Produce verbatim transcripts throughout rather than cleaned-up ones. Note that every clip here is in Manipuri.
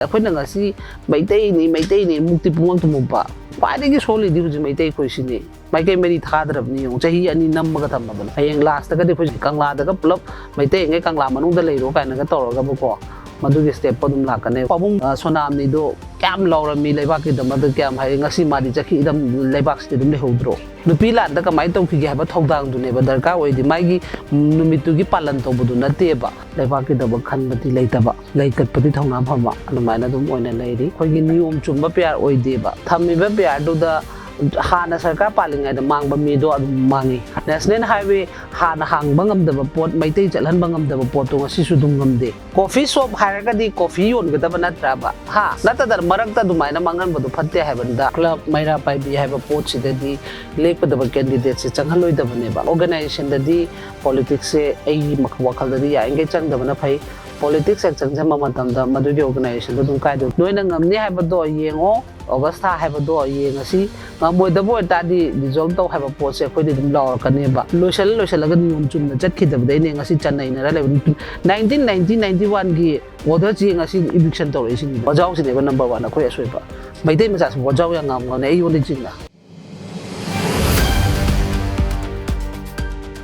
ꯑꯩꯈꯣꯏꯅ ꯉꯁꯤ ꯃꯩꯇꯩꯅꯤ, ꯃꯩꯇꯩꯅꯤ ꯃꯨꯛꯇꯤ ꯄꯨꯡꯉꯛꯇ ꯃꯨꯛꯄ꯫ ꯈ꯭ꯋꯥꯏꯗꯒꯤ ꯁꯣꯜꯂꯤꯗꯤ ꯍꯧꯖꯤꯛ ꯃꯩꯇꯩ ꯑꯩꯈꯣꯏꯁꯤꯅꯤ꯫ ꯃꯥꯏꯀꯩ ꯃꯔꯤ ꯊꯥꯗ꯭ꯔꯕꯅꯤ ꯌꯦꯡꯉꯨ, ꯆꯍꯤ ꯑꯅꯤ ꯅꯝꯃꯒ ꯊꯝꯃꯕꯅꯤ꯫ ꯍꯌꯦꯡ ꯂꯥꯁꯇꯒꯗꯤ ꯑꯩꯈꯣꯏ ꯀꯪꯂꯥꯗꯒ ꯄꯨꯂꯞ ꯃꯩꯇꯩꯉꯩ ꯀꯪꯂꯥ ꯃꯅꯨꯡꯗ ꯂꯩꯔꯣ ꯀꯥꯏꯅꯒ ꯇꯧꯔꯒꯕꯀꯣ, ꯃꯗꯨꯒꯤ ꯁ꯭ꯇꯦꯞꯄꯣ ꯑꯗꯨꯝ ꯂꯥꯛꯀꯅꯤ꯫ ꯄꯥꯕꯨꯡ, ꯑ, ꯁꯣꯅꯥꯝꯅꯤꯗꯣ ꯀꯌꯥꯝ ꯂꯥꯎꯔꯝꯃꯤ ꯂꯩꯕꯥꯛꯀꯤꯗꯃꯛꯇ, ꯀꯌꯥꯝ ꯍꯥꯏ, ꯉꯁꯤ ꯃꯥꯗꯤ ꯆꯠꯈꯤ, ꯏꯗꯝ ꯂꯩꯕꯥꯛꯁꯤꯗꯤ ꯑꯗꯨꯝ ꯂꯩꯍꯧꯗ꯭ꯔꯣ? ꯅꯨꯄꯤ ꯂꯥꯟꯗ ꯀꯃꯥꯏꯅ ꯇꯧꯈꯤꯒꯦ ꯍꯥꯏꯕ ꯊꯧꯗꯥꯡꯗꯨꯅꯦꯕ ꯗꯔꯀꯥꯔ ꯑꯣꯏꯗꯤ, ꯃꯥꯒꯤ ꯅꯨꯃꯤꯠꯇꯨꯒꯤ ꯄꯥꯂꯟ ꯇꯧꯕꯗꯨ ꯅꯠꯇꯦꯕ꯫ ꯂꯩꯕꯥꯛꯀꯤꯗꯃꯛ ꯈꯟꯕꯗꯤ ꯂꯩꯇꯕ, ꯂꯩꯀꯠꯄꯗꯤ ꯊꯧꯅꯥ ꯐꯕ, ꯑꯗꯨꯃꯥꯏꯅ ꯑꯗꯨꯝ ꯑꯣꯏꯅ ꯂꯩꯔꯤ꯫ ꯑꯩꯈꯣꯏꯒꯤ ꯅꯤꯌꯣꯝ ꯆꯨꯝꯕ ꯄꯤꯌꯥꯔ ꯑꯣꯏꯗꯦꯕ꯫ ꯊꯝꯃꯤꯕ ꯄꯤꯌꯥꯔꯗꯨꯗ ꯍꯥꯟꯅ ꯁꯔꯀꯥꯔ ꯄꯥꯜꯂꯤꯉꯩꯗ ꯃꯥꯡꯕ ꯃꯤꯗꯣ ꯑꯗꯨꯝ ꯃꯥꯡꯉꯤ꯫ ꯅꯦꯁꯅꯦꯜ ꯍꯥꯏꯋꯦ ꯍꯥꯟꯅ ꯍꯥꯡꯕ ꯉꯝꯗꯕ ꯄꯣꯠ, ꯃꯩꯇꯩ ꯆꯠꯍꯟꯕ ꯉꯝꯗꯕ ꯄꯣꯠꯇꯣ ꯉꯁꯤꯁꯨ ꯑꯗꯨꯝ ꯉꯝꯗꯦ꯫ ꯀꯣꯐꯤ ꯁꯣꯞ ꯍꯥꯏꯔꯒꯗꯤ ꯀꯣꯐꯤ ꯌꯣꯟꯒꯗꯕ ꯅꯠꯇ꯭ꯔꯕ? ꯍꯥ? ꯅꯠꯇꯗꯅ ꯃꯔꯛꯇ ꯑꯗꯨꯃꯥꯏꯅ ꯃꯥꯡꯍꯟꯕꯗꯣ ꯐꯠꯇꯦ ꯍꯥꯏꯕꯅꯤꯗ꯫ ꯀ꯭ꯂꯕ, ꯃꯩꯔꯥ ꯄꯥꯏꯕꯤ ꯍꯥꯏꯕ ꯄꯣꯠꯁꯤꯗꯗꯤ ꯂꯦꯞꯀꯗꯕ ꯀꯦꯟꯗꯤꯗꯦꯠꯁꯦ ꯆꯪꯍꯜꯂꯣꯏꯗꯕꯅꯦꯕ꯫ ꯑꯣꯔꯒꯅꯥꯏꯖꯦꯁꯟꯗꯗꯤ ꯄꯣꯂꯤꯇꯤꯛꯁꯁꯦ ꯑꯩꯒꯤ ꯃꯈ-, ꯋꯥꯈꯜꯗꯗꯤ ꯌꯥꯔꯤꯈꯩ ꯆꯪꯗꯕꯅ ꯐꯩ꯫ ꯄꯣꯂꯤꯇꯤꯛꯁ ꯍꯦꯛ ꯆꯪꯁꯤꯟꯕ ꯃꯇꯝꯗ ꯃꯗꯨꯒꯤ ꯑꯣꯔꯒꯅꯥꯏꯖꯦꯁꯟꯗꯣ ꯑꯗꯨꯝ ꯀꯥꯏꯗꯣꯏ꯫ ꯅꯣꯏꯅ ꯉꯝꯅꯤ ꯍꯥꯏꯕꯗꯣ ꯌꯦꯡꯉꯣ, ꯑꯣꯒꯁ ꯊꯥ ꯍꯥꯏꯕꯗꯣ ꯌꯦꯡꯉꯁꯤ꯫ ꯉꯝꯃꯣꯏꯗꯕ ꯑꯣꯏꯇꯥꯔꯗꯤ ꯗꯤꯖꯣꯜꯕ ꯇꯧ ꯍꯥꯏꯕ ꯄꯣꯠꯁꯦ ꯑꯩꯈꯣꯏꯗꯤ ꯑꯗꯨꯝ ꯂꯥꯎꯔꯛꯀꯅꯦꯕ꯫ ꯂꯣꯏꯁꯜꯂ ꯂꯣꯏꯁꯜꯂꯒ ꯅꯤꯌꯣꯝ ꯆꯨꯝꯅ ꯆꯠꯈꯤꯗꯕꯗꯩꯅꯦ ꯉꯁꯤ ꯆꯟꯅꯩꯅꯔ ꯂꯩꯕ꯫ ꯅꯥꯏꯟꯇꯤꯟ ꯅꯥꯏꯟꯇꯤ, ꯅꯥꯏꯟꯇꯤ ꯋꯥꯟꯒꯤ ꯑꯣꯔꯗꯔꯁꯤ ꯉꯁꯤ ꯏꯚꯤꯛꯁꯟ ꯇꯧꯔꯛꯏꯁꯤꯅꯤ꯫ ꯋꯥꯖꯥꯎꯁꯤꯅꯦꯕ ꯅꯝꯕꯔ ꯋꯥꯟ ꯑꯩꯈꯣꯏ ꯑꯁꯣꯏꯕ꯫ ꯃꯩꯇꯩ ꯃꯆꯥꯁꯤ ꯋꯥꯖꯥꯎ ꯌꯥꯝ ꯉꯥꯡꯕꯅꯦ ꯑꯩꯉꯣꯟꯗ ꯆꯤꯡꯅ꯫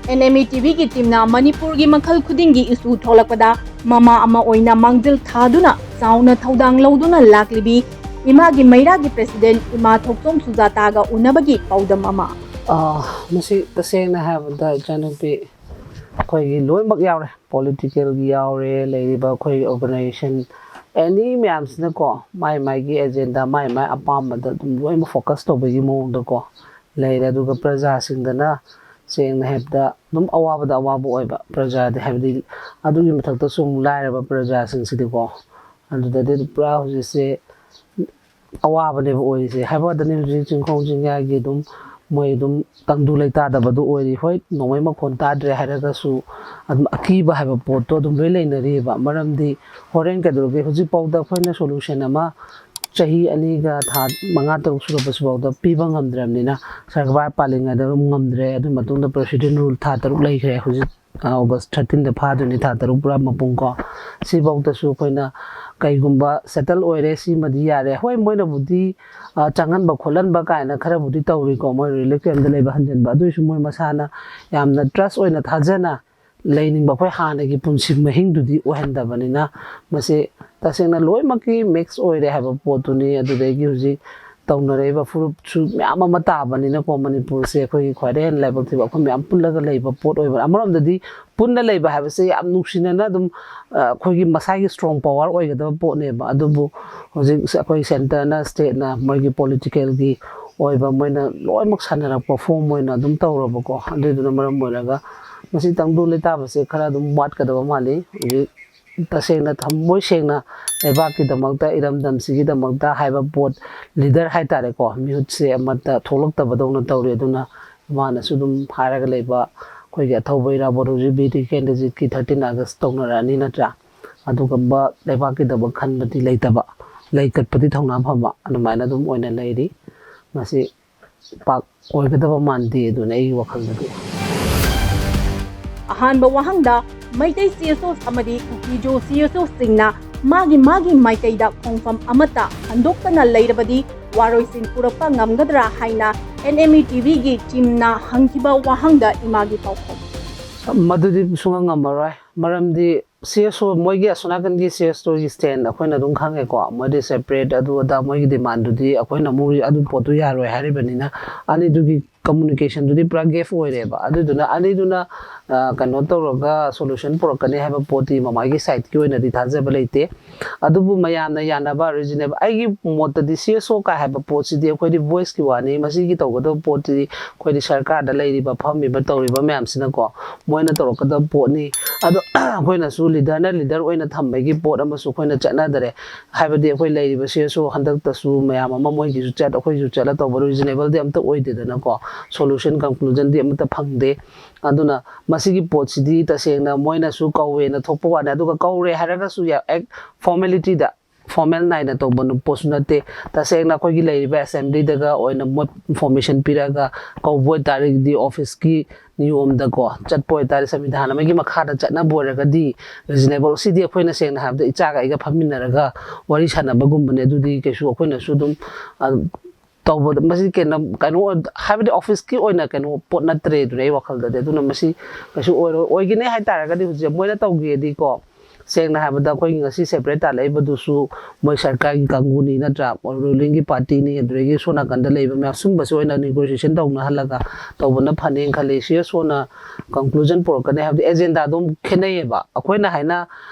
ꯑꯦꯟ ꯑꯦꯝ ꯏ ꯇꯤ ꯚꯤꯒꯤ ꯇꯤꯝꯅ ꯃꯅꯤꯄꯨꯔꯒꯤ ꯃꯈꯜ ꯈꯨꯗꯤꯡꯒꯤ ꯏꯁꯨ ꯊꯣꯛꯂꯛꯄꯗ ꯃꯃꯥ ꯑꯃ ꯑꯣꯏꯅ ꯃꯥꯡꯖꯤꯜ ꯊꯥꯗꯨꯅ ꯆꯥꯎꯅ ꯊꯧꯗꯥꯡ ꯂꯧꯗꯨꯅ ꯂꯥꯛꯂꯤꯕꯤ ꯏꯃꯥꯒꯤ ꯃꯩꯔꯥꯒꯤ ꯄ꯭ꯔꯦꯁꯤꯗꯦꯟꯠ ꯏꯃꯥ ꯊꯣꯛꯆꯣꯝ ꯁꯨꯖꯥꯇꯥꯒ ꯎꯅꯕꯒꯤ ꯄꯥꯎꯗꯝ ꯑꯃ꯫ ꯑꯥ, ꯃꯁꯤ ꯇꯁꯦꯡꯅ ꯍꯥꯏꯔꯕꯗ ꯏꯆꯥꯅꯨꯄꯤ ꯑꯩꯈꯣꯏꯒꯤ ꯂꯣꯏꯅꯃꯛ ꯌꯥꯎꯔꯦ, ꯄꯣꯂꯤꯇꯤꯀꯦꯜꯒꯤ ꯌꯥꯎꯔꯦ, ꯂꯩꯔꯤꯕ ꯑꯩꯈꯣꯏ ꯑꯣꯔꯒꯅꯥꯏꯖꯦꯁꯟ ꯑꯦꯅꯤ ꯃꯌꯥꯝꯁꯤꯅꯀꯣ ꯃꯥꯏ ꯃꯥꯏꯒꯤ ꯑꯦꯖꯦꯟꯗꯥ, ꯃꯥꯏ ꯃꯥꯏ ꯑꯄꯥꯝꯕꯗ ꯑꯗꯨꯝ ꯂꯣꯏꯅꯃꯛ ꯐꯣꯀꯁ ꯇꯧꯕꯒꯤ ꯃꯑꯣꯡꯗꯀꯣ ꯂꯩꯔꯦ꯫ ꯑꯗꯨꯒ ꯄ꯭ꯔꯖꯥꯁꯤꯡꯗꯅ ꯁꯦꯡꯅ ꯍꯥꯏꯕꯗ ꯑꯗꯨꯝ ꯑꯋꯥꯕꯗ ꯑꯋꯥꯕ ꯑꯣꯏꯕ ꯄ꯭ꯔꯖꯥꯗꯤ, ꯍꯥꯏꯕꯗꯤ ꯑꯗꯨꯒꯤ ꯃꯊꯛꯇꯁꯨ ꯑꯃꯨꯛ ꯂꯥꯏꯔꯕ ꯄ꯭ꯔꯖꯥꯁꯤꯡꯁꯤꯗꯤꯀꯣ ꯑꯗꯨꯗꯗꯤ ꯄꯨꯔꯥ ꯍꯧꯖꯤꯛꯁꯦ ꯑꯋꯥꯕꯅꯦꯕ ꯑꯣꯏꯔꯤꯁꯦ꯫ ꯍꯥꯏꯕ ꯋꯥꯗꯅꯤ ꯍꯧꯖꯤꯛ ꯆꯤꯡꯈꯣꯡ ꯆꯤꯡꯌꯥꯒꯤ ꯑꯗꯨꯝ ꯃꯣꯏ ꯑꯗꯨꯝ ꯇꯪꯗꯨ ꯂꯩꯇꯥꯗꯕꯗꯨ ꯑꯣꯏꯔꯤ꯫ ꯍꯣꯏ, ꯅꯣꯡꯃꯩ ꯃꯈꯣꯟ ꯇꯥꯗ꯭ꯔꯦ ꯍꯥꯏꯔꯒꯁꯨ ꯑꯗꯨꯝ ꯑꯀꯤꯕ ꯍꯥꯏꯕ ꯄꯣꯠꯇꯣ ꯑꯗꯨꯝ ꯂꯣꯏ ꯂꯩꯅꯔꯤꯑꯕ꯫ ꯃꯔꯝꯗꯤ ꯍꯣꯔꯦꯟ ꯀꯩꯗꯧꯔꯒꯦ, ꯍꯧꯖꯤꯛꯐꯥꯎꯗ ꯑꯩꯈꯣꯏꯅ ꯁꯣꯂꯨꯁꯟ ꯑꯃ ꯆꯍꯤ ꯑꯅꯤꯒ ꯊꯥ ꯃꯉꯥ ꯇꯔꯨꯛ ꯁꯨꯔꯛꯄꯁꯤꯐꯥꯎꯗ ꯄꯤꯕ ꯉꯝꯗ꯭ꯔꯕꯅꯤꯅ, ꯁꯔꯀꯥꯔ ꯄꯥꯜꯂꯤꯉꯩꯗ ꯑꯗꯨꯝ ꯉꯝꯗ꯭ꯔꯦ꯫ ꯑꯗꯨꯒꯤ ꯃꯇꯨꯡꯗ ꯄ꯭ꯔꯦꯁꯤꯗꯦꯟ ꯔꯨꯜ ꯊꯥ ꯇꯔꯨꯛ ꯂꯩꯈ꯭ꯔꯦ꯫ ꯍꯧꯖꯤꯛ ꯑꯣꯒꯁ ꯊꯥꯔꯇꯤꯟꯗ ꯐꯥꯗꯣꯏꯅꯤ ꯊꯥ ꯇꯔꯨꯛ ꯄꯨꯔꯥ ꯃꯄꯨꯡ ꯀꯣ꯫ ꯁꯤꯐꯥꯎꯗꯁꯨ ꯑꯩꯈꯣꯏꯅ ꯀꯩꯒꯨꯝꯕ ꯁꯦꯇꯜ ꯑꯣꯏꯔꯦ, ꯁꯤꯃꯗꯤ ꯌꯥꯔꯦ꯫ ꯍꯣꯏ, ꯃꯣꯏꯅꯕꯨꯗꯤ, ꯑ, ꯆꯪꯍꯟꯕ ꯈꯣꯠꯍꯟꯕ ꯀꯥꯏꯅ ꯈꯔꯕꯨꯗꯤ ꯇꯧꯔꯤꯀꯣ, ꯃꯣꯏ ꯔꯤꯂꯤꯐ ꯀꯦꯝꯗ ꯂꯩꯕ ꯍꯟꯖꯤꯟꯕ꯫ ꯑꯗꯨ ꯑꯣꯏꯔꯁꯨ ꯃꯣꯏ ꯃꯁꯥꯅ ꯌꯥꯝꯅ ꯇ꯭ꯔꯁ ꯑꯣꯏꯅ ꯊꯥꯖꯅ ꯂꯩꯅꯤꯡꯕ ꯑꯩꯈꯣꯏ ꯍꯥꯟꯅꯒꯤ ꯄꯨꯟꯁꯤ ꯃꯍꯤꯡꯗꯨꯗꯤ ꯑꯣꯏꯍꯟꯗꯕꯅꯤꯅ, ꯃꯁꯤ ꯇꯁꯦꯡꯅ ꯂꯣꯏꯅꯃꯛꯀꯤ ꯃꯤꯛꯁ ꯑꯣꯏꯔꯦ ꯍꯥꯏꯕ ꯄꯣꯠꯇꯨꯅꯤ꯫ ꯑꯗꯨꯗꯒꯤ ꯍꯧꯖꯤꯛ ꯇꯧꯅꯔꯛꯏꯕ ꯐꯨꯔꯨꯞꯁꯨ ꯃꯌꯥꯝ ꯑꯃ ꯇꯥꯕꯅꯤꯅꯀꯣ, ꯃꯅꯤꯄꯨꯔꯁꯦ ꯑꯩꯈꯣꯏꯒꯤ ꯈ꯭ꯋꯥꯏꯗꯩ ꯍꯦꯟꯅ ꯂꯥꯏꯕꯛ ꯊꯤꯕ ꯑꯩꯈꯣꯏ ꯃꯌꯥꯝ ꯄꯨꯜꯂꯒ ꯂꯩꯕ ꯄꯣꯠ ꯑꯣꯏꯕ꯫ ꯑꯃꯔꯣꯝꯗꯗꯤ ꯄꯨꯟꯅ ꯂꯩꯕ ꯍꯥꯏꯕꯁꯦ ꯌꯥꯝ ꯅꯨꯡꯁꯤꯅꯅ ꯑꯗꯨꯝ, ꯑ, ꯑꯩꯈꯣꯏꯒꯤ ꯃꯁꯥꯒꯤ ꯁ꯭ꯇꯔꯣꯡ ꯄꯋꯥꯔ ꯑꯣꯏꯒꯗꯕ ꯄꯣꯠꯅꯦꯕ꯫ ꯑꯗꯨꯕꯨ ꯍꯧꯖꯤꯛ ꯑꯩꯈꯣꯏ ꯁꯦꯟꯇꯔꯅ, ꯁ꯭ꯇꯦꯠꯅ ꯃꯣꯏꯒꯤ ꯄꯣꯂꯤꯇꯤꯀꯦꯜꯒꯤ ꯑꯣꯏꯕ ꯃꯣꯏꯅ ꯂꯣꯏꯅꯃꯛ ꯁꯥꯟꯅꯔꯛꯄ ꯐꯣꯝ ꯑꯣꯏꯅ ꯑꯗꯨꯝ ꯇꯧꯔꯕꯀꯣ꯫ ꯑꯗꯨꯏꯗꯨꯅ ꯃꯔꯝ ꯑꯣꯏꯔꯒ ꯃꯁꯤ ꯇꯪꯗꯨ ꯂꯩꯇꯥꯕꯁꯦ ꯈꯔ ꯑꯗꯨꯝ ꯋꯥꯠꯀꯗꯕ ꯃꯥꯜꯂꯤ꯫ ꯍꯧꯖꯤꯛ ꯇꯁꯦꯡꯅ ꯊꯃꯣꯏ ꯁꯦꯡꯅ ꯂꯩꯕꯥꯛꯀꯤꯗꯃꯛꯇ, ꯏꯔꯝꯗꯝꯁꯤꯒꯤꯗꯃꯛꯇ ꯍꯥꯏꯕ ꯄꯣꯠ, ꯂꯤꯗꯔ ꯍꯥꯏꯇꯥꯔꯦꯀꯣ, ꯃꯤꯍꯨꯠꯁꯦ ꯑꯃꯠꯇ ꯊꯣꯛꯂꯛꯇꯕꯗꯧꯅ ꯇꯧꯔꯤ꯫ ꯑꯗꯨꯅ ꯃꯥꯅꯁꯨ ꯑꯗꯨꯝ ꯍꯥꯏꯔꯒ ꯂꯩꯕ, ꯑꯩꯈꯣꯏꯒꯤ ꯑꯊꯧꯕ ꯏꯔꯥꯕꯣꯠ ꯍꯧꯖꯤꯛ ꯕꯤ ꯗꯤ ꯀꯦꯟꯗꯤꯗꯦꯠꯀꯤ ꯊꯥꯔꯇꯤꯟ ꯑꯥꯒꯁ ꯇꯧꯅꯔꯛꯑꯅꯤ ꯅꯠꯇ꯭ꯔꯥ? ꯑꯗꯨꯒꯨꯝꯕ ꯂꯩꯕꯥꯛꯀꯤꯗꯃꯛ ꯈꯟꯕꯗꯤ ꯂꯩꯇꯕ, ꯂꯩ ꯀꯠꯄꯗꯤ ꯊꯧꯅꯥ ꯐꯕ ꯑꯗꯨꯃꯥꯏꯅ ꯑꯗꯨꯝ ꯑꯣꯏꯅ ꯂꯩꯔꯤ꯫ ꯃꯁꯤ ꯄꯥꯛ ꯑꯣꯏꯒꯗꯕ ꯃꯥꯟꯗꯦ ꯑꯗꯨꯅ ꯑꯩꯒꯤ ꯋꯥꯈꯜꯗꯗꯤ꯫ ꯑꯍꯥꯟꯕ ꯋꯥꯍꯪꯗ ꯃꯩꯇꯩ ꯁꯤ ꯑꯦꯁ ꯑꯣ ꯑꯃꯗꯤ ꯀꯨꯀꯤꯖꯣ ꯁꯤ ꯑꯦꯁ ꯑꯣꯁꯤꯡꯅ ꯃꯥꯒꯤ ꯃꯥꯒꯤ ꯃꯥꯏꯀꯩꯗ ꯈꯣꯡꯐꯝ ꯑꯃꯠꯇ ꯈꯟꯗꯣꯛꯇꯅ ꯂꯩꯔꯕꯗꯤ ꯋꯥꯔꯣꯏꯁꯤꯟ ꯄꯨꯔꯛꯄ ꯉꯝꯒꯗ꯭ꯔꯥ ꯍꯥꯏꯅ ꯑꯦꯟ ꯑꯦꯝ ꯏ ꯇꯤ ꯚꯤꯒꯤ ꯇꯤꯝꯅ ꯍꯪꯈꯤꯕ ꯋꯥꯍꯪꯗ ꯏꯃꯥꯒꯤ ꯄꯥꯎꯈꯨꯝ꯫ ꯃꯗꯨꯗꯤ ꯁꯨꯡꯉꯝ ꯉꯝꯃꯔꯣꯏ꯫ ꯃꯔꯝꯗꯤ ꯁꯤ ꯑꯦꯁ ꯑꯣ, ꯃꯣꯏꯒꯤ ꯑꯁꯣꯝ ꯅꯥꯀꯟꯒꯤ ꯁꯤ ꯑꯦꯁ ꯑꯣꯒꯤ ꯁ꯭ꯇꯦꯟ ꯑꯩꯈꯣꯏꯅ ꯑꯗꯨꯝ ꯈꯪꯉꯦꯀꯣ꯫ ꯃꯣꯏꯗꯤ ꯁꯦꯄꯔꯦꯠ ꯑꯗꯨ ꯑꯗꯥ ꯃꯣꯏꯒꯤ ꯗꯤꯃꯥꯟꯗꯨꯗꯤ ꯑꯩꯈꯣꯏꯅ ꯑꯃꯨꯛ ꯑꯗꯨ ꯄꯣꯠꯇꯨ ꯌꯥꯔꯣꯏ ꯍꯥꯏꯔꯤꯕꯅꯤꯅ, ꯑꯅꯤꯗꯨꯒꯤ ꯀꯝꯃꯨꯅꯤꯀꯦꯁꯟꯗꯨꯗꯤ ꯄꯨꯔꯥ ꯒꯦꯞ ꯑꯣꯏꯔꯦꯕ꯫ ꯑꯗꯨꯗꯨꯅ ꯑꯅꯤꯗꯨꯅ, ꯑ, ꯀꯩꯅꯣ ꯇꯧꯔꯒ ꯁꯣꯂꯨꯁꯟ ꯄꯨꯔꯛꯀꯅꯤ ꯍꯥꯏꯕ ꯄꯣꯠꯇꯤ ꯃꯃꯥꯒꯤ ꯁꯥꯏꯠꯀꯤ ꯑꯣꯏꯅꯗꯤ ꯊꯥꯖꯕ ꯂꯩꯇꯦ꯫ ꯑꯗꯨꯕꯨ ꯃꯌꯥꯝꯅ ꯌꯥꯅꯕ, ꯔꯤꯖꯅꯦꯕꯜ, ꯑꯩꯒꯤ ꯃꯣꯠꯇꯗꯤ ꯁꯤ ꯑꯦꯁ ꯑꯣ ꯀꯥꯏ ꯍꯥꯏꯕ ꯄꯣꯠꯁꯤꯗꯤ ꯑꯩꯈꯣꯏꯗꯤ ꯚꯣꯏꯁꯀꯤ ꯋꯥꯅꯤ꯫ ꯃꯁꯤꯒꯤ ꯇꯧꯒꯗꯕ ꯄꯣꯠꯇꯨꯗꯤ ꯑꯩꯈꯣꯏꯗꯤ ꯁꯔꯀꯥꯔꯗ ꯂꯩꯔꯤꯕ, ꯐꯝꯃꯤꯕ, ꯇꯧꯔꯤꯕ ꯃꯌꯥꯝꯁꯤꯅꯀꯣ, ꯃꯣꯏꯅ ꯇꯧꯔꯛꯀꯗꯕ ꯄꯣꯠꯅꯤ꯫ ꯑꯗꯣ ꯑꯩꯈꯣꯏꯅꯁꯨ ꯂꯤꯗꯔꯅ ꯂꯤꯗꯔ ꯑꯣꯏꯅ ꯊꯝꯕꯒꯤ ꯄꯣꯠ ꯑꯃꯁꯨ ꯑꯩꯈꯣꯏꯅ ꯆꯠꯅꯗꯔꯦ꯫ ꯍꯥꯏꯕꯗꯤ ꯑꯩꯈꯣꯏ ꯂꯩꯔꯤꯕ ꯁꯤ ꯑꯦꯁ ꯑꯣ ꯍꯟꯗꯛꯇꯁꯨ ꯃꯌꯥꯝ ꯑꯃ ꯃꯣꯏꯒꯤꯁꯨ ꯆꯠ, ꯑꯩꯈꯣꯏꯒꯤꯁꯨ ꯆꯠꯂ ꯇꯧꯕ ꯔꯤꯖꯅꯦꯕꯜꯗꯤ ꯑꯝꯇ ꯑꯣꯏꯗꯦꯗꯅꯀꯣ, ꯁꯣꯂꯨꯁꯟ, ꯀꯟꯀ꯭ꯂꯨꯖꯟꯗꯤ ꯑꯃꯠꯇ ꯐꯪꯗꯦ꯫ ꯑꯗꯨꯅ ꯃꯁꯤꯒꯤ ꯄꯣꯠꯁꯤꯗꯤ ꯇꯁꯦꯡꯅ ꯃꯣꯏꯅꯁꯨ ꯀꯧꯋꯦꯅ ꯊꯣꯛꯄ ꯋꯥꯅꯤ, ꯑꯗꯨꯒ ꯀꯧꯔꯦ ꯍꯥꯏꯔꯒꯁꯨ ꯌꯥ-, ꯑꯦꯛ-, ꯐꯣꯔꯃꯦꯂꯤꯇꯤꯗ ꯐꯣꯔꯃꯦꯜ ꯅꯥꯏꯅ ꯇꯧꯕ ꯄꯣꯠꯁꯨ ꯅꯠꯇꯦ꯫ ꯇꯁꯦꯡꯅ ꯑꯩꯈꯣꯏꯒꯤ ꯂꯩꯔꯤꯕ ꯑꯦꯁꯦꯝꯕ꯭ꯂꯤꯗꯒ ꯑꯣꯏꯅ ꯃꯣꯏ ꯏꯟꯐꯣꯔꯃꯦꯁꯟ ꯄꯤꯔꯛꯑꯒ ꯀꯧꯕ ꯑꯣꯏꯇꯥꯔꯒꯗꯤ ꯑꯣꯐꯤꯁꯀꯤ ꯅꯤꯌꯣꯝꯗꯀꯣ ꯆꯠꯄ ꯑꯣꯏꯇꯥꯔꯗꯤ ꯁꯪꯕꯤꯙꯥꯟ ꯑꯃꯒꯤ ꯃꯈꯥꯗ ꯆꯠꯅꯕ ꯑꯣꯏꯔꯒꯗꯤ ꯔꯤꯖꯅꯦꯕꯜ, ꯁꯤꯗꯤ ꯑꯩꯈꯣꯏꯅ ꯁꯦꯡꯅ ꯍꯥꯏꯔꯕꯗ ꯏꯆꯥꯒ ꯑꯩꯒ ꯐꯝꯃꯤꯟꯅꯔꯒ ꯋꯥꯔꯤ ꯁꯥꯟꯅꯕꯒꯨꯝꯕꯅꯦ꯫ ꯑꯗꯨꯗꯤ ꯀꯩꯁꯨ ꯑꯩꯈꯣꯏꯅꯁꯨ ꯑꯗꯨꯝ, ꯑ, ꯇꯧꯕꯗ ꯃꯁꯤ ꯀꯩꯅꯣ, ꯀꯩꯅꯣ ꯑꯣꯏ-, ꯍꯥꯏꯕꯗꯤ ꯑꯣꯐꯤꯁꯀꯤ ꯑꯣꯏꯅ ꯀꯩꯅꯣ ꯄꯣꯠ ꯅꯠꯇ꯭ꯔꯦ ꯑꯗꯨꯅ ꯑꯩ ꯋꯥꯈꯜꯗꯗꯤ꯫ ꯑꯗꯨꯅ ꯃꯁꯤ ꯀꯩꯁꯨ ꯑꯣꯏꯔꯣꯏ꯫ ꯑꯣꯏꯒꯅꯤ ꯍꯥꯏ ꯇꯥꯔꯒꯗꯤ ꯍꯧꯖꯤꯛ ꯃꯣꯏꯅ ꯇꯧꯒꯦꯗꯤꯀꯣ, ꯁꯦꯡꯅ ꯍꯥꯏꯕꯗ ꯑꯩꯈꯣꯏꯒꯤ ꯉꯁꯤ ꯁꯦꯄꯔꯦꯠ ꯇꯥꯜꯂꯛꯏꯕꯗꯨꯁꯨ ꯃꯣꯏ ꯁꯔꯀꯥꯔꯒꯤ ꯀꯥꯡꯕꯨꯅꯤ ꯅꯠꯇ꯭ꯔꯥ, ꯔꯨꯂꯤꯡꯒꯤ ꯄꯥꯔꯇꯤꯅꯤ, ꯑꯗꯨꯗꯒꯤ ꯁꯣꯝ ꯅꯥꯀꯟꯗ ꯂꯩꯕ ꯃꯌꯥꯝ ꯁꯨꯝꯕꯁꯤ ꯑꯣꯏꯅ ꯅꯦꯒꯣꯁꯤꯌꯦꯁꯟ ꯇꯧꯅꯍꯜꯂꯒ ꯇꯧꯕꯅ ꯐꯅꯦꯅ ꯈꯜꯂꯤ꯫ ꯁꯤ ꯑꯦꯁ ꯑꯣꯅ ꯀꯟꯀ꯭ꯂꯨꯖꯟ ꯄꯨꯔꯛꯀꯅꯤ ꯍꯥꯏꯕꯗꯤ ꯑꯦꯖꯦꯟꯗꯥꯗꯣ ꯈꯦꯠꯅꯩꯌꯦꯕ꯫ ꯑꯩꯈꯣꯏꯅ ꯍꯥꯏꯅ,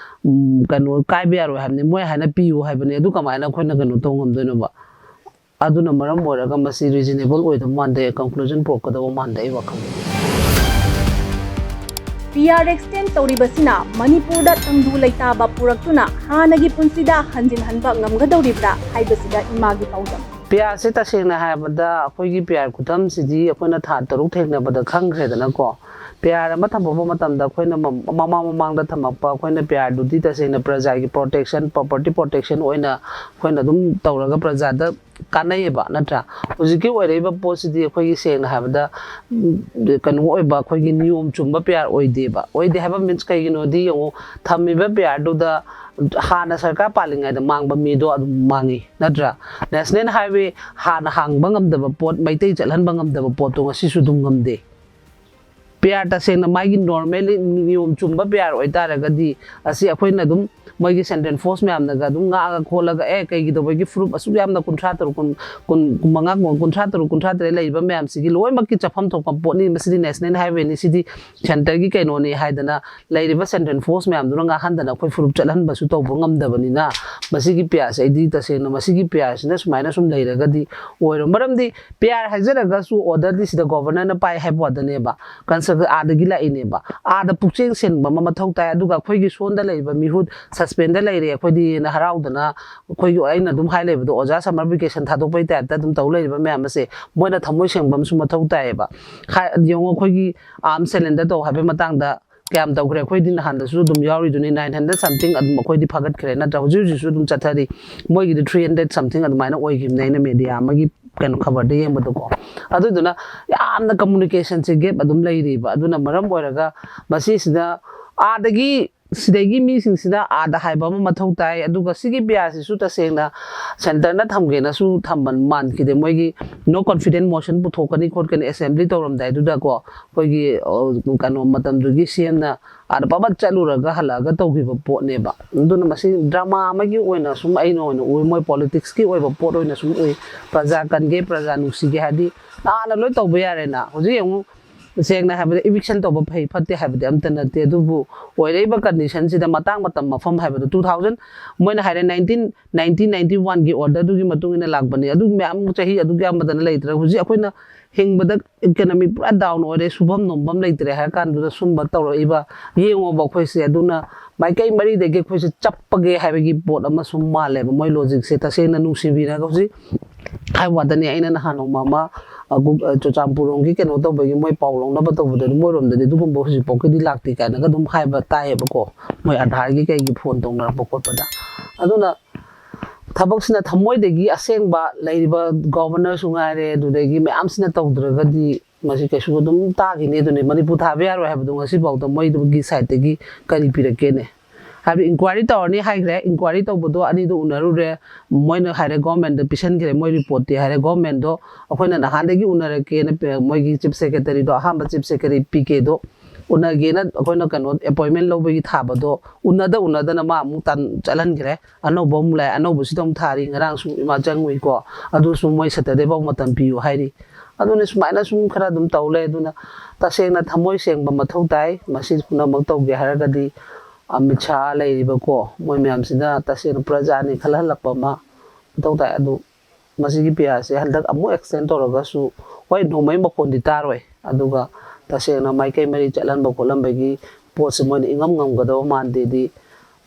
ꯎꯝ, ꯀꯩꯅꯣ ꯀꯥꯏꯕ ꯌꯥꯔꯣꯏ ꯍꯥꯏꯕꯅꯤ, ꯃꯣꯏ ꯍꯥꯏꯅ ꯄꯤꯌꯨ ꯍꯥꯏꯕꯅꯤ꯫ ꯑꯗꯨ ꯀꯃꯥꯏꯅ ꯑꯩꯈꯣꯏꯅ ꯀꯩꯅꯣ ꯇꯧ ꯉꯝꯗꯣꯏꯅꯣꯕ? ꯑꯗꯨꯅ ꯃꯔꯝ ꯑꯣꯏꯔꯒ ꯃꯁꯤ ꯔꯤꯖꯅꯦꯕꯜ ꯑꯣꯏꯗꯕ ꯃꯥꯟꯗꯦ, ꯀꯟꯀ꯭ꯂꯨꯖꯟ ꯄꯨꯔꯛꯀꯗꯕ ꯃꯥꯟꯗꯦ ꯑꯩ ꯋꯥꯈꯜꯗꯗꯤ꯫ ꯄꯤ ꯑꯥꯔ ꯑꯦꯛꯁꯇꯦꯟ ꯇꯧꯔꯤꯕꯁꯤꯅ ꯃꯅꯤꯄꯨꯔꯗ ꯇꯪꯗꯨ ꯂꯩꯇꯥꯕ ꯄꯨꯔꯛꯇꯨꯅ ꯍꯥꯟꯅꯒꯤ ꯄꯨꯟꯁꯤꯗ ꯍꯟꯖꯤꯟꯍꯟꯕ ꯉꯝꯒꯗꯧꯔꯤꯕ꯭ꯔꯥ ꯍꯥꯏꯕꯁꯤꯗ ꯏꯃꯥꯒꯤ ꯄꯥꯎꯗꯝ꯫ ꯄꯤ ꯑꯥꯔꯁꯦ ꯇꯁꯦꯡꯅ ꯍꯥꯏꯔꯕꯗ ꯑꯩꯈꯣꯏꯒꯤ ꯄꯤ ꯑꯥꯔ ꯈꯨꯊꯝꯁꯤꯗꯤ ꯑꯩꯈꯣꯏꯅ ꯊꯥ ꯇꯔꯨꯛ ꯊꯦꯡꯅꯕꯗ ꯈꯪꯈ꯭ꯔꯦꯗꯅꯀꯣ꯫ ꯄꯤ ꯑꯥꯔ ꯑꯃ ꯊꯝꯃꯛꯄ ꯃꯇꯝꯗ ꯑꯩꯈꯣꯏꯅ ꯃ-, ꯃꯃꯥꯡ ꯃꯃꯥꯡꯗ ꯊꯝꯃꯛꯄ ꯑꯩꯈꯣꯏꯅ ꯄꯤ ꯑꯥꯔꯗꯨꯗꯤ ꯇꯁꯦꯡꯅ ꯄ꯭ꯔꯖꯥꯒꯤ ꯄ꯭ꯔꯣꯇꯦꯛꯁꯟ, ꯄ꯭ꯔꯣꯄꯔꯇꯤ ꯄ꯭ꯔꯣꯇꯦꯛꯁꯟ ꯑꯣꯏꯅ ꯑꯩꯈꯣꯏꯅ ꯑꯗꯨꯝ ꯇꯧꯔꯒ ꯄ꯭ꯔꯖꯥꯗ ꯀꯥꯟꯅꯩꯌꯦꯕ, ꯅꯠꯇ꯭ꯔꯥ? ꯍꯧꯖꯤꯛꯀꯤ ꯑꯣꯏꯔꯛꯏꯕ ꯄꯣꯠꯁꯤꯗꯤ ꯑꯩꯈꯣꯏꯒꯤ ꯁꯦꯡꯅ ꯍꯥꯏꯕꯗ, ꯎꯝ, ꯀꯩꯅꯣ ꯑꯣꯏꯕ, ꯑꯩꯈꯣꯏꯒꯤ ꯅꯤꯌꯣꯝ ꯆꯨꯝꯕ ꯄꯤ ꯑꯥꯔ ꯑꯣꯏꯗꯦꯕ꯫ ꯑꯣꯏꯗꯦ ꯍꯥꯏꯕ ꯃꯤꯟꯁ ꯀꯩꯒꯤꯅꯣꯗꯤ ꯌꯦꯡꯉꯨ, ꯊꯝꯃꯤꯕ ꯄꯤ ꯑꯥꯔꯗꯨꯗ ꯍꯥꯟꯅ ꯁꯔꯀꯥꯔ ꯄꯥꯜꯂꯤꯉꯩꯗ ꯃꯥꯡꯕ ꯃꯤꯗꯣ ꯑꯗꯨꯝ ꯃꯥꯡꯉꯤ, ꯅꯠꯇ꯭ꯔꯥ? ꯅꯦꯁꯅꯦꯜ ꯍꯥꯏꯋꯦ ꯍꯥꯟꯅ ꯍꯥꯡꯕ ꯉꯝꯗꯕ ꯄꯣꯠ, ꯃꯩꯇꯩ ꯆꯠꯍꯟꯕ ꯉꯝꯗꯕ ꯄꯣꯠꯇꯣ ꯉꯁꯤꯁꯨ ꯑꯗꯨꯝ ꯉꯝꯗꯦ꯫ ꯄꯤ ꯑꯥꯔ ꯇꯁꯦꯡꯅ ꯃꯥꯒꯤ ꯅꯣꯔꯃꯦꯜꯂꯤ ꯅꯤꯌꯣꯝ ꯆꯨꯝꯕ ꯄꯤ ꯑꯥꯔ ꯑꯣꯏꯇꯥꯔꯒꯗꯤ ꯑꯁꯤ ꯑꯩꯈꯣꯏꯅ ꯑꯗꯨꯝ ꯃꯣꯏꯒꯤ ꯁꯦꯟꯇ꯭ꯔꯦꯜ ꯐꯣꯔꯁ ꯃꯌꯥꯝꯅꯒ ꯑꯗꯨꯝ ꯉꯥꯛꯑꯒ ꯈꯣꯠꯂꯒ, ꯑꯦ, ꯀꯩꯒꯤꯗꯧꯕꯒꯤ ꯐꯨꯔꯨꯞ ꯑꯁꯨꯛ ꯌꯥꯝꯅ ꯀꯨꯟꯊ꯭ꯔꯥ ꯇꯔꯨꯛ, ꯀꯨꯟ, ꯀꯨꯟ, ꯀꯨꯟ ꯃꯉꯥ, ꯀꯨꯟꯊ꯭ꯔꯥ ꯇꯔꯨꯛ, ꯀꯨꯟꯊ꯭ꯔꯥ ꯇꯔꯦꯠ ꯂꯩꯔꯤꯕ ꯃꯌꯥꯝꯁꯤꯒꯤ ꯂꯣꯏꯅꯃꯛꯀꯤ ꯆꯠꯐꯝ ꯊꯣꯛꯄ ꯄꯣꯠꯅꯤ, ꯃꯁꯤꯗꯤ ꯅꯦꯁꯅꯦꯜ ꯍꯥꯏꯋꯦꯅꯤ, ꯁꯤꯗꯤ ꯁꯦꯟꯇꯔꯒꯤ ꯀꯩꯅꯣꯅꯤ ꯍꯥꯏꯗꯅ ꯂꯩꯔꯤꯕ ꯁꯦꯟꯇ꯭ꯔꯦꯜ ꯐꯣꯔꯁ ꯃꯌꯥꯝꯗꯨꯅ ꯉꯥꯛꯍꯟꯗꯅ ꯑꯩꯈꯣꯏ ꯐꯨꯔꯨꯞ ꯆꯠꯍꯟꯕꯁꯨ ꯇꯧꯕ ꯉꯝꯗꯕꯅꯤꯅ ꯃꯁꯤꯒꯤ ꯄꯤ ꯑꯥꯔꯁꯦ ꯑꯩꯗꯤ ꯇꯁꯦꯡꯅ ꯃꯁꯤꯒꯤ ꯄꯤ ꯑꯥꯔꯁꯤꯅ ꯁꯨꯃꯥꯏꯅ ꯁꯨꯝ ꯂꯩꯔꯒꯗꯤ ꯑꯣꯏꯔꯣ꯫ ꯃꯔꯝꯗꯤ ꯄꯤ ꯑꯥꯔ ꯍꯥꯏꯖꯔꯒꯁꯨ ꯑꯣꯔꯗꯔꯗꯤ ꯁꯤꯗ ꯒꯣꯕꯔꯅꯔꯅ ꯄꯥꯏ ꯍꯥꯏꯕ ꯋꯥꯗꯅꯦꯕ꯫ ꯀꯟꯁꯇ꯭ꯔꯛ-, ꯑꯥꯗꯒꯤ ꯂꯥꯛꯏꯅꯦꯕ꯫ ꯑꯥꯗ ꯄꯨꯛꯆꯦꯜ ꯁꯦꯡꯕ ꯑꯃ ꯃꯊꯧ ꯇꯥꯏ꯫ ꯑꯗꯨꯒ ꯑꯩꯈꯣꯏꯒꯤ ꯁꯣꯟꯗ ꯂꯩꯔꯤꯕ ꯃꯤꯍꯨꯠ ꯁꯁꯄꯦꯟꯗ ꯂꯩꯔꯦ, ꯑꯩꯈꯣꯏꯗꯤꯅ ꯍꯔꯥꯎꯗꯅ ꯑꯩꯈꯣꯏꯒꯤ, ꯑꯩꯅ ꯑꯗꯨꯝ ꯍꯥꯏ ꯂꯩꯕꯗꯣ, ꯑꯣꯖꯥ ꯁꯝꯃꯔ ꯚꯦꯀꯦꯁꯟ ꯊꯥꯗꯣꯛꯄꯩ ꯇꯥꯏꯞꯇ ꯑꯗꯨꯝ ꯇꯧ ꯂꯩꯔꯤꯕ ꯃꯌꯥꯝ ꯑꯁꯦ ꯃꯣꯏꯅ ꯊꯃꯣꯏ ꯁꯦꯡꯕ ꯑꯃꯁꯨ ꯃꯊꯧ ꯇꯥꯏꯌꯦꯕ꯫ ꯍꯥꯏ-, ꯌꯦꯡꯉꯣ, ꯑꯩꯈꯣꯏꯒꯤ ꯑꯥꯔꯝ ꯁꯦꯂꯦꯟꯗꯔ ꯇꯧ ꯍꯥꯏꯕꯒꯤ ꯃꯇꯥꯡꯗ ꯀꯌꯥꯝ ꯇꯧꯈ꯭ꯔꯦ? ꯑꯩꯈꯣꯏꯗꯤ ꯅꯍꯥꯟꯗꯁꯨ ꯑꯗꯨꯝ ꯌꯥꯎꯔꯤꯗꯨꯅꯤ, nine hundred something ꯑꯗꯨꯝ ꯑꯩꯈꯣꯏꯗꯤ ꯐꯒꯠꯈ꯭ꯔꯦ ꯅꯠꯇ꯭ꯔꯥ? ꯍꯧꯖꯤꯛ ꯍꯧꯖꯤꯛꯁꯨ ꯑꯗꯨꯝ ꯆꯠꯊꯔꯤ꯫ ꯃꯣꯏꯒꯤꯗꯤ three hundred something ꯑꯗꯨꯃꯥꯏꯅ ꯑꯣꯏꯈꯤꯕꯅꯦ, ꯑꯩꯅ ꯃꯦꯗꯤꯌꯥ ꯑꯃꯒꯤ ꯀꯩꯅꯣ ꯈꯕꯔꯗ ꯌꯦꯡꯕꯗꯀꯣ꯫ ꯑꯗꯨꯗꯨꯅ ꯌꯥꯝꯅ ꯀꯝꯃꯨꯅꯤꯀꯦꯁꯟꯁꯦ ꯒꯦꯞ ꯑꯗꯨꯝ ꯂꯩꯔꯤꯕ꯫ ꯑꯗꯨꯅ ꯃꯔꯝ ꯑꯣꯏꯔꯒ ꯃꯁꯤꯁꯤꯗ ꯑꯥꯗꯒꯤ, ꯁꯤꯗꯒꯤ ꯃꯤꯁꯤꯡꯁꯤꯗ ꯑꯥꯗ ꯍꯥꯏꯕ ꯑꯃ ꯃꯊꯧ ꯇꯥꯏ, ꯑꯗꯨꯒ ꯁꯤꯒꯤ ꯄꯤꯌꯥꯁꯤꯁꯨ ꯇꯁꯦꯡꯅ ꯁꯦꯟꯇꯔꯅ ꯊꯝꯒꯦꯅꯁꯨ ꯊꯝꯕ ꯃꯥꯟꯈꯤꯗꯦ꯫ ꯃꯣꯏꯒꯤ no confidence motion ꯄꯨꯊꯣꯛꯀꯅꯤ ꯈꯣꯠꯀꯅꯤ ꯑꯦꯁꯦꯝꯕ꯭ꯂꯤ ꯇꯧꯔꯝꯗꯥꯏꯗꯨꯗꯀꯣ, ꯑꯩꯈꯣꯏꯒꯤ, ꯑ, ꯀꯩꯅꯣ ꯃꯇꯝꯗꯨꯒꯤ ꯁꯤ ꯑꯦꯝꯅ ꯑꯥꯗ ꯄꯕꯠ ꯆꯠꯂꯨꯔꯒ ꯍꯜꯂꯛꯑꯒ ꯇꯧꯈꯤꯕ ꯄꯣꯠꯅꯦꯕ꯫ ꯑꯗꯨꯅ ꯃꯁꯤ ꯗ꯭ꯔꯃꯥ ꯑꯃꯒꯤ ꯑꯣꯏꯅ ꯁꯨꯝ ꯑꯩꯅ ꯑꯣꯏꯅ ꯎꯏ, ꯃꯣꯏ ꯄꯣꯂꯤꯇꯤꯛꯁꯀꯤ ꯑꯣꯏꯕ ꯄꯣꯠ ꯑꯣꯏꯅ ꯁꯨꯝ ꯎꯏ꯫ ꯄ꯭ꯔꯖꯥ ꯀꯟꯒꯦ, ꯄ꯭ꯔꯖꯥ ꯅꯨꯡꯁꯤꯒꯦ ꯍꯥꯏꯗꯤ ꯅꯍꯥꯟꯅ ꯂꯣꯏ ꯇꯧꯕ ꯌꯥꯔꯦꯅ꯫ ꯍꯧꯖꯤꯛ ꯌꯦꯡꯉꯨ, ꯁꯦꯡꯅ ꯍꯥꯏꯕꯗ ꯏꯚꯤꯛꯁꯟ ꯇꯧꯕ ꯐꯩ ꯐꯠꯇꯦ ꯍꯥꯏꯕꯗꯤ ꯑꯝꯇ ꯅꯠꯇꯦ, ꯑꯗꯨꯕꯨ ꯑꯣꯏꯔꯛꯏꯕ ꯀꯟꯗꯤꯁꯟꯁꯤꯗ ꯃꯇꯥꯡ ꯃꯇꯝ ꯃꯐꯝ ꯍꯥꯏꯕꯗꯣ two thousand, ꯃꯣꯏꯅ ꯍꯥꯏꯔꯦ nineteen ninety ninety oneꯒꯤ ꯑꯣꯔꯗꯔꯗꯨꯒꯤ ꯃꯇꯨꯡ ꯏꯟꯅ ꯂꯥꯛꯄꯅꯤ꯫ ꯑꯗꯨ ꯃꯌꯥꯝ ꯆꯍꯤ ꯑꯗꯨꯛ ꯌꯥꯝꯕꯗꯅ ꯂꯩꯇ꯭ꯔꯦ꯫ ꯍꯧꯖꯤꯛ ꯑꯩꯈꯣꯏꯅ ꯍꯤꯡꯕꯗ ꯏꯀꯅꯃꯤ ꯄꯨꯔꯥ ꯗꯥꯎꯟ ꯑꯣꯏꯔꯦ, ꯁꯨꯐꯝ ꯅꯣꯝꯐꯝ ꯂꯩꯇ꯭ꯔꯦ ꯍꯥꯏꯔ ꯀꯥꯟꯗꯨꯗ ꯁꯨꯝꯕ ꯇꯧꯔꯛꯏꯕ ꯌꯦꯡꯉꯣꯕ ꯑꯩꯈꯣꯏꯁꯦ꯫ ꯑꯗꯨꯅ ꯃꯥꯏꯀꯩ ꯃꯔꯤꯗꯒꯤ ꯑꯩꯈꯣꯏꯁꯦ ꯆꯞꯄꯒꯦ ꯍꯥꯏꯕꯒꯤ ꯄꯣꯠ ꯑꯃ ꯁꯨꯝ ꯃꯥꯜꯂꯦꯕ ꯃꯣꯏ ꯂꯣꯖꯤꯛꯁꯦ꯫ ꯇꯁꯦꯡꯅ ꯅꯨꯡꯁꯤꯕꯤꯔꯒ ꯍꯧꯖꯤꯛ ꯍꯥꯏꯕ ꯋꯥꯗꯅꯤ, ꯑꯩꯅ ꯅꯍꯥꯟ ꯅꯣꯡꯃ ꯑꯃ, ꯑ, ꯒꯨ-, ꯑ, ꯆꯨꯔꯆꯥꯟꯄꯨꯔ ꯔꯣꯝꯒꯤ ꯀꯩꯅꯣ ꯇꯧꯕꯒꯤ ꯃꯣꯏ ꯄꯥꯎ ꯂꯧꯅꯕ ꯇꯧꯕꯗꯗꯤ ꯃꯣꯏꯔꯣꯝꯗꯗꯤ ꯑꯗꯨꯒꯨꯝꯕ ꯍꯧꯖꯤꯛꯐꯥꯎꯒꯤꯗꯤ ꯂꯥꯛꯇꯦ ꯀꯥꯏꯅꯒ ꯑꯗꯨꯝ ꯍꯥꯏꯕ ꯇꯥꯏꯌꯦꯕꯀꯣ, ꯃꯣꯏ ꯑꯙꯥꯔꯒꯤ ꯀꯩꯒꯤ ꯐꯣꯟ ꯇꯧꯅꯔꯛꯄ ꯈꯣꯠꯄꯗ꯫ ꯑꯗꯨꯅ ꯊꯕꯛꯁꯤꯅ ꯊꯃꯣꯏꯗꯒꯤ ꯑꯁꯦꯡꯕ ꯂꯩꯔꯤꯕ ꯒꯣꯚꯔꯅꯔꯁꯨ ꯉꯥꯏꯔꯦ, ꯑꯗꯨꯗꯒꯤ ꯃꯌꯥꯝꯁꯤꯅ ꯇꯧꯗ꯭ꯔꯒꯗꯤ ꯃꯁꯤ ꯀꯩꯁꯨ ꯑꯗꯨꯝ ꯇꯥꯈꯤꯅꯤ꯫ ꯑꯗꯨꯅꯤ ꯃꯅꯤꯄꯨꯔ ꯊꯥꯕ ꯌꯥꯔꯣꯏ ꯍꯥꯏꯕꯗꯣ ꯉꯁꯤꯐꯥꯎꯗ ꯃꯣꯏꯒꯤ ꯁꯥꯏꯠꯇꯒꯤ ꯀꯔꯤ ꯄꯤꯔꯛꯀꯦꯅꯦ? ꯍꯥꯏꯕꯗꯤ ꯏꯟꯀ꯭ꯋꯥꯏꯔꯤ ꯇꯧꯔꯅꯤ ꯍꯥꯏꯈ꯭ꯔꯦ, ꯏꯟꯀ꯭ꯋꯥꯏꯔꯤ ꯇꯧꯕꯗꯣ ꯑꯅꯤꯗꯣ ꯎꯅꯔꯨꯔꯦ, ꯃꯣꯏꯅ ꯍꯥꯏꯔꯦ ꯒꯣꯔꯃꯦꯟꯗ ꯄꯤꯁꯟꯈ꯭ꯔꯦ, ꯃꯣꯏ ꯔꯤꯄꯣꯔꯠꯇꯤ ꯍꯥꯏꯔꯦ꯫ ꯒꯣꯔꯃꯦꯟꯗꯣ ꯑꯩꯈꯣꯏꯅ ꯅꯍꯥꯟꯗꯒꯤ ꯎꯅꯔꯛꯀꯦꯅ ꯄꯦ-, ꯃꯣꯏꯒꯤ ꯆꯤꯐ ꯁꯦꯀ꯭ꯔꯦꯇꯔꯤꯗꯣ, ꯑꯍꯥꯟꯕ ꯆꯤꯐ ꯁꯦꯀ꯭ꯔꯦꯇꯔꯤ ꯄꯤ ꯀꯦꯗꯣ ꯎꯅꯒꯦꯅ ꯑꯩꯈꯣꯏꯅ ꯀꯩꯅꯣ ꯑꯦꯄꯣꯏꯟꯃꯦꯟ ꯂꯧꯕꯒꯤ ꯊꯥꯕꯗꯣ ꯎꯅꯗ ꯎꯅꯗꯅ ꯃꯥ ꯑꯃꯨꯛ ꯇꯥꯟ-, ꯆꯠꯍꯟꯈ꯭ꯔꯦ꯫ ꯑꯅꯧꯕ ꯑꯃꯨꯛ ꯂꯥꯛꯑꯦ, ꯑꯅꯧꯕꯁꯤꯗ ꯑꯃꯨꯛ ꯊꯥꯔꯤ, ꯉꯔꯥꯡꯁꯨ ꯏꯃꯥ ꯆꯪꯉꯨꯏꯀꯣ, ꯑꯗꯨꯁꯨ ꯃꯣꯏ ꯁꯦꯇꯔꯗꯦ ꯐꯥꯎ ꯃꯇꯝ ꯄꯤꯌꯨ ꯍꯥꯏꯔꯤ꯫ ꯑꯗꯨꯅ ꯁꯨꯃꯥꯏꯅ ꯁꯨꯝ ꯈꯔ ꯑꯗꯨꯝ ꯇꯧ ꯂꯩ꯫ ꯑꯗꯨꯅ ꯇꯁꯦꯡꯅ ꯊꯃꯣꯏ ꯁꯦꯡꯕ ꯃꯊꯧ ꯇꯥꯏ꯫ ꯃꯁꯤ ꯄꯨꯝꯅꯃꯛ ꯇꯧꯒꯦ ꯍꯥꯏꯔꯒꯗꯤ ꯑꯃꯤꯠ ꯁꯥꯍ ꯂꯩꯔꯤꯕꯀꯣ, ꯃꯣꯏ ꯃꯌꯥꯝꯁꯤꯅ ꯇꯁꯦꯡꯅ ꯄ꯭ꯔꯖꯥꯅꯤ ꯈꯜꯍꯜꯂꯛꯄ ꯑꯃ ꯃꯊꯧ ꯇꯥꯏ꯫ ꯑꯗꯨ ꯃꯁꯤꯒꯤ ꯄꯤꯌꯥꯁꯦ ꯍꯟꯗꯛ ꯑꯃꯨꯛ ꯑꯦꯛꯁꯇꯦꯟ ꯇꯧꯔꯒꯁꯨ, ꯍꯣꯏ, ꯅꯣꯡꯃꯩ ꯃꯈꯣꯟꯗꯤ ꯇꯥꯔꯣꯏ, ꯑꯗꯨꯒ ꯇꯁꯦꯡꯅ ꯃꯥꯏꯀꯩ ꯃꯔꯤ ꯆꯠꯍꯟꯕ ꯈꯣꯠꯍꯟꯕꯒꯤ ꯄꯣꯠꯁꯦ ꯃꯣꯏꯅ ꯏꯉꯝ ꯉꯝꯒꯗꯕ ꯃꯥꯟꯗꯦꯗꯤ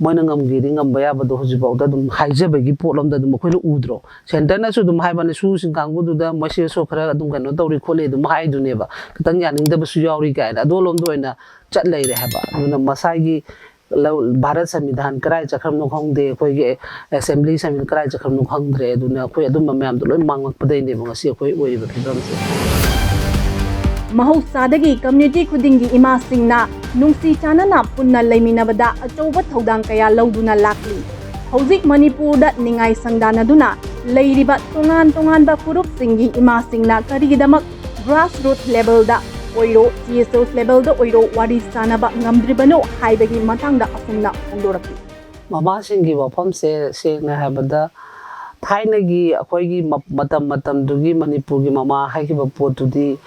ꯃꯣꯏꯅ ꯉꯝꯒꯦꯗꯤ ꯉꯝꯕ ꯌꯥꯕꯗꯣ ꯍꯧꯖꯤꯛꯐꯥꯎꯗ ꯑꯗꯨꯝ ꯍꯥꯏꯖꯕꯒꯤ ꯄꯣꯠꯂꯣꯝꯗ ꯑꯗꯨꯝ ꯑꯩꯈꯣꯏꯅ ꯎꯗ꯭ꯔꯣ? ꯁꯦꯟꯇꯔꯅꯁꯨ ꯑꯗꯨꯝ ꯍꯥꯏꯕꯅꯤ, ꯁꯨꯁꯤꯡ ꯀꯥꯡꯕꯨꯗꯨꯗ ꯃꯣꯏ ꯁꯤ ꯑꯦꯁ ꯑꯣ ꯈꯔ ꯑꯗꯨꯝ ꯀꯩꯅꯣ ꯇꯧꯔꯤ ꯈꯣꯠꯂꯤ ꯑꯗꯨꯝ ꯍꯥꯏꯗꯨꯅꯦꯕ, ꯈꯤꯇꯪ ꯌꯥꯅꯤꯡꯗꯕꯁꯨ ꯌꯥꯎꯔꯤ ꯀꯥꯏꯅ ꯑꯗꯣꯂꯣꯝꯗ ꯑꯣꯏꯅ ꯆꯠ ꯂꯩꯔꯦ ꯍꯥꯏꯕ꯫ ꯑꯗꯨꯅ ꯃꯁꯥꯒꯤ ꯂꯧ-, ꯚꯥꯔꯠ ꯁꯪꯕꯤꯙꯥꯟ ꯀꯗꯥꯏ ꯆꯠꯈ꯭ꯔꯕꯅꯣ ꯈꯪꯗꯦ, ꯑꯩꯈꯣꯏꯒꯤ ꯑꯦꯁꯦꯝꯕ꯭ꯂꯤ ꯁꯪꯕꯤꯙꯥꯟ ꯀꯗꯥꯏ ꯆꯠꯈ꯭ꯔꯕꯅꯣ ꯈꯪꯗ꯭ꯔꯦ꯫ ꯑꯗꯨꯅ ꯑꯩꯈꯣꯏ ꯑꯗꯨꯝꯕ ꯃꯌꯥꯝꯗꯣ ꯂꯣꯏ ꯃꯥꯡꯂꯛꯄꯗꯩꯅꯦꯕ ꯉꯁꯤ ꯑꯩꯈꯣꯏ ꯑꯣꯏꯔꯤꯕ ꯐꯤꯕꯝꯁꯦ꯫ ꯃꯍꯧꯁꯥꯗꯒꯤ ꯀꯝꯌꯨꯅꯤꯇꯤ ꯈꯨꯗꯤꯡꯒꯤ ꯏꯃꯥꯁꯤꯡꯅ ꯅꯨꯡꯁꯤ ꯆꯥꯟꯅꯅ ꯄꯨꯟꯅ ꯂꯩꯃꯤꯟꯅꯕꯗ ꯑꯆꯧꯕ ꯊꯧꯗꯥꯡ ꯀꯌꯥ ꯂꯧꯗꯨꯅ ꯂꯥꯛꯂꯤ꯫ ꯍꯧꯖꯤꯛ ꯃꯅꯤꯄꯨꯔꯗ ꯅꯤꯡꯉꯥꯏ ꯁꯪꯗꯥꯅꯗꯨꯅ ꯂꯩꯔꯤꯕ ꯇꯣꯉꯥꯟ ꯇꯣꯉꯥꯟꯕ ꯐꯨꯔꯨꯞꯁꯤꯡꯒꯤ ꯏꯃꯥꯁꯤꯡꯅ ꯀꯔꯤꯒꯤꯗꯃꯛ grassroot levelꯗ ꯑꯣꯏꯔꯣ, ꯁꯤ ꯑꯦꯁ ꯑꯣ levelꯗ ꯑꯣꯏꯔꯣ ꯋꯥꯔꯤ ꯁꯥꯅꯕ ꯉꯝꯗ꯭ꯔꯤꯕꯅꯣ ꯍꯥꯏꯕꯒꯤ ꯃꯇꯥꯡꯗ ꯑꯁꯨꯝꯅ ꯐꯣꯡꯗꯣꯔꯛꯂꯤ꯫ ꯃꯃꯥꯁꯤꯡꯒꯤ ꯋꯥꯐꯝꯁꯦ ꯁꯦꯡꯅ ꯍꯥꯏꯕꯗ ꯊꯥꯏꯅꯒꯤ ꯑꯩꯈꯣꯏꯒꯤ ꯃ-, ꯃꯇꯝ ꯃꯇꯝꯗꯨꯒꯤ ꯃꯅꯤꯄꯨꯔꯒꯤ ꯃꯃꯥ ꯍꯥꯏꯈꯤꯕ ꯄꯣꯠꯇꯨꯗꯤ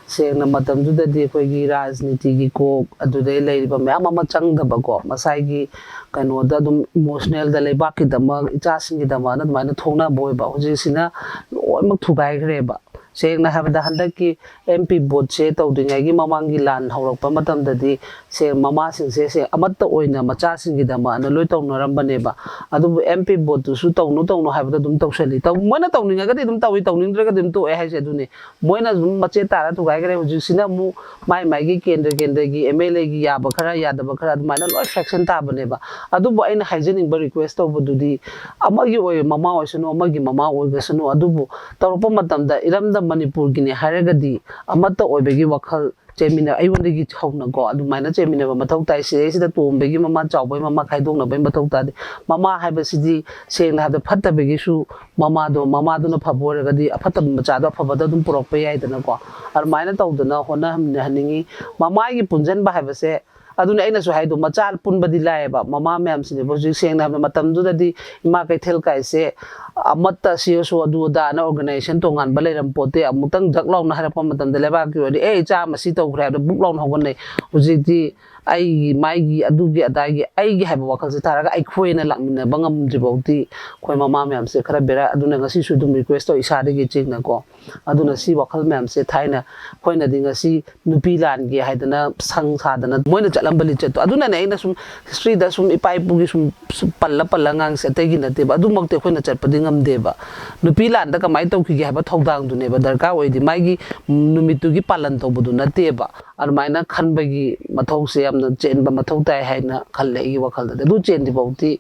ꯁꯦꯡꯅ ꯃꯇꯝꯗꯨꯗꯗꯤ ꯑꯩꯈꯣꯏꯒꯤ ꯔꯥꯖꯅꯤꯇꯤꯒꯤ ꯀꯣꯛ ꯑꯗꯨꯗꯩ ꯂꯩꯔꯤꯕ ꯃꯌꯥꯝ ꯑꯃ ꯆꯪꯗꯕꯀꯣ, ꯃꯁꯥꯒꯤ ꯀꯩꯅꯣꯗ ꯑꯗꯨꯝ emotionalꯗ ꯂꯩꯕꯥꯛꯀꯤꯗꯃꯛ, ꯏꯆꯥꯁꯤꯡꯒꯤꯗꯃꯛꯅ ꯑꯗꯨꯃꯥꯏꯅ ꯊꯣꯛꯅꯕ ꯑꯣꯏꯕ꯫ ꯍꯧꯖꯤꯛꯁꯤꯅ ꯂꯣꯏꯅꯃꯛ ꯊꯨꯒꯥꯏꯈ꯭ꯔꯦꯕ꯫ ꯁꯦꯡꯅ ꯍꯥꯏꯕꯗ ꯍꯟꯗꯛꯀꯤ ꯑꯦꯝ ꯄꯤ ꯚꯣꯠꯁꯦ ꯇꯧꯗ꯭ꯔꯤꯉꯩꯒꯤ ꯃꯃꯥꯡꯒꯤ ꯂꯥꯟ ꯍꯧꯔꯛꯄ ꯃꯇꯝꯗꯗꯤ ꯁꯦ ꯃꯃꯥꯁꯤꯡꯁꯦ ꯁꯦ ꯑꯃꯠꯇ ꯑꯣꯏꯅ ꯃꯆꯥꯁꯤꯡꯒꯤꯗꯃꯛꯅ ꯂꯣꯏ ꯇꯧꯅꯔꯝꯕꯅꯦꯕ꯫ ꯑꯗꯨꯕꯨ ꯑꯦꯝ ꯄꯤ ꯚꯣꯠꯇꯨꯁꯨ ꯇꯧꯅꯨ ꯇꯧꯅꯨ ꯍꯥꯏꯕꯗ ꯑꯗꯨꯝ ꯇꯧꯁꯜꯂꯤ꯫ ꯇꯧ-, ꯃꯣꯏꯅ ꯇꯧꯅꯤꯡꯉꯒꯗꯤ ꯑꯗꯨꯝ ꯇꯧꯏ, ꯇꯧꯅꯤꯡꯗ꯭ꯔꯒꯗꯤ ꯑꯗꯨꯝ ꯇꯣꯛꯑꯦ ꯍꯥꯏꯁꯦ ꯑꯗꯨꯅꯤ꯫ ꯃꯣꯏꯅ ꯑꯗꯨꯝ ꯃꯆꯦꯠ ꯇꯥꯔ ꯊꯨꯒꯥꯏꯈ꯭ꯔꯦ꯫ ꯍꯧꯖꯤꯛꯁꯤꯅ ꯑꯃꯨꯛ ꯃꯥꯏ ꯃꯥꯏꯒꯤ ꯀꯦꯟꯗ꯭ꯔ ꯀꯦꯟꯗ꯭ꯔꯒꯤ ꯑꯦꯝ ꯑꯦꯜ ꯑꯦꯒꯤ ꯌꯥꯕ ꯈꯔ ꯌꯥꯗꯕ ꯈꯔ ꯑꯗꯨꯃꯥꯏꯅ ꯂꯣꯏ faction ꯇꯥꯕꯅꯦꯕ꯫ ꯑꯗꯨꯕꯨ ꯑꯩꯅ ꯍꯥꯏꯖꯅꯤꯡꯕ request ꯇꯧꯕꯗꯨꯗꯤ ꯑꯃꯒꯤ ꯑꯣꯏ ꯃꯃꯥ ꯑꯣꯏꯁꯅꯨ, ꯑꯃꯒꯤ ꯃꯃꯥ ꯑꯣꯏꯒꯁꯅꯨ, ꯑꯗꯨꯕꯨ ꯇꯧꯔꯛꯄ ꯃꯇꯝꯗ ꯏꯔꯝꯗꯝ ꯃꯅꯤꯄꯨꯔꯒꯤꯅꯤ ꯍꯥꯏꯔꯒꯗꯤ ꯑꯃꯠꯇ ꯑꯣꯏꯕꯒꯤ ꯋꯥꯈꯜ ꯆꯦꯟꯃꯤꯟꯅ-, ꯑꯩꯉꯣꯟꯗꯒꯤ ꯍꯧꯅꯀꯣ ꯑꯗꯨꯃꯥꯏꯅ ꯆꯦꯟꯃꯤꯟꯅꯕ ꯃꯊꯧ ꯇꯥꯏ꯫ ꯁꯤꯗꯩꯁꯤꯗ ꯇꯣꯝꯕꯒꯤ ꯃꯃꯥ, ꯆꯥꯎꯕꯒꯤ ꯃꯃꯥ ꯈꯥꯏꯗꯣꯛꯅꯕꯒꯤ ꯃꯊꯧ ꯇꯥꯗꯦ꯫ ꯃꯃꯥ ꯍꯥꯏꯕꯁꯤꯗꯤ ꯁꯦꯡꯅ ꯍꯥꯏꯕꯗ ꯐꯠꯇꯕꯒꯤꯁꯨ ꯃꯃꯥꯗꯣ, ꯃꯃꯥꯗꯨꯅ ꯐꯕ ꯑꯣꯏꯔꯒꯗꯤ ꯑꯐꯠꯇꯕ ꯃꯆꯥꯗꯣ ꯑꯐꯕꯗ ꯑꯗꯨꯝ ꯄꯨꯔꯛꯄ ꯌꯥꯏꯗꯅꯀꯣ꯫ ꯑꯗꯨꯃꯥꯏꯅ ꯇꯧꯗꯅ ꯍꯣꯠꯅꯍꯟꯅꯤꯡꯉꯤ꯫ ꯃꯃꯥꯒꯤ ꯄꯨꯟꯁꯤꯟꯕ ꯍꯥꯏꯕꯁꯦ ꯑꯗꯨꯅ ꯑꯩꯅꯁꯨ ꯍꯥꯏꯗꯣ, ꯃꯆꯥ ꯄꯨꯟꯕꯗꯤ ꯂꯥꯏꯌꯦꯕ꯫ ꯃꯃꯥ ꯃꯌꯥꯝꯁꯤꯅꯦꯕ ꯍꯧꯖꯤꯛ ꯁꯦꯡꯅ ꯍꯥꯏꯕꯗ ꯃꯇꯝꯗꯨꯗꯗꯤ ꯏꯃꯥ ꯀꯩꯊꯦꯜ ꯀꯥꯏꯁꯦ ꯑꯃꯠꯇ ꯁꯤ ꯑꯦꯁ ꯑꯣ ꯑꯗꯨ ꯑꯗꯥꯅ organization ꯇꯣꯉꯥꯟꯕ ꯂꯩꯔꯝ ꯄꯣꯠꯇꯦ꯫ ꯑꯃꯨꯛꯇꯪ ꯗꯛ ꯂꯥꯎꯅ ꯍꯥꯏꯔꯛꯄ ꯃꯇꯝꯗ ꯂꯩꯕꯥꯛꯀꯤ ꯑꯣꯏꯔꯗꯤ "ꯑꯦ, ꯏꯆꯥ ꯑꯃ ꯁꯤ ꯇꯧꯈ꯭ꯔꯦ" ꯍꯥꯏꯕꯗ ꯕꯨꯛ ꯂꯥꯎꯅ ꯍꯧꯒꯠꯅꯩ꯫ ꯍꯧꯖꯤꯛꯇꯤ ꯑꯩꯒꯤ ꯃꯥꯏꯒꯤ ꯑꯗꯨꯒꯤ ꯑꯗꯥꯒꯤ ꯑꯩꯒꯤ ꯍꯥꯏꯕ ꯋꯥꯈꯜꯁꯦ ꯊꯥꯔꯒ ꯑꯩꯈꯣꯏꯅ ꯂꯥꯛꯃꯤꯟꯅꯕ ꯉꯝꯗ꯭ꯔꯤ ꯐꯥꯎꯗꯤ ꯑꯩꯈꯣꯏ ꯃꯃꯥ ꯃꯌꯥꯝꯁꯦ ꯈꯔ ꯕꯦꯔꯥ꯫ ꯑꯗꯨꯅ ꯉꯁꯤꯁꯨ ꯑꯗꯨꯝ ꯔꯤꯀ꯭ꯋꯦꯁ ꯇꯧꯏ ꯏꯁꯥꯗꯒꯤ ꯆꯤꯡꯅꯀꯣ꯫ ꯑꯗꯨꯅ ꯁꯤ ꯋꯥꯈꯜ ꯃꯌꯥꯝꯁꯦ ꯊꯥꯏꯅ ꯑꯩꯈꯣꯏꯅꯗꯤ ꯉꯁꯤ ꯅꯨꯄꯤ ꯂꯥꯟꯒꯦ ꯍꯥꯏꯗꯅ ꯁꯪ ꯁꯥꯗꯅ ꯃꯣꯏꯅ ꯆꯠꯂꯝꯕ ꯂꯤꯆꯠꯇꯣ꯫ ꯑꯗꯨꯅꯅꯦ ꯑꯩꯅ ꯁꯨꯝ ꯍꯤꯁꯇ꯭ꯔꯤꯗ ꯁꯨꯝ ꯏꯄꯥ ꯏꯄꯨꯒꯤ ꯁꯨꯝ, ꯁꯨꯝ ꯄꯜꯂ ꯄꯜꯂ ꯉꯥꯡꯁꯦ, ꯑꯇꯩꯒꯤ ꯅꯠꯇꯦꯕ꯫ ꯑꯗꯨꯃꯛꯇꯤ ꯑꯩꯈꯣꯏꯅ ꯆꯠꯄꯗꯤ ꯉꯝꯗꯦꯕ꯫ ꯅꯨꯄꯤ ꯂꯥꯟꯗ ꯀꯃꯥꯏꯅ ꯇꯧꯈꯤꯒꯦ ꯍꯥꯏꯕ ꯊꯧꯗꯥꯡꯗꯨꯅꯦꯕ ꯗꯔꯀꯥꯔ ꯑꯣꯏꯗꯤ, ꯃꯥꯒꯤ ꯅꯨꯃꯤꯠꯇꯨꯒꯤ ꯄꯥꯂꯟ ꯇꯧꯕꯗꯨ ꯅꯠꯇꯦꯕ꯫ ꯑꯗꯨꯃꯥꯏꯅ ꯈꯟꯕꯒꯤ ꯃꯊꯧꯁꯦ ꯌꯥꯝꯅ ꯆꯦꯟꯕ ꯃꯊꯧ ꯇꯥꯏ ꯍꯥꯏꯅ ꯈꯜꯂꯦ ꯑꯩꯒꯤ ꯋꯥꯈꯜꯗꯗꯤ꯫ ꯑꯗꯨ ꯆꯦꯟꯗ꯭ꯔꯤ ꯐꯥꯎꯗꯤ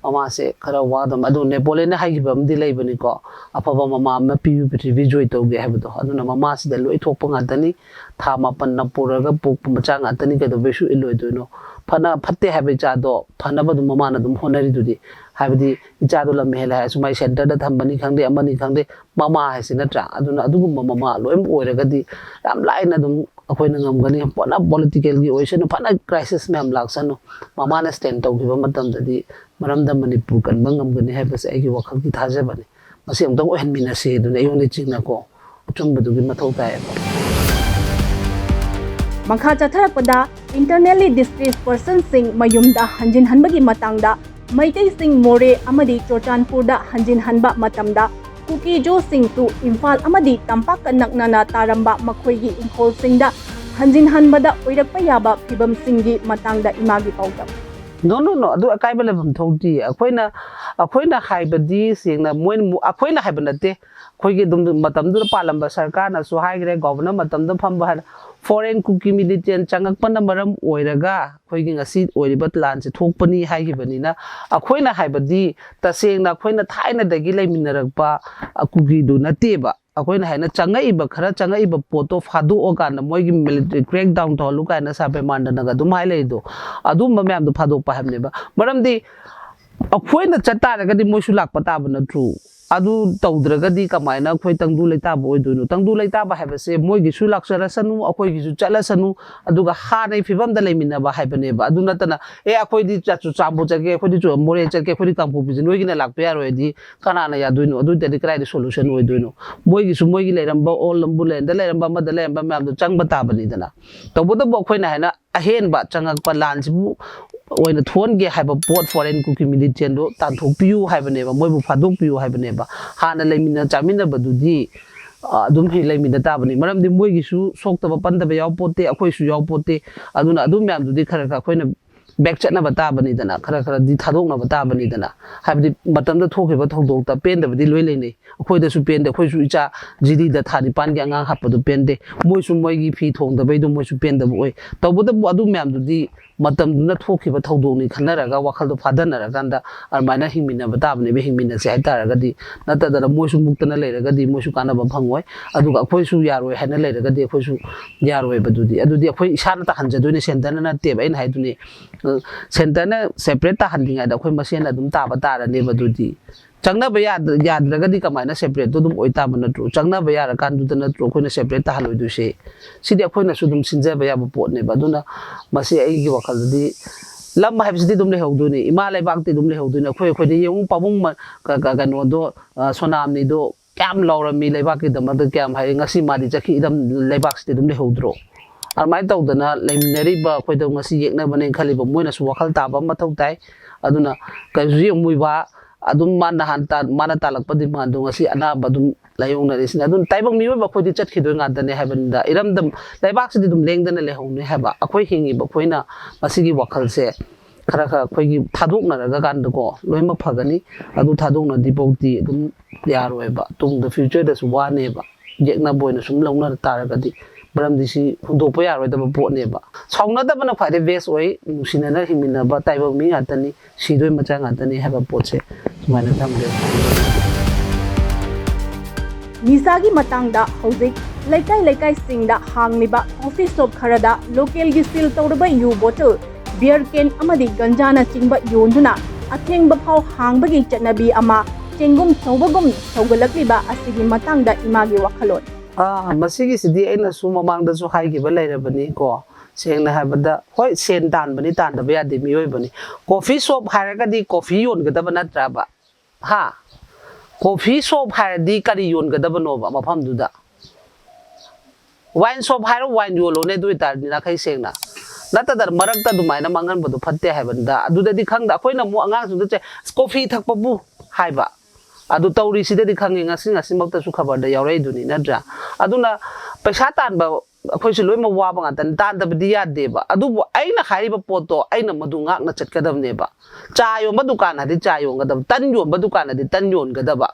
ꯃꯃꯥꯁꯦ ꯈꯔ ꯋꯥꯗꯕ꯫ ꯑꯗꯨ ꯅꯦꯄꯣꯂꯤꯌꯟꯅ ꯍꯥꯏꯈꯤꯕ ꯑꯃꯗꯤ ꯂꯩꯕꯅꯤꯀꯣ, "ꯑꯐꯕ ꯃꯃꯥ ꯑꯃꯅ ꯄꯤꯕꯤ ꯄ꯭ꯔꯤꯊꯤꯕꯤ ꯖꯣꯏ ꯇꯧꯒꯦ" ꯍꯥꯏꯕꯗꯣ꯫ ꯑꯗꯨꯅ ꯃꯃꯥꯁꯤꯗ ꯂꯣꯏ ꯊꯣꯛꯄ ꯉꯥꯛꯇꯅꯤ꯫ ꯊꯥ ꯃꯥꯄꯟꯅ ꯄꯨꯔꯒ ꯄꯣꯛꯄ ꯃꯆꯥ ꯉꯥꯛꯇꯅꯤ, ꯀꯩꯗꯧꯕꯩ ꯁꯣꯛꯏꯜꯂꯣꯏꯗꯣꯏꯅꯣ? ꯐꯅ ꯐꯠꯇꯦ ꯍꯥꯏꯕ ꯏꯆꯥꯗꯣ ꯐꯅꯕ ꯑꯗꯨꯝ ꯃꯃꯥꯅ ꯑꯗꯨꯝ ꯍꯣꯠꯅꯔꯤꯗꯨꯗꯤ꯫ ꯍꯥꯏꯕꯗꯤ ꯏꯆꯥꯗꯣ ꯂꯝ ꯍꯦꯜꯂꯦ ꯍꯥꯏꯔꯁꯨ ꯃꯥꯏ ꯁꯦꯟꯇꯔꯗ ꯊꯝꯕꯅꯤ ꯈꯪꯗꯦ, ꯑꯃꯅꯤ ꯈꯪꯗꯦ, ꯃꯃꯥ ꯍꯥꯏꯁꯤ ꯅꯠꯇ꯭ꯔꯥ? ꯑꯗꯨꯅ ꯑꯗꯨꯒꯨꯝꯕ ꯃꯃꯥ ꯂꯣꯏ ꯑꯣꯏꯔꯒꯗꯤ ꯌꯥꯝ ꯂꯥꯏꯅ ꯑꯗꯨꯝ ꯑꯩꯈꯣꯏꯅ ꯉꯝꯒꯅꯤ꯫ ꯐꯅ ꯄꯣꯂꯤꯇꯤꯀꯦꯜꯒꯤ ꯑꯣꯏꯁꯅꯨ, ꯐꯅ ꯀ꯭ꯔꯥꯏꯁꯤꯁ ꯃꯌꯥꯝ ꯂꯥꯛꯁꯅꯨ, ꯃꯃꯥꯅ ꯁ꯭ꯇꯦꯟ ꯇꯧꯈꯤꯕ ꯃꯇꯝꯗꯗꯤ ꯃꯔꯝꯗꯝ ꯃꯅꯤꯄꯨꯔ ꯀꯟꯕ ꯉꯝꯒꯅꯤ ꯍꯥꯏꯕꯁꯦ ꯑꯩꯒꯤ ꯋꯥꯈꯜꯒꯤ ꯊꯥꯖꯕꯅꯤ꯫ ꯃꯁꯤ ꯑꯃꯨꯛꯇꯪ ꯑꯣꯏꯍꯟꯃꯤꯟꯅꯁꯤ ꯑꯗꯨꯅ ꯑꯩꯉꯣꯟꯗ ꯆꯤꯡꯅꯀꯣ꯫ ꯑꯆꯨꯝꯕꯗꯨꯒꯤ ꯃꯊꯧ ꯇꯥꯏꯌꯦꯕ꯫ ꯃꯈꯥ ꯆꯠꯊꯔꯛꯄꯗ internally displaced personꯁꯤꯡ ꯃꯌꯨꯝꯗ ꯍꯟꯖꯤꯟꯍꯟꯕꯒꯤ ꯃꯇꯥꯡꯗ, ꯃꯩꯇꯩꯁꯤꯡ ꯃꯣꯔꯦ ꯑꯃꯗꯤ ꯆꯨꯔꯆꯥꯟꯄꯨꯔꯗ ꯍꯟꯖꯤꯟꯍꯟꯕ ꯃꯇꯝꯗ ꯀꯨꯀꯤꯖꯣꯁꯤꯡꯁꯨ ꯏꯝꯐꯥꯜ ꯑꯃꯗꯤ ꯇꯝꯄꯥꯛꯀ ꯅꯛꯅꯅ ꯇꯥꯔꯝꯕ ꯃꯈꯣꯏꯒꯤ ꯏꯪꯈꯣꯜꯁꯤꯡꯗ ꯍꯟꯖꯤꯟꯍꯟꯕꯗ ꯑꯣꯏꯔꯛꯄ ꯌꯥꯕ ꯐꯤꯕꯝꯁꯤꯡꯒꯤ ꯃꯇꯥꯡꯗ ꯏꯃꯥꯒꯤ ꯄꯥꯎꯗꯝ꯫ ꯅꯣ ꯅꯣ ꯅꯣ ꯑꯗꯨ ꯑꯀꯥꯏꯕ ꯂꯩꯐꯝ ꯊꯣꯛꯇꯦ꯫ ꯑꯩꯈꯣꯏꯅ ꯑꯩꯈꯣꯏꯅ ꯍꯥꯏꯕꯗꯤ ꯁꯦꯡꯅ ꯃꯣꯏꯅ ꯑꯩꯈꯣꯏꯅ ꯍꯥꯏꯕ ꯅꯠꯇꯦ꯫ ꯑꯩꯈꯣꯏꯒꯤ ꯑꯗꯨꯝ ꯃꯇꯝꯗꯨꯗ ꯄꯥꯜꯂꯝꯕ ꯁꯔꯀꯥꯔꯅꯁꯨ ꯍꯥꯏꯈ꯭ꯔꯦ, ꯒꯣꯕꯔꯅꯔ ꯃꯇꯝꯗ ꯐꯝꯕ ꯍꯥꯏꯅ꯫ ꯐꯣꯔꯦꯟ ꯀꯨꯀꯤ ꯃꯤꯂꯤꯇꯦꯟ ꯆꯪꯉꯛꯄꯅ ꯃꯔꯝ ꯑꯣꯏꯔꯒ ꯑꯩꯈꯣꯏꯒꯤ ꯉꯁꯤ ꯑꯣꯏꯔꯤꯕ ꯂꯥꯟꯁꯦ ꯊꯣꯛꯄꯅꯤ ꯍꯥꯏꯈꯤꯕꯅꯤꯅ, ꯑꯩꯈꯣꯏꯅ ꯍꯥꯏꯕꯗꯤ ꯇꯁꯦꯡꯅ ꯑꯩꯈꯣꯏꯅ ꯊꯥꯏꯅꯗꯒꯤ ꯂꯩꯃꯤꯟꯅꯔꯛꯄ ꯀꯨꯀꯤꯗꯨ ꯅꯠꯇꯦꯕ꯫ ꯑꯩꯈꯣꯏꯅ ꯍꯥꯏꯅ ꯆꯪꯉꯛꯏꯕ ꯈꯔ ꯆꯪꯉꯛꯏꯕ ꯄꯣꯠꯇꯣ ꯐꯥꯗꯣꯛꯑꯀꯥꯟꯗ ꯃꯣꯏꯒꯤ ꯃꯤꯂꯤꯇꯔꯤ ꯀ꯭ꯔꯦꯛ ꯗꯥꯎꯟ ꯇꯧꯍꯜꯂꯨ ꯀꯥꯏꯅ ꯁꯥꯔ ꯄ꯭ꯔꯦꯃꯥꯅꯟꯗꯅꯒ ꯑꯗꯨꯝ ꯍꯥꯏ ꯂꯩꯗꯣ, ꯑꯗꯨꯝꯕ ꯃꯌꯥꯝꯗꯣ ꯐꯥꯗꯣꯛꯄ ꯍꯥꯏꯕꯅꯦꯕ꯫ ꯃꯔꯝꯗꯤ ꯑꯩꯈꯣꯏꯅ ꯆꯠ ꯇꯥꯔꯒꯗꯤ ꯃꯣꯏꯁꯨ ꯂꯥꯛꯄ ꯇꯥꯕ ꯅꯠꯇ꯭ꯔꯣ? ꯑꯗꯨ ꯇꯧꯗ꯭ꯔꯒꯗꯤ ꯀꯃꯥꯏꯅ ꯑꯩꯈꯣꯏ ꯇꯪꯗꯨ ꯂꯩꯇꯥꯕ ꯑꯣꯏꯗꯣꯏꯅꯣ? ꯇꯪꯗꯨ ꯂꯩꯇꯥꯕ ꯍꯥꯏꯕꯁꯦ ꯃꯣꯏꯒꯤꯁꯨ ꯂꯥꯛꯆꯔꯁꯅꯨ, ꯑꯩꯈꯣꯏꯒꯤꯁꯨ ꯆꯠꯂꯁꯅꯨ, ꯑꯗꯨꯒ ꯍꯥꯟꯅꯒꯤ ꯐꯤꯕꯝꯗ ꯂꯩꯃꯤꯟꯅꯕ ꯍꯥꯏꯕꯅꯦꯕ꯫ ꯑꯗꯨ ꯅꯠꯇꯅ, "ꯑꯦ, ꯑꯩꯈꯣꯏꯗꯤ ꯆꯨꯔꯆꯥꯟꯄꯨꯔ ꯆꯠꯀꯦ, ꯑꯩꯈꯣꯏꯗꯤ ꯆꯨ-, ꯃꯣꯔꯦ ꯆꯠꯀꯦ, ꯑꯩꯈꯣꯏꯗꯤ ꯀꯥꯡꯄꯣꯛꯄꯤ ꯆꯠꯀꯦ, ꯅꯣꯏꯒꯤꯅ ꯂꯥꯛꯄ ꯌꯥꯔꯣꯏ" ꯍꯥꯏꯗꯤ ꯀꯅꯥꯅ ꯌꯥꯗꯣꯏꯅꯣ? ꯑꯗꯨ ꯑꯣꯏꯇꯥꯔꯗꯤ ꯀꯗꯥꯏꯗ solution ꯑꯣꯏꯗꯣꯏꯅꯣ? ꯃꯣꯏꯒꯤꯁꯨ ꯃꯣꯏꯒꯤ ꯂꯩꯔꯝꯕ, ꯑꯣꯜ ꯅꯝꯕꯨꯂꯦꯟꯗ ꯂꯩꯔꯝꯕ, ꯑꯃꯗ ꯂꯩꯔꯝꯕ ꯃꯌꯥꯝꯗꯣ ꯆꯪꯕ ꯇꯥꯕꯅꯤꯗꯅ꯫ ꯇꯧꯕꯇꯕꯨ ꯑꯩꯈꯣꯏꯅ ꯍꯥꯏꯅ ꯑꯍꯦꯟꯕ ꯆꯪꯉꯛꯄ ꯂꯥꯟꯁꯤꯕꯨ ꯑꯣꯏꯅ ꯊꯣꯛꯍꯟꯒꯦ ꯍꯥꯏꯕ ꯄꯣꯠ foreign ꯀꯨꯀꯤ militiaꯗꯣ ꯇꯥꯟꯊꯣꯛꯄꯤꯌꯨ ꯍꯥꯏꯕꯅꯦꯕ, ꯃꯣꯏꯕꯨ ꯐꯥꯗꯣꯛꯄꯤꯌꯨ ꯍꯥꯏꯕꯅꯦꯕ꯫ ꯍꯥꯟꯅ ꯂꯩꯃꯤꯟꯅ ꯆꯥꯃꯤꯟꯅꯕꯗꯨꯗꯤ, ꯑ, ꯑꯗꯨꯝ ꯍꯦꯛ ꯂꯩꯃꯤꯟꯅ ꯇꯥꯕꯅꯤ꯫ ꯃꯔꯝꯗꯤ ꯃꯣꯏꯒꯤꯁꯨ ꯁꯣꯛꯇꯕ ꯄꯟꯗꯕ ꯌꯥꯎꯄꯣꯠꯇꯦ, ꯑꯩꯈꯣꯏꯁꯨ ꯌꯥꯎꯄꯣꯠꯇꯦ꯫ ꯑꯗꯨꯅ ꯑꯗꯨ ꯃꯌꯥꯝꯗꯨꯗꯤ ꯈꯔ ꯈꯔ ꯑꯩꯈꯣꯏꯅ back ꯆꯠꯅꯕ ꯇꯥꯕꯅꯤꯗꯅ, ꯈꯔ ꯈꯔꯗꯤ ꯊꯥꯗꯣꯛꯅꯕ ꯇꯥꯕꯅꯤꯗꯅ꯫ ꯍꯥꯏꯕꯗꯤ ꯃꯇꯝꯗ ꯊꯣꯛꯈꯤꯕ ꯊꯧꯗꯣꯛꯇ ꯄꯦꯟꯗꯕꯗꯤ ꯂꯣꯏ ꯂꯩꯅꯩ꯫ ꯑꯩꯈꯣꯏꯗꯁꯨ ꯄꯦꯟꯗꯦ, ꯑꯩꯈꯣꯏꯁꯨ ꯏꯆꯥ ꯖꯤꯔꯤꯗ ꯊꯥ ꯅꯤꯄꯥꯟꯒꯤ ꯑꯉꯥꯡ ꯍꯥꯞꯄꯗꯨ ꯄꯦꯟꯗꯦ, ꯃꯣꯏꯁꯨ ꯃꯣꯏꯒꯤ ꯐꯤ ꯊꯣꯡꯗꯕꯩꯗꯣ ꯃꯣꯏꯁꯨ ꯄꯦꯟꯗꯕ ꯑꯣꯏ꯫ ꯇꯧꯕꯇꯕꯨ ꯑꯗꯨ ꯃꯌꯥꯝꯗꯨꯗꯤ ꯃꯇꯝꯗꯨꯅ ꯊꯣꯛꯈꯤꯕ ꯊꯧꯗꯣꯛꯅꯤ ꯈꯟꯅꯔꯒ, ꯋꯥꯈꯜꯗꯣ ꯐꯥꯗꯅꯔꯀꯥꯟꯗ ꯑꯗꯨꯃꯥꯏꯅ ꯍꯤꯡꯃꯤꯟꯅꯕ ꯇꯥꯕꯅꯦꯕ꯫ ꯍꯤꯡꯃꯤꯟꯅꯁꯦ ꯍꯥꯏꯇꯥꯔꯒꯗꯤ, ꯅꯠꯇꯗꯅ ꯃꯣꯏꯁꯨ ꯃꯨꯛꯇꯅ ꯂꯩꯔꯒꯗꯤ ꯃꯣꯏꯁꯨ ꯀꯥꯟꯅꯕ ꯐꯪꯉꯣꯏ꯫ ꯑꯗꯨꯒ ꯑꯩꯈꯣꯏꯁꯨ ꯌꯥꯔꯣꯏ ꯍꯥꯏꯅ ꯂꯩꯔꯒꯗꯤ ꯑꯩꯈꯣꯏꯁꯨ ꯌꯥꯔꯣꯏꯕ꯫ ꯑꯗꯨꯗꯤ, ꯑꯗꯨꯗꯤ ꯑꯩꯈꯣꯏ ꯏꯁꯥꯅ ꯇꯥꯍꯟꯖꯗꯣꯏꯅꯦ, centreꯅ ꯅꯠꯇꯦꯕ꯫ ꯑꯩꯅ ꯍꯥꯏꯗꯨꯅꯤ, ꯑ, centreꯅ separate ꯇꯥꯍꯟꯗ꯭ꯔꯤꯉꯩꯗ ꯑꯩꯈꯣꯏ ꯃꯁꯦꯟ ꯑꯗꯨꯝ ꯇꯥꯕ ꯇꯥꯔꯅꯦꯕ꯫ ꯑꯗꯨꯗꯤ ꯆꯪꯅꯕ ꯌꯥꯗ-, ꯌꯥꯗ꯭ꯔꯒꯗꯤ ꯀꯃꯥꯏꯅ separateꯇꯣ ꯑꯗꯨꯝ ꯑꯣꯏ ꯇꯥꯕ ꯅꯠꯇ꯭ꯔꯣ? ꯆꯪꯅꯕ ꯌꯥꯔꯀꯥꯟꯗꯨꯗ ꯅꯠꯇ꯭ꯔꯣ ꯑꯩꯈꯣꯏꯅ separate ꯇꯥꯍꯜꯂꯣꯏꯗꯣꯏꯁꯦ? ꯁꯤꯗꯤ ꯑꯩꯈꯣꯏꯅꯁꯨ ꯑꯗꯨꯝ ꯁꯤꯟꯖꯕ ꯌꯥꯕ ꯄꯣꯠꯅꯦꯕ꯫ ꯑꯗꯨꯅ ꯃꯁꯤ ꯑꯩꯒꯤ ꯋꯥꯈꯜꯗꯗꯤ ꯂꯝ ꯍꯥꯏꯕꯁꯤꯗꯤ ꯑꯗꯨꯝ ꯂꯩꯍꯧꯗꯣꯏꯅꯤ, ꯏꯃꯥ ꯂꯩꯕꯥꯛꯇꯤ ꯑꯗꯨꯝ ꯂꯩꯍꯧꯗꯣꯏꯅꯤ꯫ ꯑꯩꯈꯣꯏ, ꯑꯩꯈꯣꯏꯗꯤ ꯌꯦꯡꯉꯨ, ꯄꯥꯕꯨꯡ ꯃ-, ꯀ-, ꯀ-, ꯀꯩꯅꯣꯗꯣ, ꯑ, ꯁꯣꯅꯥꯝꯅꯤꯗꯣ ꯀꯌꯥꯝ ꯂꯥꯎꯔꯝꯃꯤ ꯂꯩꯕꯥꯛꯀꯤꯗꯃꯛꯇ, ꯀꯌꯥꯝ ꯍꯥꯏ, ꯉꯁꯤ ꯃꯥꯗꯤ ꯆꯠꯈꯤ, ꯏꯔꯝ ꯂꯩꯕꯥꯛꯁꯤꯗꯤ ꯑꯗꯨꯝ ꯂꯩꯍꯧꯗ꯭ꯔꯣ? ꯑꯗꯨꯃꯥꯏꯅ ꯇꯧꯗꯅ ꯂꯩꯃꯤꯟꯅꯔꯤꯕ ꯑꯩꯈꯣꯏꯗ ꯉꯁꯤ ꯌꯦꯛꯅꯕꯅꯦꯅ ꯈꯜꯂꯤꯕ ꯃꯣꯏꯅꯁꯨ ꯋꯥꯈꯜ ꯇꯥꯕ ꯑꯃ ꯃꯊꯧ ꯇꯥꯏ꯫ ꯑꯗꯨꯅ ꯀꯩꯁꯨ ꯌꯦꯡꯉꯨꯏꯕ, ꯑꯗꯨꯝ ꯃꯥ ꯅꯍꯥꯟ ꯇꯥ-, ꯃꯥꯅ ꯇꯥꯜꯂꯛꯄ demandꯗꯣ ꯉꯁꯤ ꯑꯅꯥꯕ ꯑꯗꯨꯝ ꯂꯥꯏꯌꯣꯛꯅꯔꯤꯁꯤꯅ꯫ ꯑꯗꯨꯅ ꯇꯥꯏꯕꯪ ꯃꯤꯑꯣꯏꯕ ꯑꯩꯈꯣꯏꯗꯤ ꯆꯠꯈꯤꯗꯣꯏ ꯉꯥꯛꯇꯅꯦ ꯍꯥꯏꯕꯅꯤꯗ꯫ ꯏꯔꯝꯗꯝ, ꯂꯩꯕꯥꯛꯁꯤꯗꯤ ꯑꯗꯨꯝ ꯂꯦꯡꯗꯅ ꯂꯩꯍꯧꯅꯤ ꯍꯥꯏꯕ꯫ ꯑꯩꯈꯣꯏ ꯍꯤꯡꯉꯤꯕ ꯑꯩꯈꯣꯏꯅ ꯃꯁꯤꯒꯤ ꯋꯥꯈꯜꯁꯦ ꯈꯔ ꯈꯔ ꯑꯩꯈꯣꯏꯒꯤ ꯊꯥꯗꯣꯛꯅꯔꯒ ꯀꯥꯟꯗꯀꯣ, ꯂꯣꯏꯅꯃꯛ ꯐꯒꯅꯤ꯫ ꯑꯗꯨ ꯊꯥꯗꯣꯛꯅꯗ꯭ꯔꯤ ꯐꯥꯎꯗꯤ ꯑꯗꯨꯝ ꯌꯥꯔꯣꯏꯕ, ꯇꯨꯡꯗ futureꯗꯁꯨ ꯋꯥꯅꯦꯕ, ꯌꯦꯛꯅꯕ ꯑꯣꯏꯅ ꯁꯨꯝ ꯂꯧꯅ ꯇꯥꯔꯒꯗꯤ꯫ ꯃꯔꯝꯗꯤ ꯁꯤ ꯍꯨꯟꯗꯣꯛꯄ ꯌꯥꯔꯣꯏꯗꯕ ꯄꯣꯠꯅꯦꯕ꯫ ꯁꯥꯎꯅꯗꯕꯅ ꯈ꯭ꯋꯥꯏꯗꯩ best ꯑꯣꯏ, ꯅꯨꯡꯁꯤꯅꯅ ꯍꯤꯡꯃꯤꯟꯅꯕ ꯇꯥꯏꯕꯪ ꯃꯤ ꯉꯥꯛꯇꯅꯤ, ꯁꯤꯗꯣꯏ ꯃꯆꯥ ꯉꯥꯛꯇꯅꯤ ꯍꯥꯏꯕ ꯄꯣꯠꯁꯦ ꯁꯨꯃꯥꯏꯅ ꯊꯝꯖꯒꯦ꯫ ꯅꯤꯁꯥꯒꯤ ꯃꯇꯥꯡꯗ ꯍꯧꯖꯤꯛ ꯂꯩꯀꯥꯏ ꯂꯩꯀꯥꯏꯁꯤꯡꯗ ꯍꯥꯡꯂꯤꯕ coffee shop ꯈꯔꯗ localꯒꯤ seal ꯇꯧꯔꯕ ꯌꯨ bottle, beer can ꯑꯃꯗꯤ ꯒꯟꯖꯥꯅꯆꯤꯡꯕ ꯌꯣꯟꯗꯨꯅ ꯑꯊꯦꯡꯕ ꯐꯥꯎ ꯍꯥꯡꯕꯒꯤ ꯆꯠꯅꯕꯤ ꯑꯃ ꯆꯦꯡꯒꯨꯝ ꯁꯧꯕꯒꯨꯝ ꯁꯧꯒꯠꯂꯛꯂꯤꯕ ꯑꯁꯤꯒꯤ ꯃꯇꯥꯡꯗ ꯏꯃꯥꯒꯤ ꯋꯥꯈꯜꯂꯣꯟ꯫ ꯑꯥ, ꯃꯁꯤꯒꯤꯁꯤꯗꯤ ꯑꯩꯅꯁꯨ ꯃꯃꯥꯡꯗꯁꯨ ꯍꯥꯏꯈꯤꯕ ꯂꯩꯔꯕꯅꯤꯀꯣ꯫ ꯁꯦꯡꯅ ꯍꯥꯏꯕꯗ, ꯍꯣꯏ, ꯁꯦꯟ ꯇꯥꯟꯕꯅꯤ, ꯇꯥꯟꯗꯕ ꯌꯥꯗꯦ, ꯃꯤꯑꯣꯏꯕꯅꯤ꯫ ꯀꯣꯐꯤ ꯁꯣꯞ ꯍꯥꯏꯔꯒꯗꯤ ꯀꯣꯐꯤ ꯌꯣꯟꯒꯗꯕ ꯅꯠꯇ꯭ꯔꯕ? ꯍꯥ? ꯀꯣꯐꯤ ꯁꯣꯞ ꯍꯥꯏꯔꯗꯤ ꯀꯔꯤ ꯌꯣꯟꯒꯗꯕꯅꯣꯕ ꯃꯐꯝꯗꯨꯗ? ꯋꯥꯏꯟ ꯁꯣꯞ ꯍꯥꯏꯔꯣ, ꯋꯥꯏꯟ ꯌꯣꯜꯂꯣꯅꯦ, ꯑꯗꯨ ꯑꯣꯏꯇꯥꯔꯗꯤ, ꯅꯥꯈꯩ ꯁꯦꯡꯅ꯫ ꯅꯠꯇꯗꯅ ꯃꯔꯛꯇ ꯑꯗꯨꯃꯥꯏꯅ ꯃꯥꯡꯍꯟꯕꯗꯣ ꯐꯠꯇꯦ ꯍꯥꯏꯕꯅꯤꯗ꯫ ꯑꯗꯨꯗꯗꯤ ꯈꯪꯗ, ꯑꯩꯈꯣꯏꯅ ꯑꯃꯨꯛ ꯑꯉꯥꯡꯁꯤꯡꯗ ꯆꯦ, "ꯀꯣꯐꯤ ꯊꯛꯄꯕꯨ?" ꯍꯥꯏꯕ꯫ ꯑꯗꯨ ꯇꯧꯔꯤꯁꯤꯗꯗꯤ ꯈꯪꯉꯤ, ꯉꯁꯤ ꯉꯁꯤꯃꯛꯇꯁꯨ ꯈꯕꯔꯗ ꯌꯥꯎꯔꯛꯏꯗꯨꯅꯤ, ꯅꯠꯇ꯭ꯔꯥ? ꯑꯗꯨꯅ ꯄꯩꯁꯥ ꯇꯥꯟꯕ, ꯑꯩꯈꯣꯏꯁꯨ ꯂꯣꯏꯅꯃꯛ ꯋꯥꯕ ꯉꯥꯛꯇꯅꯤ, ꯇꯥꯟꯗꯕꯗꯤ ꯌꯥꯗꯦꯕ꯫ ꯑꯗꯨꯕꯨ ꯑꯩꯅ ꯍꯥꯏꯔꯤꯕ ꯄꯣꯠꯇꯣ ꯑꯩꯅ ꯃꯗꯨ ꯉꯥꯛꯅ ꯆꯠꯀꯗꯕꯅꯦꯕ꯫ ꯆꯥ ꯌꯣꯟꯕ ꯗꯨꯀꯥꯟ ꯍꯥꯏꯗꯤ ꯆꯥ ꯌꯣꯟꯒꯗꯕ, ꯇꯟ ꯌꯣꯟꯕ ꯗꯨꯀꯥꯟ ꯍꯥꯏꯗꯤ ꯇꯟ ꯌꯣꯟꯒꯗꯕ꯫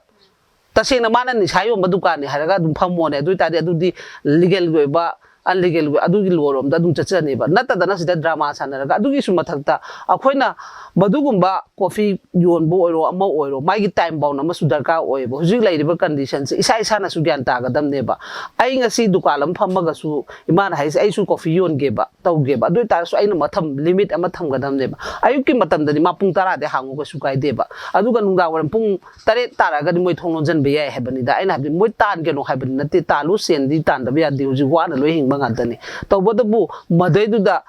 ꯇꯁꯦꯡꯅ ꯃꯥꯅ ꯅꯤꯁꯥ ꯌꯣꯟꯕ ꯗꯨꯀꯥꯟꯅꯤ ꯍꯥꯏꯔꯒ ꯑꯗꯨꯝ ꯐꯝꯃꯣꯅꯦ꯫ ꯑꯗꯨ ꯑꯣꯏꯇꯥꯔꯗꯤ ꯑꯗꯨꯗꯤ ꯂꯤꯒꯦꯜꯒꯤ ꯑꯣꯏꯕ, ꯑꯟꯂꯤꯒꯦꯜꯒꯤ ꯑꯣꯏꯕ, ꯑꯗꯨꯒꯤ ꯂꯣꯔꯣꯝꯗ ꯑꯗꯨꯝ ꯆꯠꯆꯅꯦꯕ꯫ ꯅꯠꯇꯗꯅ ꯁꯤꯗ ꯗ꯭ꯔꯃꯥ ꯁꯥꯟꯅꯔꯒ, ꯑꯗꯨꯒꯤꯁꯨ ꯃꯊꯛꯇ ꯑꯩꯈꯣꯏꯅ ꯃꯗꯨꯒꯨꯝꯕ ꯀꯣꯐꯤ ꯌꯣꯟꯕ ꯑꯣꯏꯔꯣ, ꯑꯃ ꯑꯣꯏꯔꯣ, ꯃꯥꯒꯤ ꯇꯥꯏꯝ ꯕꯥꯎꯟ ꯑꯃꯁꯨ ꯗꯔꯀꯥꯔ ꯑꯣꯏꯌꯦꯕ꯫ ꯍꯧꯖꯤꯛ ꯂꯩꯔꯤꯕ ꯀꯟꯗꯤꯁꯟꯁꯦ ꯏꯁꯥ ꯏꯁꯥꯅꯁꯨ ꯒ꯭ꯌꯥꯟ ꯇꯥꯒꯗꯕꯅꯦꯕ꯫ ꯑꯩ ꯉꯁꯤ ꯗꯨꯀꯥꯟ ꯑꯃ ꯐꯝꯃꯒꯁꯨ ꯏꯃꯥꯅ ꯍꯥꯏꯁꯦ ꯑꯩꯁꯨ ꯀꯣꯐꯤ ꯌꯣꯟꯒꯦꯕ, ꯇꯧꯒꯦꯕ꯫ ꯑꯗꯨ ꯑꯣꯏꯇꯥꯔꯁꯨ ꯑꯩꯅ ꯃꯇꯝ, ꯂꯤꯃꯤꯠ ꯑꯃ ꯊꯝꯒꯗꯕꯅꯦꯕ꯫ ꯑꯌꯨꯛꯀꯤ ꯃꯇꯝꯗꯗꯤ ꯃꯥ ꯄꯨꯡ ꯇꯔꯥꯗꯩ ꯍꯥꯡꯉꯨ, ꯀꯩꯁꯨ ꯀꯥꯏꯗꯦꯕ꯫ ꯑꯗꯨꯒ ꯅꯨꯡꯗꯥꯡ ꯋꯥꯏꯔꯝ ꯄꯨꯡ ꯇꯔꯦꯠ ꯇꯥꯔꯛꯑꯒꯗꯤ ꯃꯣꯏ ꯊꯣꯡ ꯂꯣꯟꯁꯤꯟꯕ ꯌꯥꯏ ꯍꯥꯏꯕꯅꯤꯗ꯫ ꯑꯩꯅ ꯍꯥꯏꯕꯗꯤ ꯃꯣꯏ ꯇꯥꯟꯒꯅꯨ ꯍꯥꯏꯕꯗꯤ ꯅꯠꯇꯦ, ꯇꯥꯜꯂꯨ, ꯁꯦꯟꯗꯤ ꯇꯥꯟꯗꯕ ꯌꯥꯗꯦ, ꯍꯧꯖꯤꯛ ꯋꯥꯅ ꯂꯣꯏ ꯍꯤꯡꯕ ꯉꯥꯛꯇꯅꯤ꯫ ꯇꯧꯕꯇꯕꯨ ꯃꯗꯩꯗꯨꯗ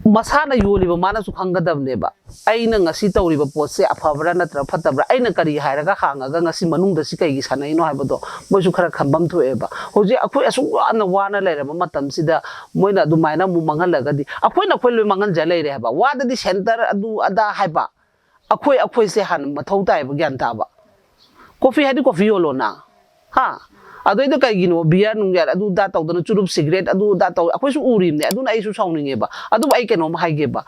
ꯃꯁꯥꯅ ꯌꯣꯜꯂꯤꯕ ꯃꯥꯅꯁꯨ ꯈꯪꯒꯗꯕꯅꯦꯕ, ꯑꯩꯅ ꯉꯁꯤ ꯇꯧꯔꯤꯕ ꯄꯣꯠꯁꯦ ꯑꯐꯕ꯭ꯔꯥ ꯅꯠꯇ꯭ꯔꯒ ꯐꯠꯇꯕ꯭ꯔꯥ, ꯑꯩꯅ ꯀꯔꯤ ꯍꯥꯏꯔꯒ ꯍꯥꯡꯉꯒ ꯉꯁꯤ ꯃꯅꯨꯡꯗ ꯁꯤ ꯀꯩꯒꯤ ꯁꯥꯟꯅꯩꯅꯣ ꯍꯥꯏꯕꯗꯣ ꯃꯣꯏꯁꯨ ꯈꯔ ꯈꯟꯐꯝ ꯊꯣꯛꯑꯦꯕ꯫ ꯍꯧꯖꯤꯛ ꯑꯩꯈꯣꯏ ꯑꯁꯨꯛ ꯋꯥꯅ ꯋꯥꯅ ꯂꯩꯔꯕ ꯃꯇꯝꯁꯤꯗ ꯃꯣꯏꯅ ꯑꯗꯨꯃꯥꯏꯅ ꯑꯃꯨꯛ ꯃꯥꯡꯍꯜꯂꯒꯗꯤ ꯑꯩꯈꯣꯏꯅ ꯑꯩꯈꯣꯏ ꯂꯣꯏ ꯃꯥꯡꯍꯟꯖ ꯂꯩꯔꯦ ꯍꯥꯏꯕ꯫ ꯋꯥꯗꯗꯤ ꯁꯦꯟꯇꯔ ꯑꯗꯨ ꯑꯗꯥ ꯍꯥꯏꯕ, ꯑꯩꯈꯣꯏ ꯑꯩꯈꯣꯏꯁꯦ ꯍꯥꯟꯅ ꯃꯊꯧ ꯇꯥꯏꯕ, ꯒ꯭ꯌꯥꯟ ꯇꯥꯕ꯫ ꯀꯣꯐꯤ ꯍꯥꯏꯗꯤ ꯀꯣꯐꯤ ꯌꯣꯜꯂꯣꯅ, ꯍꯥ? ꯑꯗꯩꯗ ꯀꯩꯒꯤꯅꯣ ꯕꯤꯌꯔ ꯅꯨꯡꯌꯥꯔ ꯑꯗꯨ ꯑꯗꯥ ꯇꯧꯗꯅ, ꯆꯨꯔꯨꯞ ꯁꯤꯒꯔꯦꯠ ꯑꯗꯨ ꯑꯗꯥ ꯇꯧ, ꯑꯩꯈꯣꯏꯁꯨ ꯎꯔꯤꯕꯅꯦ꯫ ꯑꯗꯨꯅ ꯑꯩꯁꯨ ꯁꯥꯎꯅꯤꯡꯉꯦꯕ꯫ ꯑꯗꯨꯕꯨ ꯑꯩ ꯀꯩꯅꯣꯝ ꯍꯥꯏꯒꯦꯕ,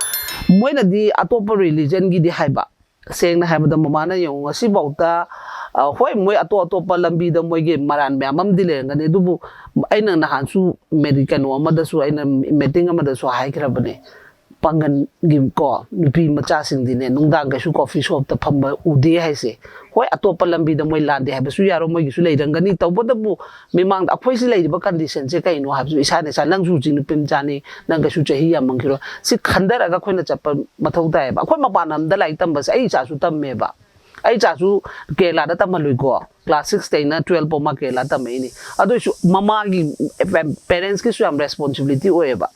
ꯃꯣꯏꯅꯗꯤ ꯑꯇꯣꯞꯄ ꯔꯤꯂꯤꯖꯟꯒꯤꯗꯤ ꯍꯥꯏꯕ, ꯁꯦꯡꯅ ꯍꯥꯏꯕꯗ ꯃꯃꯥꯅ ꯌꯦꯡꯉꯨ, ꯉꯁꯤꯐꯥꯎꯗ, ꯑ, ꯍꯣꯏ, ꯃꯣꯏ ꯑꯇꯣꯞ ꯑꯇꯣꯞꯄ ꯂꯝꯕꯤꯗ ꯃꯣꯏꯒꯤ ꯃꯔꯥꯟ ꯃꯌꯥꯝ ꯑꯃꯗꯤ ꯂꯩꯔꯝꯒꯅꯤ, ꯑꯗꯨꯕꯨ ꯑꯩꯅ ꯅꯍꯥꯟꯁꯨ ꯃꯦꯗꯤ-, ꯀꯩꯅꯣ ꯑꯃꯗꯁꯨ, ꯑꯩꯅ ꯃꯤꯇꯤꯡ ꯑꯃꯗꯁꯨ ꯍꯥꯏꯈ꯭ꯔꯕꯅꯦ, ꯄꯥꯡꯒꯟꯒꯤ ꯀꯣ ꯅꯨꯄꯤ ꯃꯆꯥꯁꯤꯡꯗꯤꯅꯦ ꯅꯨꯡꯗꯥꯡ ꯀꯩꯁꯨ ꯀꯣꯐꯤ ꯁꯣꯞꯇ ꯐꯝꯕ ꯎꯗꯦ ꯍꯥꯏꯁꯦ꯫ ꯍꯣꯏ, ꯑꯇꯣꯞꯄ ꯂꯝꯕꯤꯗ ꯃꯣꯏ ꯂꯥꯟꯗꯦ ꯍꯥꯏꯕꯁꯨ ꯌꯥꯔꯣꯏ, ꯃꯣꯏꯒꯤꯁꯨ ꯂꯩꯔꯝꯒꯅꯤ꯫ ꯇꯧꯕꯇꯕꯨ ꯃꯤꯃꯥꯡꯗ ꯑꯩꯈꯣꯏꯁꯤ ꯂꯩꯔꯤꯕ ꯀꯟꯗꯤꯁꯟꯁꯦ ꯀꯩꯅꯣ ꯍꯥꯏꯕꯁꯨ ꯏꯁꯥꯅ ꯏꯁꯥ, ꯅꯪꯁꯨ ꯍꯧꯖꯤꯛ ꯅꯨꯄꯤ ꯃꯆꯥꯅꯤ, ꯅꯪ ꯀꯩꯁꯨ ꯆꯍꯤ ꯌꯥꯝꯃꯟꯈꯤꯔꯣꯏ, ꯁꯤ ꯈꯟꯊꯔꯒ ꯑꯩꯈꯣꯏꯅ ꯆꯠꯄ ꯃꯊꯧ ꯇꯥꯏꯌꯦꯕ꯫ ꯑꯩꯈꯣꯏ ꯃꯄꯥꯟ ꯂꯝꯗ ꯂꯥꯏꯔꯤꯛ ꯇꯝꯕꯁꯦ ꯑꯩ ꯏꯆꯥꯁꯨ ꯇꯝꯃꯦꯕ꯫ ꯑꯩ ꯏꯆꯥꯁꯨ ꯀꯦꯔꯂꯥꯗ ꯇꯝꯍꯜꯂꯨꯏꯀꯣ꯫ ꯀ꯭ꯂꯥꯁ ꯁꯤꯛꯁꯇꯩꯅ ꯇꯨꯋꯦꯜꯐ ꯐꯥꯎ ꯃꯥ ꯀꯦꯔꯂꯥ ꯇꯝꯃꯛꯏꯅꯤ꯫ ꯑꯗꯨ ꯑꯣꯏꯁꯨ ꯃꯃꯥꯒꯤ, ꯄꯦꯔꯦꯟꯁꯀꯤꯁꯨ ꯌꯥꯝ ꯔꯦꯁꯄꯣꯟꯁꯤꯕꯤꯂꯤꯇꯤ ꯑꯣꯏꯌꯦꯕ꯫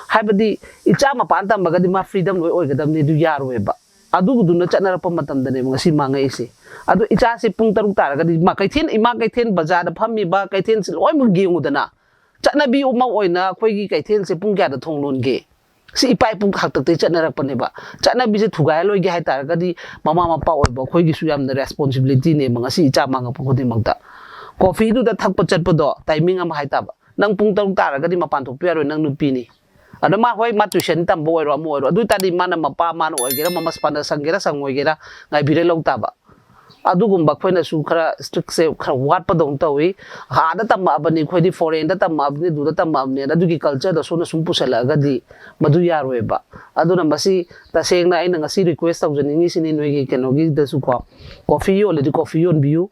ꯍꯥꯏꯕꯗꯤ ꯏꯆꯥ ꯃꯄꯥꯟ ꯇꯝꯃꯒꯗꯤ ꯃꯥ ꯐ꯭ꯔꯤꯗꯝ ꯂꯣꯏ ꯑꯣꯏꯒꯗꯕꯅꯤ, ꯑꯗꯨ ꯌꯥꯔꯣꯏꯕ꯫ ꯑꯗꯨꯗꯨꯅ ꯆꯠꯅꯔꯛꯄ ꯃꯇꯝꯗꯅꯦꯕ ꯉꯁꯤ ꯃꯥꯡꯉꯛꯏꯁꯦ꯫ ꯑꯗꯣ ꯏꯆꯥꯁꯦ ꯄꯨꯡ ꯇꯔꯨꯛ ꯇꯥꯔꯒꯗꯤ ꯃꯥ ꯀꯩꯊꯦꯜ, ꯏꯃꯥ ꯀꯩꯊꯦꯜ ꯕꯖꯥꯔꯗ ꯐꯝꯃꯤꯕ ꯀꯩꯊꯦꯜꯁꯦ ꯂꯣꯏꯅꯃꯛ ꯌꯦꯡꯉꯨꯗꯅ꯫ ꯆꯠꯅꯕꯤ ꯑꯃ ꯑꯣꯏꯅ ꯑꯩꯈꯣꯏꯒꯤ ꯀꯩꯊꯦꯜꯁꯦ ꯄꯨꯡ ꯀꯌꯥꯗ ꯊꯣꯡ ꯂꯣꯟꯒꯦ? ꯁꯤ ꯏꯄꯥ ꯏꯄꯨ ꯍꯥꯛꯇꯛꯇꯒꯤ ꯆꯠꯅꯔꯛꯄꯅꯦꯕ꯫ ꯆꯠꯅꯕꯤꯁꯦ ꯊꯨꯒꯥꯏꯔ ꯂꯣꯏꯒꯦ ꯍꯥꯏ ꯇꯥꯔꯒꯗꯤ ꯃꯃꯥ ꯃꯄꯥ ꯑꯣꯏꯕ ꯑꯩꯈꯣꯏꯒꯤꯁꯨ ꯌꯥꯝꯅ ꯔꯦꯁꯄꯣꯟꯁꯤꯕꯤꯂꯤꯇꯤꯅꯦꯕ ꯉꯁꯤ ꯏꯆꯥ ꯃꯥꯡꯉꯛꯄ ꯈꯨꯗꯤꯡꯃꯛꯇ꯫ ꯀꯣꯐꯤꯗꯨꯗ ꯊꯛꯄ ꯆꯠꯄꯗꯣ ꯇꯥꯏꯃꯤꯡ ꯑꯃ ꯍꯥꯏ ꯇꯥꯕ꯫ ꯅꯪ ꯄꯨꯡ ꯇꯔꯨꯛ ꯇꯥꯔꯒꯗꯤ ꯃꯄꯥꯟ ꯊꯣꯛꯄ ꯌꯥꯔꯣꯏ, ꯅꯪ ꯅꯨꯄꯤꯅꯤ꯫ ꯑꯗ ꯃꯥ ꯍꯣꯏ, ꯃꯥ ꯇ꯭ꯋꯤꯁꯟ ꯇꯝꯕ ꯑꯣꯏꯔꯣ, ꯑꯃ ꯑꯣꯏꯔꯣ, ꯑꯗꯨ ꯑꯣꯏ ꯇꯥꯔꯗꯤ ꯃꯥꯅ ꯃꯄꯥ, ꯃꯥꯅ ꯑꯣꯏꯒꯦꯔꯥ, ꯃꯃꯥ ꯃꯄꯥꯅ ꯁꯪꯒꯦꯔꯥ ꯁꯪꯉꯣꯏꯒꯦꯔꯥ, ꯉꯥꯏꯕꯤꯔ ꯂꯧ ꯇꯥꯕ꯫ ꯑꯗꯨꯒꯨꯝꯕ ꯑꯩꯈꯣꯏꯅꯁꯨ ꯈꯔ ꯏꯁꯇ꯭ꯔꯤꯛꯁꯦ ꯈꯔ ꯋꯥꯠꯄꯗꯧꯅ ꯇꯧꯏ꯫ ꯑꯥꯗ ꯇꯝꯃꯛꯑꯕꯅꯤ ꯑꯩꯈꯣꯏꯗꯤ, ꯐꯣꯔꯦꯟꯗ ꯇꯝꯃꯛꯑꯕꯅꯤ, ꯑꯗꯨꯗ ꯇꯝꯃꯛꯑꯕꯅꯤꯅ ꯑꯗꯨꯒꯤ ꯀꯜꯆꯔꯗꯣ ꯁꯣꯝꯗ ꯁꯨꯝ ꯄꯨꯁꯜꯂꯛꯑꯒꯗꯤ ꯃꯗꯨ ꯌꯥꯔꯣꯏꯕ꯫ ꯑꯗꯨꯅ ꯃꯁꯤ ꯇꯁꯦꯡꯅ ꯑꯩꯅ ꯉꯁꯤ ꯔꯤꯀ꯭ꯋꯦꯁ ꯇꯧꯖꯅꯤꯡꯉꯤꯁꯤꯅꯤ ꯅꯣꯏꯒꯤ ꯀꯩꯅꯣꯒꯤꯗꯁꯨꯀꯣ, ꯀꯣꯐꯤ ꯌꯣꯜꯂꯗꯤ ꯀꯣꯐꯤ ꯌꯣꯟꯕꯤꯌꯨ,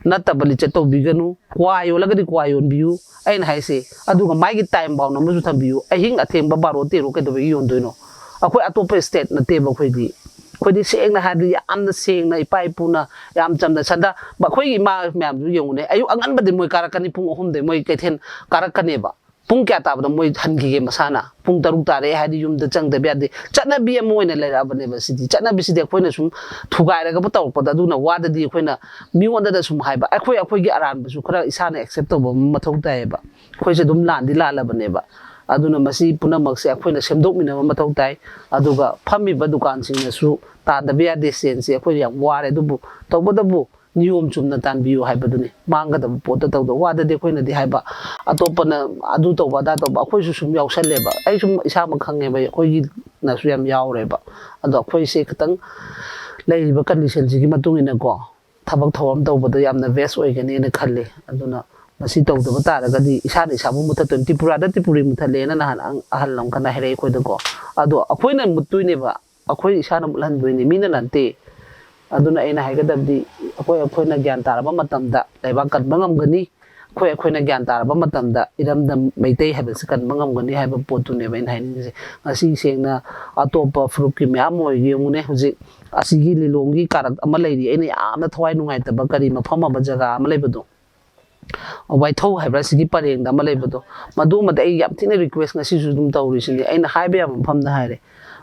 ꯅꯠꯇꯕ ꯂꯤꯆꯠ ꯇꯧꯕꯤꯒꯅꯨ꯫ ꯀ꯭ꯋꯥ ꯌꯣꯜꯂꯒꯗꯤ ꯀ꯭ꯋꯥ ꯌꯣꯟꯕꯤꯌꯨ, ꯑꯩꯅ ꯍꯥꯏꯁꯦ꯫ ꯑꯗꯨꯒ ꯃꯥꯒꯤ ꯇꯥꯏꯝ ꯕꯥꯎꯟ ꯑꯃꯁꯨ ꯊꯝꯕꯤꯌꯨ꯫ ꯑꯍꯤꯡ ꯑꯊꯦꯡꯕ ꯕꯥꯔꯣ ꯇꯦꯔꯣ ꯀꯩꯗꯧꯕꯒꯤ ꯌꯣꯟꯗꯣꯏꯅꯣ? ꯑꯩꯈꯣꯏ ꯑꯇꯣꯞꯄ ꯁ꯭ꯇꯦꯠ ꯅꯠꯇꯦꯕ ꯑꯩꯈꯣꯏꯗꯤ꯫ ꯑꯩꯈꯣꯏꯗꯤ ꯁꯦꯡꯅ ꯍꯥꯏꯔꯗꯤ ꯌꯥꯝꯅ ꯁꯦꯡꯅ ꯏꯄꯥ ꯏꯄꯨꯅ ꯌꯥꯝ ꯆꯝꯅ ꯁꯟꯗ-, ꯑꯩꯈꯣꯏꯒꯤ ꯏꯃꯥ ꯃꯌꯥꯝꯁꯨ ꯌꯦꯡꯉꯨꯅꯦ, ꯑꯌꯨꯛ ꯑꯉꯟꯕꯗꯤ ꯃꯣꯏ ꯀꯥꯔꯛꯀꯅꯤ, ꯄꯨꯡ ꯑꯍꯨꯝꯗꯩ ꯃꯣꯏ ꯀꯩꯊꯦꯜ ꯀꯥꯔꯛꯀꯅꯦꯕ꯫ ꯄꯨꯡ ꯀꯌꯥ ꯇꯥꯕꯗ ꯃꯣꯏ ꯍꯟꯈꯤꯒꯦ ꯃꯁꯥꯅ? ꯄꯨꯡ ꯇꯔꯨꯛ ꯇꯥꯔꯦ ꯍꯥꯏꯗꯤ ꯌꯨꯝꯗ ꯆꯪꯗꯕ ꯌꯥꯗꯦ꯫ ꯆꯠꯅꯕꯤ ꯑꯃ ꯑꯣꯏꯅ ꯂꯩꯔꯛꯑꯕꯅꯦꯕ ꯁꯤꯗꯤ꯫ ꯆꯠꯅꯕꯤꯁꯤꯗꯤ ꯑꯩꯈꯣꯏꯅ ꯁꯨꯝ ꯊꯨꯒꯥꯏꯔꯒꯕꯨ ꯇꯧꯔꯛꯄꯗ, ꯑꯗꯨꯅ ꯋꯥꯗꯗꯤ ꯑꯩꯈꯣꯏꯅ ꯃꯤꯉꯣꯟꯗꯗ ꯁꯨꯝ ꯍꯥꯏꯕ, ꯑꯩꯈꯣꯏ, ꯑꯩꯈꯣꯏꯒꯤ ꯑꯔꯥꯟꯕꯁꯨ ꯈꯔ ꯏꯁꯥꯅ ꯑꯦꯛꯁꯦꯞ ꯇꯧꯕ ꯑꯃ ꯃꯊꯧ ꯇꯥꯏꯌꯦꯕ꯫ ꯑꯩꯈꯣꯏꯁꯦ ꯑꯗꯨꯝ ꯂꯥꯟꯗꯤ ꯂꯥꯜꯂꯕꯅꯦꯕ꯫ ꯑꯗꯨꯅ ꯃꯁꯤ ꯄꯨꯝꯅꯃꯛꯁꯦ ꯑꯩꯈꯣꯏꯅ ꯁꯦꯝꯗꯣꯛꯃꯤꯟꯅꯕ ꯃꯊꯧ ꯇꯥꯏ꯫ ꯑꯗꯨꯒ ꯐꯝꯃꯤꯕ ꯗꯨꯀꯥꯟꯁꯤꯡꯅꯁꯨ ꯇꯥꯟꯗꯕ ꯌꯥꯗꯦ ꯁꯦꯟꯁꯦ꯫ ꯑꯩꯈꯣꯏ ꯌꯥꯝ ꯋꯥꯔꯦ, ꯑꯗꯨꯕꯨ ꯇꯧꯕꯇꯕꯨ ꯅꯤꯌꯣꯝ ꯆꯨꯝꯅ ꯇꯥꯟꯕꯤꯌꯨ ꯍꯥꯏꯕꯗꯨꯅꯤ꯫ ꯃꯥꯡꯒꯗꯕ ꯄꯣꯠꯇ ꯇꯧꯗ ꯋꯥꯗꯗꯤ ꯑꯩꯈꯣꯏꯅꯗꯤ ꯍꯥꯏꯕ, ꯑꯇꯣꯞꯄꯅ ꯑꯗꯨ ꯇꯧꯕ ꯑꯗꯥ ꯇꯧꯕ, ꯑꯩꯈꯣꯏꯁꯨ ꯁꯨꯝ ꯌꯥꯎꯁꯜꯂꯦꯕ꯫ ꯑꯩ ꯁꯨꯝ ꯏꯁꯥꯃꯛ ꯈꯪꯉꯦꯕ, ꯑꯩꯈꯣꯏꯒꯤꯅꯁꯨ ꯌꯥꯝ ꯌꯥꯎꯔꯦꯕ꯫ ꯑꯗꯣ ꯑꯩꯈꯣꯏꯁꯦ ꯈꯤꯇꯪ ꯂꯩꯔꯤꯕ ꯀꯟꯗꯤꯁꯟꯁꯤꯒꯤ ꯃꯇꯨꯡ ꯏꯟꯅꯀꯣ, ꯊꯕꯛ ꯊꯧꯔꯝ ꯇꯧꯕꯗ ꯌꯥꯝꯅ ꯕꯦꯁ ꯑꯣꯏꯒꯅꯤꯅ ꯈꯜꯂꯤ꯫ ꯑꯗꯨꯅ ꯃꯁꯤ ꯇꯧꯗꯕ ꯇꯥꯔꯒꯗꯤ ꯏꯁꯥꯅ ꯏꯁꯥꯕꯨ ꯃꯨꯊꯠꯇꯣꯏꯅꯤ꯫ ꯇ꯭ꯔꯤꯄꯨꯔꯥꯗ ꯇ꯭ꯔꯤꯄꯨꯔꯤ ꯃꯨꯊꯠꯂꯦꯅ ꯅꯍꯥꯟ ꯑꯪ-, ꯑꯍꯜ ꯑꯃꯈꯛꯅ ꯍꯥꯏꯔꯛꯑꯦ ꯑꯩꯈꯣꯏꯗꯀꯣ꯫ ꯑꯗꯣ ꯑꯩꯈꯣꯏꯅ ꯃꯨꯠꯇꯣꯏꯅꯦꯕ, ꯑꯩꯈꯣꯏ ꯏꯁꯥꯅ ꯃꯨꯠꯍꯟꯗꯣꯏꯅꯤ, ꯃꯤꯅ ꯅꯠꯇꯦ꯫ ꯑꯗꯨꯅ ꯑꯩꯅ ꯍꯥꯏꯒꯗꯕꯗꯤ, ꯑꯩꯈꯣꯏ, ꯑꯩꯈꯣꯏꯅ ꯒ꯭ꯌꯥꯟ ꯇꯥꯔꯕ ꯃꯇꯝꯗ ꯂꯩꯕꯥꯛ ꯀꯟꯕ ꯉꯝꯒꯅꯤ꯫ ꯑꯩꯈꯣꯏ, ꯑꯩꯈꯣꯏꯅ ꯒ꯭ꯌꯥꯟ ꯇꯥꯔꯕ ꯃꯇꯝꯗ ꯏꯔꯝꯗꯝ ꯃꯩꯇꯩ ꯍꯥꯏꯕꯁꯤ ꯀꯟꯕ ꯉꯝꯒꯅꯤ ꯍꯥꯏꯕ ꯄꯣꯠꯇꯨꯅꯦꯕ ꯑꯩꯅ ꯍꯥꯏꯅꯤꯡꯉꯤꯁꯦ꯫ ꯉꯁꯤ ꯁꯦꯡꯅ ꯑꯇꯣꯞꯄ ꯐꯨꯔꯨꯞꯀꯤ ꯃꯌꯥꯝ ꯑꯣꯏ ꯌꯦꯡꯉꯨꯅꯦ, ꯍꯧꯖꯤꯛ ꯑꯁꯤꯒꯤ ꯂꯤꯂꯣꯡꯒꯤ ꯀꯥꯔꯛ ꯑꯃ ꯂꯩꯔꯤ, ꯑꯩꯅ ꯌꯥꯝꯅ ꯊꯋꯥꯏ ꯅꯨꯡꯉꯥꯏꯇꯕ ꯀꯔꯤ ꯃꯐꯝ ꯑꯃ, ꯖꯒꯥ ꯑꯃ ꯂꯩꯕꯗꯣ, ꯋꯥꯏꯊꯧ ꯍꯥꯏꯕ꯭ꯔꯥ, ꯁꯤꯒꯤ ꯄꯔꯦꯡꯗ ꯑꯃ ꯂꯩꯕꯗꯣ, ꯃꯗꯨꯃꯗꯤ ꯑꯩ ꯌꯥꯝ ꯊꯤꯅ request ꯉꯁꯤꯁꯨ ꯑꯗꯨꯝ ꯇꯧꯔꯤꯁꯤꯅꯤ꯫ ꯑꯩꯅ ꯍꯥꯏꯕ ꯌꯥꯕ ꯃꯐꯝꯗ ꯍꯥꯏꯔꯦ꯫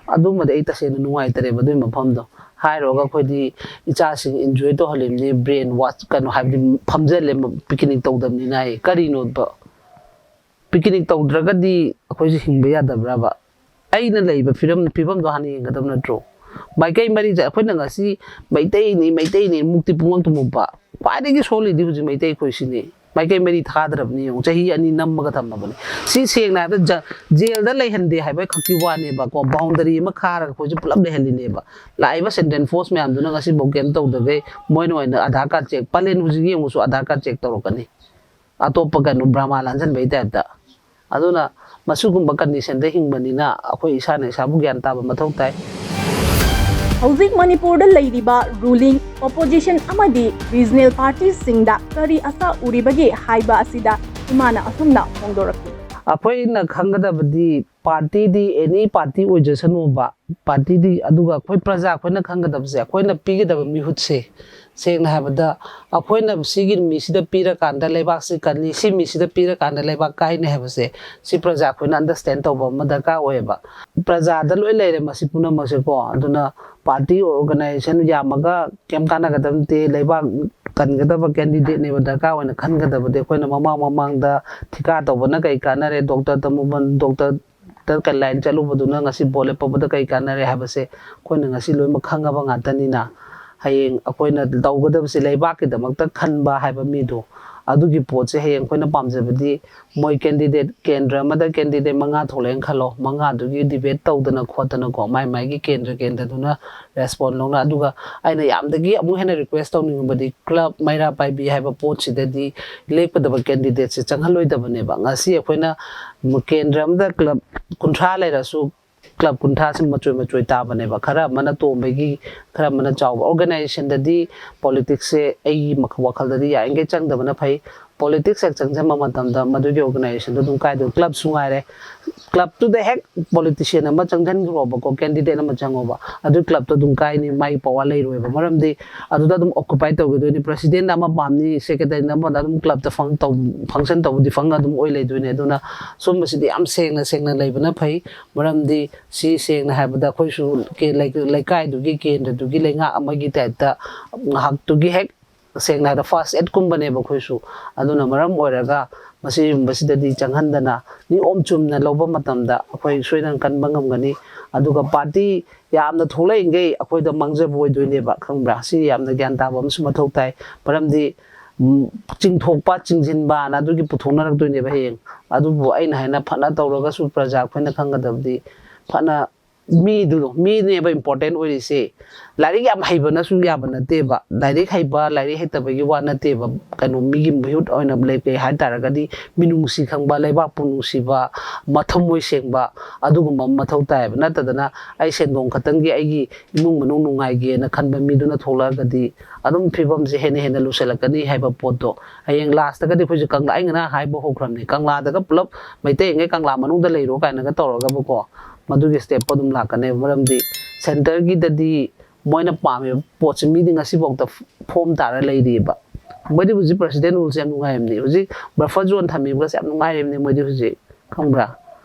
ꯑꯗꯨꯃꯗꯤ ꯑꯩ ꯇꯁꯦꯡꯅ ꯅꯨꯡꯉꯥꯏꯇꯔꯦꯕ ꯑꯗꯨꯒꯤ ꯃꯐꯝꯗꯣ꯫ ꯍꯥꯏꯔꯨꯔꯒ ꯑꯩꯈꯣꯏꯗꯤ ꯏꯆꯥꯁꯤꯡ enjoy ꯇꯧꯍꯜꯂꯤꯕꯅꯤ, brain wash, ꯀꯩꯅꯣ ꯍꯥꯏꯕꯗꯤ ꯐꯝꯖꯜꯂꯦ, picnic ꯇꯧꯗꯕꯅꯤꯅ ꯍꯥꯏ꯫ ꯀꯔꯤꯅꯣꯕ? Picnic ꯇꯧꯗ꯭ꯔꯒꯗꯤ ꯑꯩꯈꯣꯏꯁꯦ ꯍꯤꯡꯕ ꯌꯥꯗꯕ꯭ꯔꯕ? ꯑꯩꯅ ꯂꯩꯕ ꯐꯤꯕꯝ, ꯐꯤꯕꯝꯗꯣ ꯍꯥꯟꯅ ꯌꯦꯡꯒꯗꯕ ꯅꯠꯇ꯭ꯔꯣ? ꯃꯥꯏꯀꯩ ꯃꯔꯤꯁꯦ ꯑꯩꯈꯣꯏꯅ ꯉꯁꯤ ꯃꯩꯇꯩꯅꯤ, ꯃꯩꯇꯩꯅꯤ ꯃꯨꯛꯇꯤ ꯄꯨꯡꯉꯛꯇ ꯃꯨꯛꯄ꯫ ꯈ꯭ꯋꯥꯏꯗꯒꯤ ꯁꯣꯜꯂꯤꯗꯤ ꯍꯧꯖꯤꯛ ꯃꯩꯇꯩ ꯑꯩꯈꯣꯏ ꯁꯤꯅꯤ꯫ ꯃꯥꯏꯀꯩ ꯃꯔꯤ ꯊꯥꯗ꯭ꯔꯕꯅꯤ ꯌꯦꯡꯉꯨ, ꯆꯍꯤ ꯑꯅꯤ ꯅꯝꯃꯒ ꯊꯝꯃꯕꯅꯤ꯫ ꯁꯤ ꯁꯦꯡꯅ ꯍꯥꯏꯕꯗ ꯖ-, ꯖꯦꯜꯗ ꯂꯩꯍꯟꯗꯦ ꯍꯥꯏꯕ ꯈꯛꯀꯤ ꯋꯥꯅꯦꯕꯀꯣ, boundary ꯑꯃ ꯈꯥꯔꯒ ꯑꯩꯈꯣꯏꯁꯦ ꯄꯨꯂꯞ ꯂꯩꯍꯜꯂꯤꯅꯦꯕ꯫ ꯂꯥꯛꯏꯕ central force ꯃꯌꯥꯝꯗꯨꯅ ꯉꯁꯤꯐꯥꯎ ꯀꯩꯝ ꯇꯧꯗꯈꯩ ꯃꯣꯏꯅ ꯑꯣꯏꯅ ꯑꯙꯥꯔ ꯀꯥꯔꯗ ꯆꯦꯛ, ꯄꯂꯦꯟ ꯍꯧꯖꯤꯛ ꯌꯦꯡꯉꯨꯁꯨ ꯑꯙꯥꯔ ꯀꯥꯔꯗ ꯆꯦꯛ ꯇꯧꯔꯛꯀꯅꯤ꯫ ꯑꯇꯣꯞꯄ ꯀꯩꯅꯣ ꯗ꯭ꯔꯃꯥ ꯂꯥꯟꯁꯤꯟꯕꯒꯤ ꯇꯥꯏꯞꯇ꯫ ꯑꯗꯨꯅ ꯃꯁꯤꯒꯨꯝꯕ conditionꯗ ꯍꯤꯡꯕꯅꯤꯅ ꯑꯩꯈꯣꯏ ꯏꯁꯥꯅ ꯏꯁꯥꯕꯨ ꯒ꯭ꯌꯥꯟ ꯇꯥꯕ ꯃꯊꯧ ꯇꯥꯏ꯫ ꯍꯧꯖꯤꯛ ꯃꯅꯤꯄꯨꯔꯗ ꯂꯩꯔꯤꯕ ruling, opposition ꯑꯃꯗꯤ regional partyꯁꯤꯡꯗ ꯀꯔꯤ ꯑꯁꯥ ꯎꯔꯤꯕꯒꯦ ꯍꯥꯏꯕ ꯑꯁꯤꯗ ꯏꯃꯥꯅ ꯑꯁꯨꯝꯅ ꯐꯣꯡꯗꯣꯔꯛꯈꯤ꯫ ꯑꯩꯈꯣꯏꯅ ꯈꯪꯒꯗꯕꯗꯤ partyꯗꯤ any party ꯑꯣꯏꯖꯁꯅꯨꯕ, partyꯗꯤ, ꯑꯗꯨꯒ ꯑꯩꯈꯣꯏ ꯄ꯭ꯔꯖꯥ ꯑꯩꯈꯣꯏꯅ ꯈꯪꯒꯗꯕꯁꯦ, ꯑꯩꯈꯣꯏꯅ ꯄꯤꯒꯗꯕ ꯃꯤꯍꯨꯠꯁꯦ, ꯁꯦꯡꯅ ꯍꯥꯏꯕꯗ ꯑꯩꯈꯣꯏꯅ ꯁꯤꯒꯤ ꯃꯤꯁꯤꯗ ꯄꯤꯔꯀꯥꯟꯗ ꯂꯩꯕꯥꯛꯁꯤ ꯀꯟꯅꯤ, ꯁꯤ ꯃꯤꯁꯤꯗ ꯄꯤꯔꯀꯥꯟꯗ ꯂꯩꯕꯥꯛ ꯀꯥꯏꯅꯤ ꯍꯥꯏꯕꯁꯦ, ꯁꯤ ꯄ꯭ꯔꯖꯥ ꯑꯩꯈꯣꯏꯅ understand ꯇꯧꯕ ꯑꯃ ꯗꯔꯀꯥꯔ ꯑꯣꯏꯌꯦꯕ꯫ ꯄ꯭ꯔꯖꯥꯗ ꯂꯣꯏ ꯂꯩꯔꯦ ꯃꯁꯤ ꯄꯨꯝꯅꯃꯛꯁꯦꯀꯣ꯫ ꯑꯗꯨꯅ party organization ꯌꯥꯝꯃꯒ ꯀꯩꯝ ꯀꯥꯟꯅꯒꯗꯕ ꯅꯠꯇꯦ꯫ ꯂꯩꯕꯥꯛ ꯀꯟꯒꯗꯕ candidateꯅꯦꯕ ꯗꯔꯀꯥꯔ ꯑꯣꯏꯅ ꯈꯟꯒꯗꯕꯗꯤ꯫ ꯑꯩꯈꯣꯏꯅ ꯃꯃꯥꯡ ꯃꯃꯥꯡꯗ ꯊꯤꯀꯥ ꯇꯧꯕꯅ ꯀꯩ ꯀꯥꯟꯅꯔꯦ, ꯗꯣꯛꯇꯔ ꯇꯝꯃꯨꯕ, ꯗꯣꯛꯇꯔ ꯀ-, line ꯆꯠꯂꯨꯕꯗꯨꯅ ꯉꯁꯤ vote ꯂꯦꯞꯄꯛꯄꯗ ꯀꯩ ꯀꯥꯟꯅꯔꯦ ꯍꯥꯏꯕꯁꯦ ꯑꯩꯈꯣꯏꯅ ꯉꯁꯤ ꯂꯣꯏꯅꯃꯛ ꯈꯪꯉꯕ ꯉꯥꯛꯇꯅꯤꯅ, ꯍꯌꯦꯡ ꯑꯩꯈꯣꯏꯅ ꯇꯧꯒꯗꯕꯁꯦ ꯂꯩꯕꯥꯛꯀꯤꯗꯃꯛꯇ ꯈꯟꯕ ꯍꯥꯏꯕ ꯃꯤꯗꯣ, ꯑꯗꯨꯒꯤ ꯄꯣꯠꯁꯦ ꯍꯌꯦꯡ ꯑꯩꯈꯣꯏꯅ ꯄꯥꯝꯖꯕꯗꯤ ꯃꯣꯏ candidate, ꯀꯦꯟꯗ꯭ꯔ ꯑꯃꯗ candidate ꯃꯉꯥ ꯊꯣꯛꯂꯛꯑꯦꯅ ꯈꯜꯂꯣ, ꯃꯉꯥꯗꯨꯒꯤ debate ꯇꯧꯗꯅ ꯈꯣꯠꯇꯅꯀꯣ, ꯃꯥꯏ ꯃꯥꯏꯒꯤ ꯀꯦꯟꯗ꯭ꯔ ꯀꯦꯟꯗ꯭ꯔꯗꯨꯅ respond ꯂꯧꯅ꯫ ꯑꯗꯨꯒ ꯑꯩꯅ ꯌꯥꯝꯗꯒꯤ ꯑꯃꯨꯛ ꯍꯦꯟꯅ request ꯇꯧꯅꯤꯡꯕꯗꯤ club ꯃꯩꯔꯥ ꯄꯥꯏꯕꯤ ꯍꯥꯏꯕ ꯄꯣꯠꯁꯤꯗꯗꯤ ꯂꯦꯞꯀꯗꯕ candidateꯁꯦ ꯆꯪꯍꯜꯂꯣꯏꯗꯕꯅꯦꯕ꯫ ꯉꯁꯤ ꯑꯩꯈꯣꯏꯅ ꯀꯦꯟꯗ꯭ꯔ ꯑꯃꯗ club ꯀꯨꯟꯊ꯭ꯔꯥ ꯂꯩꯔꯁꯨ club ꯀꯨꯟꯊ꯭ꯔꯥꯁꯤ ꯃꯆꯣꯏ ꯃꯆꯣꯏ ꯇꯥꯕꯅꯦꯕ꯫ ꯈꯔ ꯑꯃꯅ ꯇꯣꯝꯕꯒꯤ, ꯈꯔ ꯑꯃꯅ ꯆꯥꯎꯕ꯫ Organizationꯗꯗꯤ politicsꯁꯦ ꯑꯩꯒꯤ ꯃꯈ-, ꯋꯥꯈꯜꯗꯗꯤ ꯌꯥꯔꯤꯈꯩ ꯆꯪꯗꯕꯅ ꯐꯩ꯫ ꯄꯣꯂꯤꯇꯤꯛꯁ ꯍꯦꯛ ꯆꯪꯁꯤꯟꯕ ꯃꯇꯝꯗ ꯃꯗꯨꯒꯤ ꯑꯣꯔꯒꯅꯥꯏꯖꯦꯁꯟꯗꯣ ꯑꯗꯨꯝ ꯀꯥꯏꯗꯣꯏ꯫ ꯀ꯭ꯂꯕꯁꯨ ꯉꯥꯏꯔꯦ, ꯀ꯭ꯂꯕꯇꯨꯗ ꯍꯦꯛ ꯄꯣꯂꯤꯇꯤꯁꯤꯌꯟ ꯑꯃ ꯆꯪꯁꯤꯟꯈ꯭ꯔꯣꯕꯀꯣ, ꯀꯦꯟꯗꯤꯗꯦꯠ ꯑꯃ ꯆꯪꯉꯣꯕ, ꯑꯗꯨ ꯀ꯭ꯂꯕꯇꯣ ꯑꯗꯨꯝ ꯀꯥꯏꯅꯤ, ꯃꯥꯒꯤ ꯄꯋꯥꯔ ꯂꯩꯔꯣꯏꯕ꯫ ꯃꯔꯝꯗꯤ ꯑꯗꯨꯗ ꯑꯗꯨꯝ ꯑꯣꯀꯨꯄꯥꯏ ꯇꯧꯈꯤꯗꯣꯏꯅꯤ꯫ ꯄ꯭ꯔꯁꯤꯗꯦꯟ ꯑꯃ ꯄꯥꯝꯅꯤ, ꯁꯦꯀ꯭ꯔꯦꯇꯔꯤꯅ ꯑꯃ, ꯑꯗꯨꯝ ꯀ꯭ꯂꯕꯇ ꯐꯪ-, ꯇꯧ-, ꯐꯪꯁꯟ ꯇꯧꯕ ꯗꯤꯐꯪ ꯑꯗꯨꯝ ꯑꯣꯏ ꯂꯩꯗꯣꯏꯅꯦ꯫ ꯑꯗꯨꯅ ꯁꯨꯝꯕꯁꯤꯗꯤ ꯌꯥꯝ ꯁꯦꯡꯅ ꯁꯦꯡꯅ ꯂꯩꯕꯅ ꯐꯩ꯫ ꯃꯔꯝꯗꯤ ꯁꯤ ꯁꯦꯡꯅ ꯍꯥꯏꯕꯗ ꯑꯩꯈꯣꯏꯁꯨ ꯀꯦ-, ꯂꯩ-, ꯂꯩꯀꯥꯏꯗꯨꯒꯤ ꯀꯦꯟꯗ꯭ꯔꯗꯨꯒꯤ ꯂꯩꯉꯥꯛ ꯑꯃꯒꯤ ꯇꯥꯏꯞꯇ ꯉꯥꯏꯍꯥꯛꯇꯨꯒꯤ ꯍꯦꯛ ꯁꯦꯡꯅ ꯍꯥꯏꯔꯕꯗ ꯐꯥꯔꯁ ꯑꯦꯗꯀꯨꯝꯕꯅꯦꯕ ꯑꯩꯈꯣꯏꯁꯨ꯫ ꯑꯗꯨꯅ ꯃꯔꯝ ꯑꯣꯏꯔꯒ ꯃꯁꯤꯒꯨꯝꯕꯁꯤꯗꯗꯤ ꯆꯪꯍꯟꯗꯅ ꯅꯤꯌꯣꯝ ꯆꯨꯝꯅ ꯂꯧꯕ ꯃꯇꯝꯗ ꯑꯩꯈꯣꯏ ꯁꯣꯏꯗꯅ ꯀꯟꯕ ꯉꯝꯒꯅꯤ꯫ ꯑꯗꯨꯒ ꯄꯥꯔꯇꯤ ꯌꯥꯝꯅ ꯊꯣꯛꯂꯛꯏꯈꯩ ꯑꯩꯈꯣꯏꯗ ꯃꯥꯡꯖꯕ ꯑꯣꯏꯗꯣꯏꯅꯦꯕ, ꯈꯪꯕ꯭ꯔꯥ? ꯁꯤ ꯌꯥꯝꯅ ꯒ꯭ꯌꯥꯟ ꯇꯥꯕ ꯑꯃꯁꯨ ꯃꯊꯧ ꯇꯥꯏ꯫ ꯃꯔꯝꯗꯤ, ꯎꯝ, ꯆꯤꯡꯊꯣꯛꯄ ꯆꯤꯡꯁꯤꯟꯕꯅ ꯑꯗꯨꯒꯤ ꯄꯨꯊꯣꯛꯅꯔꯛꯇꯣꯏꯅꯦꯕ ꯍꯌꯦꯡ꯫ ꯑꯗꯨꯕꯨ ꯑꯩꯅ ꯍꯥꯏꯅ ꯐꯅ ꯇꯧꯔꯒꯁꯨ ꯄ꯭ꯔꯖꯥ ꯑꯩꯈꯣꯏꯅ ꯈꯪꯒꯗꯕꯗꯤ ꯐꯅ ꯃꯤꯗꯨ, ꯃꯤꯅꯦꯕ ꯏꯝꯄꯣꯔꯇꯦꯟ ꯑꯣꯏꯔꯤꯁꯦ꯫ ꯂꯥꯏꯔꯤꯛ ꯌꯥꯝ ꯍꯩꯕꯅꯁꯨ ꯌꯥꯕ ꯅꯠꯇꯦꯕ꯫ ꯂꯥꯏꯔꯤꯛ ꯍꯩꯕ, ꯂꯥꯏꯔꯤꯛ ꯍꯩꯇꯕꯒꯤ ꯋꯥ ꯅꯠꯇꯦꯕ꯫ ꯀꯩꯅꯣ, ꯃꯤꯒꯤ ꯃꯤꯍꯨꯠ ꯑꯣꯏꯅ ꯂꯩ-, ꯀꯩ ꯍꯥꯏ ꯇꯥꯔꯒꯗꯤ, ꯃꯤꯅꯨꯡꯁꯤ ꯈꯪꯕ, ꯂꯩꯕꯥꯛꯄꯨ ꯅꯨꯡꯁꯤꯕ, ꯃꯊꯃꯣꯏ ꯁꯦꯡꯕ, ꯑꯗꯨꯒꯨꯝꯕ ꯑꯃ ꯃꯊꯧ ꯇꯥꯏꯌꯦꯕ꯫ ꯅꯠꯇꯗꯅ ꯑꯩ ꯁꯦꯟꯗꯣꯡ ꯈꯛꯇꯪꯒꯤ ꯑꯩꯒꯤ ꯏꯃꯨꯡ ꯃꯅꯨꯡ ꯅꯨꯡꯉꯥꯏꯒꯦꯅ ꯈꯟꯕ ꯃꯤꯗꯨꯅ ꯊꯣꯛꯂꯛꯑꯒꯗꯤ ꯑꯗꯨꯝ ꯐꯤꯕꯝꯁꯦ ꯍꯦꯟꯅ ꯍꯦꯟꯅ ꯂꯨꯁꯜꯂꯛꯀꯅꯤ ꯍꯥꯏꯕ ꯄꯣꯠꯇꯣ꯫ ꯍꯌꯦꯡ ꯂꯥꯁꯇꯒꯗꯤ ꯑꯩꯈꯣꯏꯁꯦ ꯀꯪꯂꯥ, ꯑꯩ ꯉꯔꯥꯡ ꯍꯥꯏꯕ ꯍꯧꯈ꯭ꯔꯕꯅꯤ, ꯀꯪꯂꯥꯗꯒ ꯄꯨꯂꯞ ꯃꯩꯇꯩꯉꯩ ꯀꯪꯂꯥ ꯃꯅꯨꯡꯗ ꯂꯩꯔꯣ ꯀꯥꯏꯅꯒ ꯇꯧꯔꯒꯕꯀꯣ, ꯃꯗꯨꯒꯤ ꯁ꯭ꯇꯦꯞꯇꯣ ꯑꯗꯨꯝ ꯂꯥꯛꯀꯅꯦꯕ꯫ ꯃꯔꯝꯗꯤ ꯁꯦꯟꯇꯔꯒꯤꯗꯗꯤ ꯃꯣꯏꯅ ꯄꯥꯝꯃꯤꯕ ꯄꯣꯠꯁꯦ ꯃꯤꯗꯤ ꯉꯁꯤꯐꯥꯎꯗ ꯐꯣꯝ ꯇꯥꯔ ꯂꯩꯔꯤꯑꯕ꯫ ꯃꯣꯏꯗꯤ ꯍꯧꯖꯤꯛ ꯄ꯭ꯔꯁꯤꯗꯦꯟ ꯔꯨꯜꯁꯦ ꯌꯥꯝ ꯅꯨꯡꯉꯥꯏꯔꯕꯅꯤ꯫ ꯍꯧꯖꯤꯛ ꯕꯐꯔ ꯖꯣꯟ ꯊꯝꯃꯤꯕꯒꯁꯦ ꯌꯥꯝ ꯅꯨꯡꯉꯥꯏꯔꯤꯕꯅꯤ ꯃꯣꯏꯗꯤ ꯍꯧꯖꯤꯛ, ꯈꯪꯕ꯭ꯔꯥ?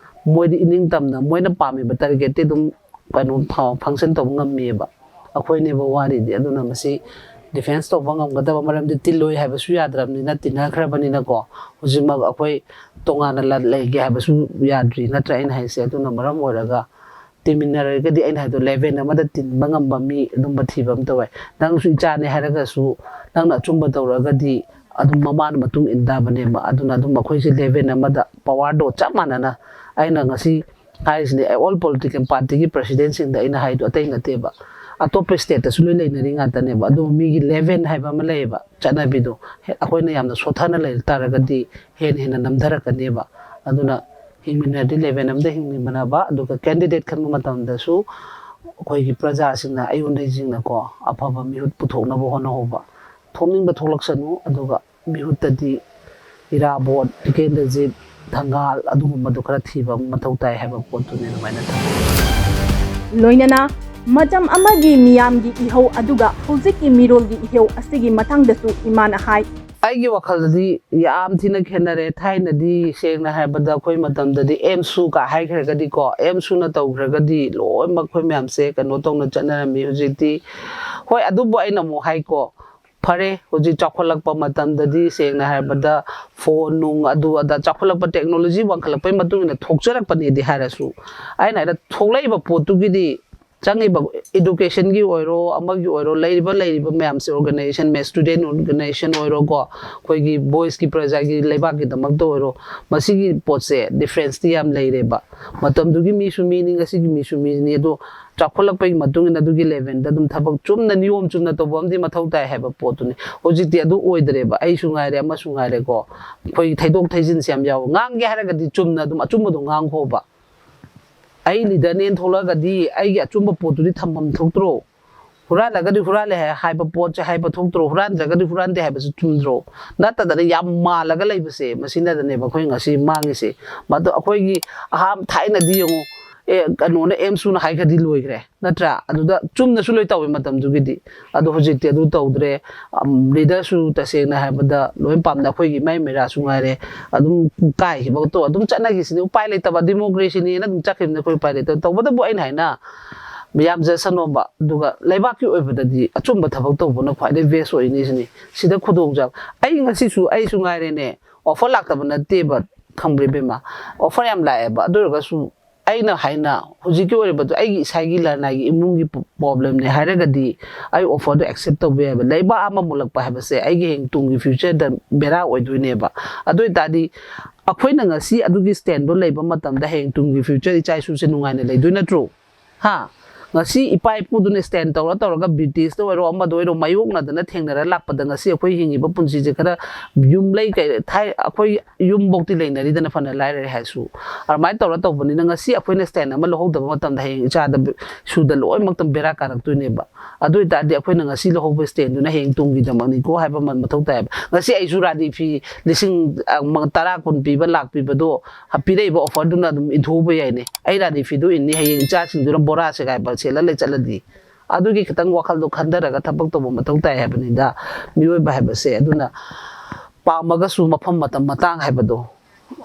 ꯃꯣꯏꯗꯤ ꯏꯅꯤꯡ ꯇꯝꯅ ꯃꯣꯏꯅ ꯄꯥꯝꯃꯤꯕ ꯇꯥꯔꯒꯦꯠꯇꯤ ꯑꯗꯨꯝ ꯀꯩꯅꯣ ꯐ-, ꯐꯪꯁꯟ ꯇꯧꯕ ꯉꯝꯃꯤꯑꯕ꯫ ꯑꯩꯈꯣꯏꯅꯦꯕ ꯋꯥꯔꯤꯗꯤ꯫ ꯑꯗꯨꯅ ꯃꯁꯤ ꯗꯤꯐꯦꯟꯁ ꯇꯧꯕ ꯉꯝꯒꯗꯕ, ꯃꯔꯝꯗꯤ ꯇꯤꯜꯂꯣꯏ ꯍꯥꯏꯕꯁꯨ ꯌꯥꯗ꯭ꯔꯕꯅꯤꯅ, ꯇꯤꯟꯅꯈ꯭ꯔꯕꯅꯤꯅꯀꯣ꯫ ꯍꯧꯖꯤꯛꯃꯛ ꯑꯩꯈꯣꯏ ꯇꯣꯉꯥꯟꯅ ꯂ-, ꯂꯩꯒꯦ ꯍꯥꯏꯕꯁꯨ ꯌꯥꯗ꯭ꯔꯤ, ꯅꯠꯇ꯭ꯔꯥ ꯑꯩꯅ ꯍꯥꯏꯁꯦ? ꯑꯗꯨꯅ ꯃꯔꯝ ꯑꯣꯏꯔꯒ ꯇꯤꯟꯃꯤꯟꯅꯔꯒꯗꯤ, ꯑꯩꯅ ꯍꯥꯏꯗꯣ, ꯂꯦꯚꯦꯜ ꯑꯃꯗ ꯇꯤꯟꯕ ꯉꯝꯕ ꯃꯤ ꯑꯗꯨꯝꯕ ꯊꯤꯕ ꯑꯃ ꯇꯧꯋꯦ꯫ ꯅꯪꯁꯨ ꯏꯆꯥꯅꯦ ꯍꯥꯏꯔꯒꯁꯨ, ꯅꯪꯅ ꯑꯆꯨꯝꯕ ꯇꯧꯔꯒꯗꯤ ꯑꯗꯨꯝ ꯃꯃꯥꯅ ꯃꯇꯨꯡ ꯏꯟ ꯇꯥꯕꯅꯦꯕ꯫ ꯑꯗꯨꯅ ꯑꯗꯨꯝ ꯑꯩꯈꯣꯏꯁꯦ ꯂꯦꯚꯦꯜ ꯑꯃꯗ ꯄꯋꯥꯔꯗꯣ ꯆꯞ ꯃꯥꯟꯅꯅ, ꯑꯩꯅ ꯉꯁꯤ ꯍꯥꯏꯔꯤꯁꯤꯅꯦ, ꯑꯣꯜ ꯄꯣꯂꯤꯇꯤꯀꯦꯜ ꯄꯥꯔꯇꯤꯒꯤ ꯄ꯭ꯔꯁꯤꯗꯦꯟꯁꯤꯡꯗ ꯑꯩꯅ ꯍꯥꯏꯗꯣ ꯑꯇꯩ ꯅꯠꯇꯦꯕ꯫ ꯑꯇꯣꯞꯄ ꯁ꯭ꯇꯦꯠꯇꯁꯨ ꯂꯣꯏ ꯂꯩꯅꯔꯤ ꯉꯥꯛꯇꯅꯦꯕ꯫ ꯑꯗꯨꯕꯨ ꯃꯤꯒꯤ ꯂꯦꯚꯦꯜ ꯍꯥꯏꯕ ꯑꯃ ꯂꯩꯌꯦꯕ, ꯆꯠꯅꯕꯤꯗꯣ꯫ ꯍꯦ-, ꯑꯩꯈꯣꯏꯅ ꯌꯥꯝꯅ ꯁꯣꯠꯊꯅ ꯂꯩ ꯇꯥꯔꯒꯗꯤ ꯍꯦꯟꯅ ꯍꯦꯟꯅ ꯅꯝꯊꯔꯛꯀꯅꯦꯕ꯫ ꯑꯗꯨꯅ ꯍꯤꯡꯃꯤꯟꯅꯔꯗꯤ ꯂꯦꯚꯦꯜ ꯑꯃꯗ ꯍꯤꯡꯃꯤꯟꯅꯕ, ꯑꯗꯨꯒ ꯀꯦꯟꯗꯤꯗꯦꯠ ꯈꯟꯕ ꯃꯇꯝꯗꯁꯨ ꯑꯩꯈꯣꯏꯒꯤ ꯄ꯭ꯔꯖꯥꯁꯤꯡꯅ, ꯑꯌꯣꯟꯗꯩꯁꯤꯡꯅꯀꯣ, ꯑꯐꯕ ꯃꯤꯍꯨꯠ ꯄꯨꯊꯣꯛꯅꯕ ꯍꯣꯠꯅꯍꯧꯕ꯫ ꯊꯣꯛꯅꯤꯡꯕ ꯊꯣꯛꯂꯛꯁꯅꯨ, ꯑꯗꯨꯒ ꯃꯤꯍꯨꯠꯇꯗꯤ ꯏꯔꯥꯕꯣꯠ, ꯇꯤꯀꯦꯟꯗ꯭ꯔꯖꯤꯠ, ꯊꯪꯒꯥꯜ, ꯑꯗꯨꯒꯨꯝꯕꯗꯣ ꯈꯔ ꯊꯤꯕ ꯑꯃ ꯃꯊꯧ ꯇꯥꯏ ꯍꯥꯏꯕ ꯄꯣꯠꯇꯨꯅꯤ ꯑꯗꯨꯃꯥꯏꯅ ꯊꯝꯃꯤ꯫ ꯂꯣꯏꯅꯅ ꯃꯇꯝ ꯑꯃꯒꯤ ꯃꯤꯌꯥꯝꯒꯤ ꯏꯍꯧ ꯑꯗꯨꯒ ꯍꯧꯖꯤꯛꯀꯤ ꯃꯤꯔꯣꯜꯒꯤ ꯏꯍꯧ ꯑꯁꯤꯒꯤ ꯃꯇꯥꯡꯗꯁꯨ ꯏꯃꯥꯅ ꯍꯥꯏ꯫ ꯑꯩꯒꯤ ꯋꯥꯈꯜꯗꯗꯤ ꯌꯥꯝ ꯊꯤꯅ ꯈꯦꯠꯅꯔꯦ꯫ ꯊꯥꯏꯅꯗꯤ ꯁꯦꯡꯅ ꯍꯥꯏꯔꯕꯗ ꯑꯩꯈꯣꯏ ꯃꯇꯝꯗꯗꯤ ꯑꯦꯝꯁꯨ ꯀ ꯍꯥꯏꯈ꯭ꯔꯒꯗꯤꯀꯣ, ꯑꯦꯝꯁꯨꯅ ꯇꯧꯈ꯭ꯔꯒꯗꯤ ꯂꯣꯏꯅꯃꯛ ꯑꯩꯈꯣꯏ ꯃꯌꯥꯝꯁꯦ ꯀꯩꯅꯣ ꯇꯧꯅ ꯆꯠꯅꯔꯝꯃꯤ꯫ ꯍꯧꯖꯤꯛꯇꯤ ꯍꯣꯏ, ꯑꯗꯨꯕꯨ ꯑꯩꯅ ꯑꯃꯨꯛ ꯍꯥꯏꯀꯣ, ꯐꯔꯦ, ꯍꯧꯖꯤꯛ ꯆꯥꯎꯈꯠꯂꯛꯄ ꯃꯇꯝꯗꯗꯤ ꯁꯦꯡꯅ ꯍꯥꯏꯔꯕꯗ ꯐꯣꯟ ꯅꯨꯡ ꯑꯗꯨ ꯑꯗꯥ ꯆꯥꯎꯈꯠꯂꯛꯄ, ꯇꯦꯛꯅꯣꯂꯣꯖꯤ ꯋꯥꯡꯈꯠꯂꯛꯄꯒꯤ ꯃꯇꯨꯡ ꯏꯟꯅ ꯊꯣꯛꯆꯔꯛꯄꯅꯦꯗꯤ ꯍꯥꯏꯔꯁꯨ, ꯑꯩꯅ ꯍꯥꯏꯔ ꯊꯣꯛꯂꯛꯏꯕ ꯄꯣꯠꯇꯨꯒꯤꯗꯤ ꯆꯪꯉꯤꯕ education ꯒꯤ ꯑꯣꯏꯔꯣ, ꯑꯃꯒꯤ ꯑꯣꯏꯔꯣ, ꯂꯩꯔꯤꯕ ꯂꯩꯔꯤꯕ ꯃꯌꯥꯝꯁꯦ, organization ꯃꯌꯥꯝ, student organization ꯑꯣꯏꯔꯣꯀꯣ, ꯑꯩꯈꯣꯏꯒꯤ ꯕꯣꯏꯁꯀꯤ ꯄ꯭ꯔꯖꯥꯒꯤ ꯂꯩꯕꯥꯛꯀꯤꯗꯃꯛꯇ ꯑꯣꯏꯔꯣ, ꯃꯁꯤꯒꯤ ꯄꯣꯠꯁꯦ difference ꯇꯤ ꯌꯥꯝ ꯂꯩꯔꯦꯕ꯫ ꯃꯇꯝꯗꯨꯒꯤ ꯃꯤꯁꯨ ꯃꯤꯅꯤ, ꯉꯁꯤꯒꯤ ꯃꯤꯁꯨ ꯃꯤꯅꯤ꯫ ꯑꯗꯣ ꯆꯥꯎꯈꯠꯂꯛꯄꯒꯤ ꯃꯇꯨꯡ ꯏꯟꯅ ꯑꯗꯨꯒꯤ level ꯗ ꯑꯗꯨꯝ ꯊꯕꯛ ꯆꯨꯝꯅ ꯅꯤꯌꯣꯝ ꯆꯨꯝꯅ ꯇꯧꯕ ꯑꯃꯗꯤ ꯃꯊꯧ ꯇꯥꯏ ꯍꯥꯏꯕ ꯄꯣꯠꯇꯨꯅꯤ꯫ ꯍꯧꯖꯤꯛꯇꯤ ꯑꯗꯨ ꯑꯣꯏꯗ꯭ꯔꯦꯕ꯫ ꯑꯩꯁꯨ ꯉꯥꯏꯔꯦ, ꯑꯃꯁꯨ ꯉꯥꯏꯔꯦꯀꯣ, ꯑꯩꯈꯣꯏ ꯊꯩꯗꯣꯛ ꯊꯩꯖꯤꯟꯁꯦ ꯌꯥꯝ ꯌꯥꯎꯋꯦ꯫ ꯉꯥꯡꯒꯦ ꯍꯥꯏꯔꯒꯗꯤ ꯆꯨꯝꯅ ꯑꯗꯨꯝ ꯑꯆꯨꯝꯕꯗꯣ ꯉꯥꯡꯈꯣꯕ꯫ ꯑꯩ leader ꯅꯦꯅ ꯊꯣꯛꯂꯛꯑꯒꯗꯤ ꯑꯩꯒꯤ ꯑꯆꯨꯝꯕ ꯄꯣꯠꯇꯨꯗꯤ ꯊꯝꯐꯝ ꯊꯣꯛꯇ꯭ꯔꯣ? ꯍꯨꯔꯥꯜꯂꯒꯗꯤ ꯍꯨꯔꯥꯜꯂꯦ ꯍꯥꯏ-, ꯍꯥꯏꯕ ꯄꯣꯠꯁꯦ ꯍꯥꯏꯕ ꯊꯣꯛꯇ꯭ꯔꯣ? ꯍꯨꯔꯥꯟꯗ꯭ꯔꯒꯗꯤ ꯍꯨꯔꯥꯟꯗꯦ ꯍꯥꯏꯕꯁꯦ ꯆꯨꯝꯗ꯭ꯔꯣ? ꯅꯠꯇꯗꯅ ꯌꯥꯝ ꯃꯥꯜꯂꯒ ꯂꯩꯕꯁꯦ, ꯃꯁꯤꯅꯗꯅꯦꯕ ꯑꯩꯈꯣꯏ ꯉꯁꯤ ꯃꯥꯡꯉꯤꯁꯦ꯫ ꯃꯗꯨ ꯑꯩꯈꯣꯏꯒꯤ ꯑꯍꯥꯟ-, ꯊꯥꯏꯅꯗꯤ ꯌꯦꯡꯉꯨ, ꯑꯦ, ꯀꯩꯅꯣꯅ, ꯑꯦꯝꯁꯨꯅ ꯍꯥꯏꯈ꯭ꯔꯗꯤ ꯂꯣꯏꯈ꯭ꯔꯦ, ꯅꯠꯇ꯭ꯔꯥ? ꯑꯗꯨꯗ ꯆꯨꯝꯅꯁꯨ ꯂꯣꯏ ꯇꯧꯋꯦ ꯃꯇꯝꯗꯨꯒꯤꯗꯤ꯫ ꯑꯗꯣ ꯍꯧꯖꯤꯛꯇꯤ ꯑꯗꯨ ꯇꯧꯗ꯭ꯔꯦ꯫ ꯑꯝ, leader ꯁꯨ ꯇꯁꯦꯡꯅ ꯍꯥꯏꯔꯕꯗ ꯂꯣꯏ ꯄꯥꯝꯅ, ꯑꯩꯈꯣꯏꯒꯤ ꯏꯃꯥꯏ ꯃꯩꯔꯥꯁꯨ ꯉꯥꯏꯔꯦ, ꯑꯗꯨꯝ ꯀꯥꯏꯈꯤꯕ ꯇꯣ-, ꯑꯗꯨꯝ ꯆꯠꯅꯈꯤꯁꯤꯅꯤ꯫ ꯎꯄꯥꯏ ꯂꯩꯇꯕ, democracy ꯅꯦꯅ ꯑꯗꯨꯝ ꯆꯠꯈꯤꯕꯅꯤ, ꯑꯩꯈꯣꯏ ꯎꯄꯥꯏ ꯂꯩꯇꯕ꯫ ꯇꯧꯕꯇꯕꯨ ꯑꯩꯅ ꯍꯥꯏꯅ ꯌꯥꯝꯖꯁꯅꯣꯕ꯫ ꯑꯗꯨꯒ ꯂꯩꯕꯥꯛꯀꯤ ꯑꯣꯏꯕꯗꯗꯤ ꯑꯆꯨꯝꯕ ꯊꯕꯛ ꯇꯧꯕꯅ ꯈ꯭ꯋꯥꯏꯗꯩ best ꯑꯣꯏꯅꯤ ꯁꯤꯅꯤ꯫ ꯁꯤꯗ ꯈꯨꯗꯣꯡꯆꯥꯕ, ꯑꯩ ꯉꯁꯤꯁꯨ, ꯑꯩꯁꯨ ꯉꯥꯏꯔꯦꯅꯦ, offer ꯂꯥꯛꯇꯕ ꯅꯠꯇꯦꯕ, ꯈꯪꯕ꯭ꯔꯥ ꯏꯕꯦꯝꯃ? Offer ꯌꯥꯝ ꯂꯥꯛꯑꯦꯕ꯫ ꯑꯗꯨ ꯑꯣꯏꯔꯒꯁꯨ ꯑꯩꯅ ꯍꯥꯏꯅ ꯍꯧꯖꯤꯛꯀꯤ ꯑꯣꯏꯔꯤꯕꯗꯣ ꯑꯩꯒꯤ ꯏꯁꯥꯒꯤ ꯂꯅꯥꯏꯒꯤ ꯏꯃꯨꯡꯒꯤ ꯄ-, problem ꯅꯦ ꯍꯥꯏꯔꯒꯗꯤ ꯑꯩ offer ꯗꯣ accept ꯇꯧꯕ ꯌꯥꯏꯕ꯫ ꯂꯩꯕꯥꯛ ꯑꯃ ꯃꯨꯜꯂꯛꯄ ꯍꯥꯏꯕꯁꯦ ꯑꯩꯒꯤ ꯍꯌꯦꯡ ꯇꯨꯡꯒꯤ future ꯗ ꯕꯦꯔꯥ ꯑꯣꯏꯗꯣꯏꯅꯦꯕ꯫ ꯑꯗꯨ ꯑꯣꯏꯇꯥꯔꯗꯤ ꯑꯩꯈꯣꯏꯅ ꯉꯁꯤ ꯑꯗꯨꯒꯤ stand ꯗꯣ ꯂꯩꯕ ꯃꯇꯝꯗ ꯍꯌꯦꯡ ꯇꯨꯡꯒꯤ future ꯏꯆꯥ ꯏꯁꯨꯁꯦ ꯅꯨꯡꯉꯥꯏꯅ ꯂꯩꯗꯣꯏ ꯅꯠꯇ꯭ꯔꯣ? ꯍꯥ? ꯉꯁꯤ ꯏꯄꯥ ꯏꯄꯨꯗꯨꯅ stand ꯇꯧꯔ ꯇꯧꯔꯒ Britishꯇ ꯑꯣꯏꯔꯣ, ꯑꯃꯗ ꯑꯣꯏꯔꯣ, ꯃꯥꯌꯣꯛꯅꯗꯅ ꯊꯦꯡꯅꯔ ꯂꯥꯛꯄꯗ ꯉꯁꯤ ꯑꯩꯈꯣꯏ ꯍꯤꯡꯉꯤꯕ ꯄꯨꯟꯁꯤꯁꯦ ꯈꯔ ꯌꯨꯝ ꯂꯩ ꯀꯩ ꯊꯥꯏ, ꯑꯩꯈꯣꯏ ꯌꯨꯝꯐꯧꯇꯤ ꯂꯩꯅꯔꯤꯗꯅ ꯐꯅ ꯂꯥꯏꯔꯔꯦ ꯍꯥꯏꯔꯁꯨ꯫ ꯑꯗꯨꯃꯥꯏꯅ ꯇꯧꯔ ꯇꯧꯕꯅꯤꯅ ꯉꯁꯤ ꯑꯩꯈꯣꯏꯅ stand ꯑꯃ ꯂꯧꯍꯧꯗꯕ ꯃꯇꯝꯗ ꯍꯌꯦꯡ ꯏꯆꯥꯗ ꯏꯁꯨꯗ ꯂꯣꯏꯅꯃꯛꯇ ꯕꯦꯔꯥ ꯀꯥꯔꯛꯇꯣꯏꯅꯦꯕ꯫ ꯑꯗꯨ ꯑꯣꯏꯇꯥꯔꯗꯤ ꯑꯩꯈꯣꯏꯅ ꯉꯁꯤ ꯂꯧꯍꯧꯕ standꯗꯨꯅ ꯍꯌꯦꯡ ꯇꯨꯡꯒꯤꯗꯃꯛꯅꯤꯀꯣ ꯍꯥꯏꯕ ꯑꯃ ꯃꯊꯧ ꯇꯥꯏꯌꯦꯕ꯫ ꯉꯁꯤ ꯑꯩꯁꯨ ꯔꯥꯅꯤ ꯐꯤ ꯂꯤꯁꯤꯡ, ꯑ, ꯃ-, ꯇꯔꯥ ꯀꯨꯟ ꯄꯤꯕ, ꯂꯥꯛ ꯄꯤꯕꯗꯣ ꯄꯤꯔꯛꯏꯕ offerꯗꯨꯅ ꯑꯗꯨꯝ ꯏꯟꯊꯣꯛꯎꯕ ꯌꯥꯏꯅꯦ꯫ ꯑꯩ ꯔꯥꯅꯤ ꯐꯤꯗꯨ ꯏꯟꯅꯤ, ꯍꯌꯦꯡ ꯏꯆꯥꯁꯤꯡꯗꯨꯅ ꯕꯣꯔꯥ ꯁꯦꯒꯥꯏꯕ ꯁꯦꯠꯂ ꯂꯩ ꯆꯠꯂꯗꯤ꯫ ꯑꯗꯨꯒꯤ ꯈꯤꯇꯪ ꯋꯥꯈꯜꯗꯣ ꯈꯟꯊꯔꯒ ꯊꯕꯛ ꯇꯧꯕ ꯃꯊꯧ ꯇꯥꯏ ꯍꯥꯏꯕꯅꯤꯗ, ꯃꯤꯑꯣꯏꯕ ꯍꯥꯏꯕꯁꯦ꯫ ꯑꯗꯨꯅ ꯄꯥꯝꯃꯒꯁꯨ ꯃꯐꯝ ꯃꯇꯝ ꯃꯇꯥꯡ ꯍꯥꯏꯕꯗꯣ,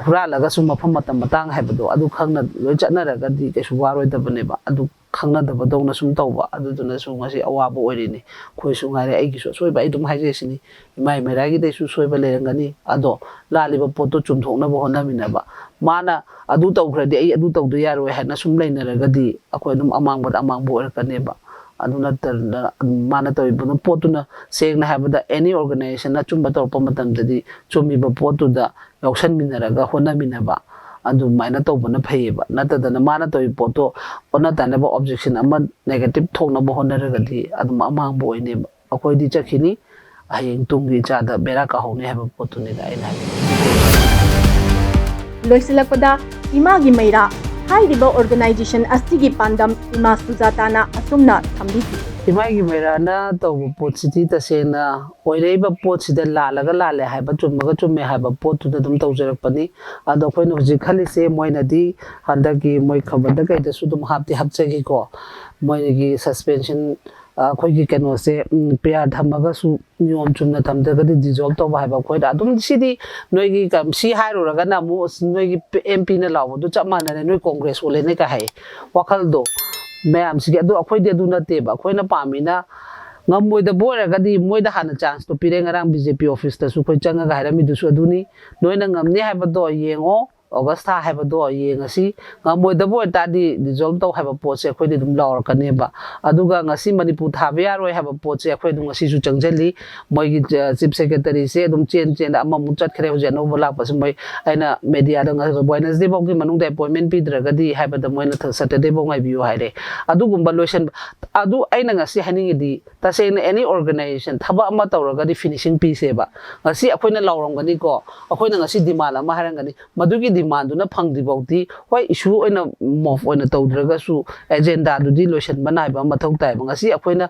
ꯍꯨꯔꯥꯜꯂꯒꯁꯨ ꯃꯐꯝ ꯃꯇꯝ ꯃꯇꯥꯡ ꯍꯥꯏꯕꯗꯣ, ꯑꯗꯨ ꯈꯪꯅ ꯂꯣꯏ ꯆꯠꯅꯔꯒꯗꯤ ꯀꯩꯁꯨ ꯋꯥꯔꯣꯏꯗꯕꯅꯦꯕ꯫ ꯑꯗꯨ ꯈꯪꯅꯗꯕꯗꯧꯅ ꯁꯨꯝ ꯇꯧꯕ, ꯑꯗꯨꯗꯨꯅꯁꯨ ꯉꯁꯤ ꯑꯋꯥꯕ ꯑꯣꯏꯔꯤꯅꯤ꯫ ꯑꯩꯈꯣꯏꯁꯨ ꯉꯥꯏꯔꯦ, ꯑꯩꯒꯤꯁꯨ ꯑꯁꯣꯏꯕ ꯑꯩ ꯑꯗꯨꯝ ꯍꯥꯏꯖꯩꯁꯤꯅꯤ, ꯏꯃꯥ ꯃꯩꯔꯥꯒꯤꯗꯩꯁꯨ ꯁꯣꯏꯕ ꯂꯩꯔꯝꯒꯅꯤ꯫ ꯑꯗꯣ ꯂꯥꯜꯂꯤꯕ ꯄꯣꯠꯇꯣ ꯆꯨꯝꯊꯣꯛꯅꯕ ꯍꯣꯠꯅꯃꯤꯟꯅꯕ, ꯃꯥꯅ ꯑꯗꯨ ꯇꯧꯈ꯭ꯔꯗꯤ ꯑꯩ ꯑꯗꯨ ꯇꯧꯗ ꯌꯥꯔꯣꯏ ꯍꯥꯏꯅ ꯁꯨꯝ ꯂꯩꯅꯔꯒꯗꯤ ꯑꯩꯈꯣꯏ ꯑꯗꯨꯝ ꯑꯃꯥꯡꯕꯗ ꯑꯃꯥꯡꯕ ꯑꯣꯏꯔꯛꯀꯅꯦꯕ꯫ ꯑꯗꯨ ꯅꯠꯇꯅ ꯃꯥꯅ ꯇꯧꯔꯤꯕ ꯄꯣꯠꯇꯨꯅ, ꯁꯦꯡꯅ ꯍꯥꯏꯕꯗ, any organizationꯅ ꯑꯆꯨꯝꯕ ꯇꯧꯔꯛꯄ ꯃꯇꯝꯗꯗꯤ ꯆꯨꯝꯃꯤꯕ ꯄꯣꯠꯇꯨꯗ ꯌꯥꯎꯁꯟꯃꯤꯟꯅꯔꯒ ꯍꯣꯠꯅꯃꯤꯟꯅꯕ, ꯑꯗꯨꯃꯥꯏꯅ ꯇꯧꯕꯅ ꯐꯩꯌꯦꯕ꯫ ꯅꯠꯇꯗꯅ ꯃꯥꯅ ꯇꯧꯔꯤꯕ ꯄꯣꯠꯇꯣ ꯑꯣꯟꯅ ꯇꯥꯅꯕ objection ꯑꯃ negative ꯊꯣꯛꯅꯕ ꯍꯣꯠꯅꯔꯒꯗꯤ ꯑꯗꯨꯝ ꯑꯃꯥꯡꯕ ꯑꯣꯏꯅꯦꯕ꯫ ꯑꯩꯈꯣꯏꯗꯤ ꯆꯠꯈꯤꯅꯤ, ꯍꯌꯦꯡ ꯇꯨꯡꯒꯤ ꯏꯆꯥꯗ ꯕꯦꯔꯥ ꯀꯥꯍꯧꯅꯤ ꯍꯥꯏꯕ ꯄꯣꯠꯇꯨꯅꯤꯗ ꯑꯩꯅ ꯍꯥꯏꯅꯤꯡꯉꯤ꯫ ꯂꯣꯏꯁꯤꯜꯂꯛꯄꯗ ꯏꯃꯥꯒꯤ ꯃꯩꯔꯥ ꯍꯥꯏꯔꯤꯕ organization ꯑꯁꯤꯒꯤ ꯄꯥꯟꯗꯝ ꯏꯃꯥ ꯁꯨꯖꯥꯇꯥꯅ ꯑꯁꯨꯝꯅ ꯊꯝꯕꯤꯈꯤ꯫ ꯏꯃꯥꯒꯤ ꯃꯩꯔꯥꯅ ꯇꯧꯕ ꯄꯣꯠꯁꯤꯗꯤ ꯇꯁꯦꯡꯅ ꯑꯣꯏꯔꯛꯏꯕ ꯄꯣꯠꯁꯤꯗ ꯂꯥꯜꯂꯒ ꯂꯥꯜꯂꯦ ꯍꯥꯏꯕ, ꯆꯨꯝꯃꯒ ꯆꯨꯝꯃꯦ ꯍꯥꯏꯕ ꯄꯣꯠꯇꯨꯗ ꯑꯗꯨꯝ ꯇꯧꯖꯔꯛꯄꯅꯤ꯫ ꯑꯗꯣ ꯑꯩꯈꯣꯏꯅ ꯍꯧꯖꯤꯛ ꯈꯜꯂꯤꯁꯦ, ꯃꯣꯏꯅꯗꯤ ꯍꯟꯗꯛꯀꯤ ꯃꯣꯏ ꯈꯕꯔꯗ ꯀꯩꯗꯁꯨ ꯑꯗꯨꯝ ꯍꯥꯞꯇꯤ ꯍꯥꯞꯆꯈꯤꯀꯣ, ꯃꯣꯏꯒꯤ suspension, ꯑ, ꯑꯩꯈꯣꯏꯒꯤ ꯀꯩꯅꯣꯁꯦ, ꯎꯝ, ꯄꯤꯌꯥꯔ ꯊꯝꯃꯒꯁꯨ ꯅꯤꯌꯣꯝ ꯆꯨꯝꯅ ꯊꯝꯗ꯭ꯔꯒꯗꯤ dissolve ꯇꯧꯕ ꯍꯥꯏꯕ ꯑꯩꯈꯣꯏꯗ ꯑꯗꯨꯝ ꯁꯤꯗꯤ ꯅꯣꯏꯒꯤ ꯀ-, ꯁꯤ ꯍꯥꯏꯔꯨꯔꯒꯅ ꯑꯃꯨꯛ ꯑꯁ ꯅꯣꯏꯒꯤ MP ꯅ ꯂꯥꯎꯕꯗꯨ ꯆꯞ ꯃꯥꯟꯅꯔꯦ, ꯅꯣꯏ Congress ꯑꯣꯜꯂꯦꯅꯦ ꯀ ꯍꯥꯏ꯫ ꯋꯥꯈꯜꯗꯣ ꯃꯌꯥꯝꯁꯤꯒꯤ, ꯑꯗꯨ ꯑꯩꯈꯣꯏꯗꯤ ꯑꯗꯨ ꯅꯠꯇꯦꯕ꯫ ꯑꯩꯈꯣꯏꯅ ꯄꯥꯝꯃꯤꯅ ꯉꯝꯃꯣꯏꯗꯕ ꯑꯣꯏꯔꯒꯗꯤ ꯃꯣꯏꯗ ꯍꯥꯟꯅ chanceꯇꯣ ꯄꯤꯔꯦ꯫ ꯉꯔꯥꯡ BJP officeꯇꯁꯨ ꯑꯩꯈꯣꯏ ꯆꯪꯉꯒ ꯍꯥꯏꯔꯝꯃꯤꯗꯨꯁꯨ ꯑꯗꯨꯅꯤ, ꯅꯣꯏꯅ ꯉꯝꯅꯤ ꯍꯥꯏꯕꯗꯣ ꯌꯦꯡꯉꯣ, ꯑꯣꯒꯁ ꯊꯥ ꯍꯥꯏꯕꯗꯣ ꯌꯦꯡꯉꯁꯤ꯫ ꯉꯝꯃꯣꯏꯗꯕ ꯑꯣꯏꯇꯥꯔꯗꯤ dissolve ꯇꯧ ꯍꯥꯏꯕ ꯄꯣꯠꯁꯦ ꯑꯩꯈꯣꯏꯗꯤ ꯑꯗꯨꯝ ꯂꯥꯎꯔꯛꯀꯅꯦꯕ꯫ ꯑꯗꯨꯒ ꯉꯁꯤ ꯃꯅꯤꯄꯨꯔ ꯊꯥꯕ ꯌꯥꯔꯣꯏ ꯍꯥꯏꯕ ꯄꯣꯠꯁꯦ ꯑꯩꯈꯣꯏ ꯑꯗꯨꯝ ꯉꯁꯤꯁꯨ ꯆꯪꯁꯤꯜꯂꯤ꯫ ꯃꯣꯏꯒꯤ, ꯑ, chief secretaryꯁꯦ ꯑꯗꯨꯝ ꯆꯦꯟ ꯆꯦꯟꯗ ꯑꯃꯃꯨꯛ ꯆꯠꯈ꯭ꯔꯦ꯫ ꯍꯧꯖꯤꯛ ꯑꯅꯧꯕ ꯂꯥꯛꯄꯁꯦ ꯃꯣꯏ, ꯑꯩꯅ mediaꯗ ꯉ-, Wednesday ꯐꯥꯎꯒꯤ ꯃꯅꯨꯡꯗ appointment ꯄꯤꯗ꯭ꯔꯒꯗꯤ ꯍꯥꯏꯕꯗ ꯃꯣꯏꯅ ꯊ-, Saturday ꯐꯥꯎ ꯉꯥꯏꯕꯤꯌꯨ ꯍꯥꯏꯔꯦ꯫ ꯑꯗꯨꯒꯨꯝꯕ ꯂꯣꯏꯁꯟꯕ, ꯑꯗꯨ ꯑꯩꯅ ꯉꯁꯤ ꯍꯥꯏꯅꯤꯡꯉꯤꯗꯤ, ꯇꯁꯦꯡꯅ any organization ꯊꯕꯛ ꯑꯃ ꯇꯧꯔꯒꯗꯤ finishing ꯄꯤꯁꯦꯕ꯫ ꯉꯁꯤ ꯑꯩꯈꯣꯏꯅ ꯂꯥꯎꯔꯝꯒꯅꯤꯀꯣ, ꯑꯩꯈꯣꯏꯅ ꯉꯁꯤ demand ꯑꯃ ꯍꯥꯏꯔꯝꯒꯅꯤ, ꯃꯗꯨꯒꯤ demandꯗꯨꯅ ꯐꯪꯗ꯭ꯔꯤꯐꯥꯎꯗꯤ, ꯍꯣꯏ, issue ꯑꯣꯏꯅ move ꯑꯣꯏꯅ ꯇꯧꯗ꯭ꯔꯒꯁꯨ, agendaꯗꯨꯗꯤ ꯂꯣꯏꯁꯤꯟꯕ ꯅꯥꯏꯕ ꯑꯃ ꯃꯊꯧ ꯇꯥꯏꯕ꯫ ꯉꯁꯤ ꯑꯩꯈꯣꯏꯅ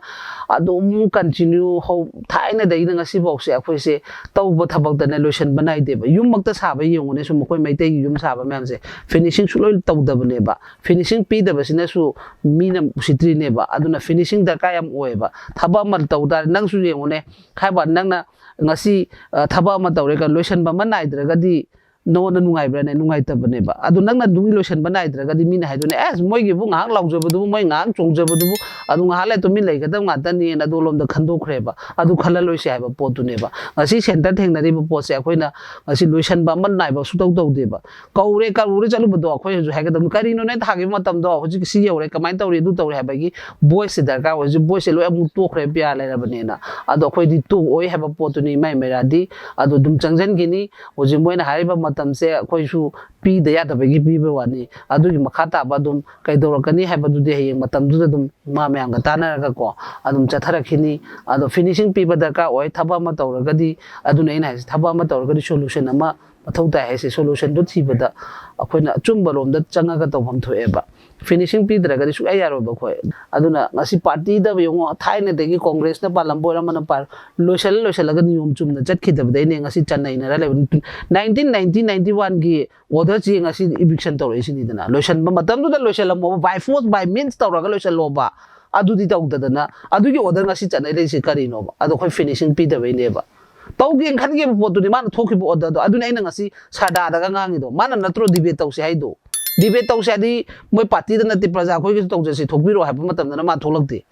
ꯑꯗꯨꯝ continue ꯍꯧ-, ꯊꯥꯏꯅꯗꯒꯤꯅ ꯉꯁꯤꯐꯥꯎꯁꯦ ꯑꯩꯈꯣꯏꯁꯦ ꯇꯧꯕ ꯊꯕꯛꯇꯅꯦ ꯂꯣꯏꯁꯤꯟꯕ ꯅꯥꯏꯗꯦꯕ꯫ ꯌꯨꯝꯃꯛꯇ ꯁꯥꯕ ꯌꯦꯡꯉꯨꯅꯦ, ꯁꯨꯝ ꯑꯩꯈꯣꯏ ꯃꯩꯇꯩꯒꯤ ꯌꯨꯝ ꯁꯥꯕ ꯃꯌꯥꯝꯁꯦ finishing ꯁꯨꯡꯂꯣꯏ ꯇꯧꯗꯕꯅꯦꯕ꯫ Finishing ꯄꯤꯗꯕꯁꯤꯅꯁꯨ ꯃꯤꯅ ꯎꯁꯤꯠꯇ꯭ꯔꯤꯅꯦꯕ꯫ ꯑꯗꯨꯅ finishing ꯗꯔꯀꯥꯔ ꯌꯥꯝ ꯑꯣꯏꯌꯦꯕ꯫ ꯊꯕꯛ ꯑꯃ ꯇꯧ ꯇꯥꯔꯦ, ꯅꯪꯁꯨ ꯌꯦꯡꯉꯨꯅꯦ, ꯍꯥꯏꯕ ꯅꯪꯅ ꯉꯁꯤ, ꯑ, ꯊꯕꯛ ꯑꯃ ꯇꯧꯔꯦ, ꯀ-, ꯂꯣꯏꯁꯟꯕ ꯑꯃ ꯅꯥꯏꯗ꯭ꯔꯒꯗꯤ ꯅꯉꯣꯟꯗ ꯅꯨꯡꯉꯥꯏꯕ꯭ꯔꯥꯅꯦ? ꯅꯨꯡꯉꯥꯏꯇꯕꯅꯦꯕ꯫ ꯑꯗꯨ ꯅꯪꯅ ꯑꯗꯨꯒꯤ ꯂꯣꯏꯁꯟꯕ ꯅꯥꯏꯗ꯭ꯔꯒꯗꯤ ꯃꯤꯅ ꯍꯥꯏꯗꯣꯏꯅꯦ, "ꯑꯦꯁ, ꯃꯣꯏꯒꯤꯕꯨ ꯉꯥꯏꯍꯥꯛ ꯂꯥꯎꯖꯕꯗꯨꯕꯨ, ꯃꯣꯏ ꯉꯥꯏꯍꯥꯛ ꯆꯣꯡꯖꯕꯗꯨꯕꯨ, ꯑꯗꯨ ꯉꯥꯏꯍꯥꯛ ꯂꯩ ꯇꯨꯃꯤꯟ ꯂꯩꯒꯗꯕ ꯉꯥꯛꯇꯅꯦꯅ" ꯑꯗꯣꯂꯣꯝꯗ ꯈꯟꯗꯣꯛꯈ꯭ꯔꯦꯕ꯫ ꯑꯗꯨ ꯈꯜꯂꯂꯣꯏꯁꯦ ꯍꯥꯏꯕ ꯄꯣꯠꯇꯨꯅꯦꯕ꯫ ꯉꯁꯤ centre ꯊꯦꯡꯅꯔꯤꯕ ꯄꯣꯠꯁꯦ ꯑꯩꯈꯣꯏꯅ ꯉꯁꯤ ꯂꯣꯏꯁꯟꯕ ꯑꯃ ꯅꯥꯏꯕ ꯁꯨꯇꯧ ꯇꯧꯗꯦꯕ꯫ ꯀꯧꯔꯦ, ꯀꯧꯔꯦ ꯆꯠꯂꯨꯕꯗꯣ ꯑꯩꯈꯣꯏ ꯍꯧꯖꯤꯛ ꯍꯥꯏꯒꯗꯕꯅꯤ, "ꯀꯔꯤꯅꯣꯅꯦ ꯊꯥꯈꯤꯕ ꯃꯇꯝꯗꯣ? ꯍꯧꯖꯤꯛ ꯁꯤ ꯌꯧꯔꯦ, ꯀꯃꯥꯏꯅ ꯇꯧꯔꯤ? ꯑꯗꯨ ꯇꯧꯔꯦ" ꯍꯥꯏꯕꯒꯤ voiceꯁꯦ ꯗꯔꯀꯥꯔ ꯑꯣꯏ꯫ ꯍꯧꯖꯤꯛ voiceꯁꯦ ꯂꯣꯏ ꯑꯃꯨꯛ ꯇꯣꯛꯈ꯭ꯔꯦ, ꯄꯤꯌꯥ ꯂꯩꯔꯕꯅꯦꯅ꯫ ꯑꯗꯣ ꯑꯩꯈꯣꯏꯗꯤ ꯇꯣꯛꯑꯣꯏ ꯍꯥꯏꯕ ꯄꯣꯠꯇꯨꯅꯤ ꯏꯃꯥꯏ ꯃꯩꯔꯥꯗꯤ꯫ ꯑꯗꯣ ꯑꯗꯨꯝ ꯆꯪꯁꯤꯟꯈꯤꯅꯤ꯫ ꯍꯧꯖꯤꯛ ꯃꯣꯏꯅ ꯍꯥꯏꯔꯤꯕ ꯃꯇꯝꯁꯦ ꯑꯩꯈꯣꯏꯁꯨ ꯄꯤꯗ ꯌꯥꯗꯕꯒꯤ ꯄꯤꯕ ꯋꯥꯅꯤ꯫ ꯑꯗꯨꯒꯤ ꯃꯈꯥ ꯇꯥꯕ ꯑꯗꯨꯝ ꯀꯩꯗꯧꯔꯛꯀꯅꯤ ꯍꯥꯏꯕꯗꯨꯗꯤ ꯍꯌꯦꯡ ꯃꯇꯝꯗꯨꯗ ꯑꯗꯨꯝ ꯃꯥ ꯃꯌꯥꯝꯒ ꯇꯥꯟꯅꯔꯒꯀꯣ ꯑꯗꯨꯝ ꯆꯠꯊꯔꯛꯈꯤꯅꯤ꯫ ꯑꯗꯣ finishing ꯄꯤꯕ ꯗꯔꯀꯥꯔ ꯑꯣꯏ꯫ ꯊꯕꯛ ꯑꯃ ꯇꯧꯔꯒꯗꯤ, ꯑꯗꯨꯅ ꯑꯩꯅ ꯍꯥꯏꯁꯦ, ꯊꯕꯛ ꯑꯃ ꯇꯧꯔꯒꯗꯤ solution ꯑꯃ ꯃꯊꯧ ꯇꯥꯏ ꯍꯥꯏꯁꯦ꯫ Solutionꯗꯣ ꯊꯤꯕꯗ ꯑꯩꯈꯣꯏꯅ ꯑꯆꯨꯝꯕ ꯂꯣꯝꯗ ꯆꯪꯉꯒ ꯇꯧꯐꯝ ꯊꯣꯛꯑꯦꯕ꯫ Finishing ꯄꯤꯗ꯭ꯔꯒꯗꯤ ꯁꯨꯡꯌꯥ ꯌꯥꯔꯣꯏꯕ ꯑꯩꯈꯣꯏ꯫ ꯑꯗꯨꯅ ꯉꯁꯤ partyꯗ ꯌꯦꯡꯉꯣ, ꯊꯥꯏꯅꯗꯒꯤ Congressꯅ ꯄꯥꯜꯂꯝꯕ ꯑꯣꯏꯔꯣ, ꯑꯃꯅ ꯄꯥꯜ-, ꯂꯣꯏꯁꯜꯂ ꯂꯣꯏꯁꯜꯂꯒ ꯅꯤꯌꯣꯝ ꯆꯨꯝꯅ ꯆꯠꯈꯤꯗꯕꯗꯩꯅꯦ ꯉꯁꯤ ꯆꯠꯅꯩꯅꯔ ꯂꯩꯕ꯫ Nineteen ninety, ninety-oneꯒꯤ orderꯁꯤ ꯉꯁꯤ eviction ꯇꯧꯔꯛꯏꯁꯤꯅꯤꯗꯅ꯫ ꯂꯣꯏꯁꯟꯕ ꯃꯇꯝꯗꯨꯗ ꯂꯣꯏꯁꯜꯂꯝꯃꯣꯕ, by force, by means ꯇꯧꯔꯒ ꯂꯣꯏꯁꯜꯂꯣꯕ꯫ ꯑꯗꯨꯗꯤ ꯇꯧꯗꯗꯅ ꯑꯗꯨꯒꯤ order ꯉꯁꯤ ꯆꯠꯅꯔꯤꯁꯤ ꯀꯔꯤꯅꯣꯕ? ꯑꯗꯣ ꯑꯩꯈꯣꯏ finishing ꯄꯤꯗꯕꯩꯅꯦꯕ꯫ ꯇꯧꯒꯦꯅ ꯈꯟꯈꯤꯕ ꯄꯣꯠꯇꯨꯗꯤ ꯃꯥꯅ ꯊꯣꯛꯈꯤꯕ orderꯗꯣ꯫ ꯑꯗꯨꯅꯤ ꯑꯩꯅ ꯉꯁꯤ ꯁꯔꯗꯥꯗꯒ ꯉꯥꯡꯉꯤꯗꯣ꯫ ꯃꯥꯅ ꯅꯠꯇ꯭ꯔꯣ debate ꯇꯧꯁꯦ ꯍꯥꯏꯗꯣ? Debate ꯇꯧꯁꯦ ꯍꯥꯏꯗꯤ ꯃꯣꯏ partyꯗ ꯅꯠꯇꯦ, ꯄ꯭ꯔꯖꯥ ꯑꯩꯈꯣꯏꯒꯤꯁꯨ ꯇꯧꯖꯁꯤ, ꯊꯣꯛꯄꯤꯔꯛꯑꯣ ꯍꯥꯏꯕ ꯃꯇꯝꯗꯅ ꯃꯥ ꯊꯣꯛꯂꯛꯇꯦ꯫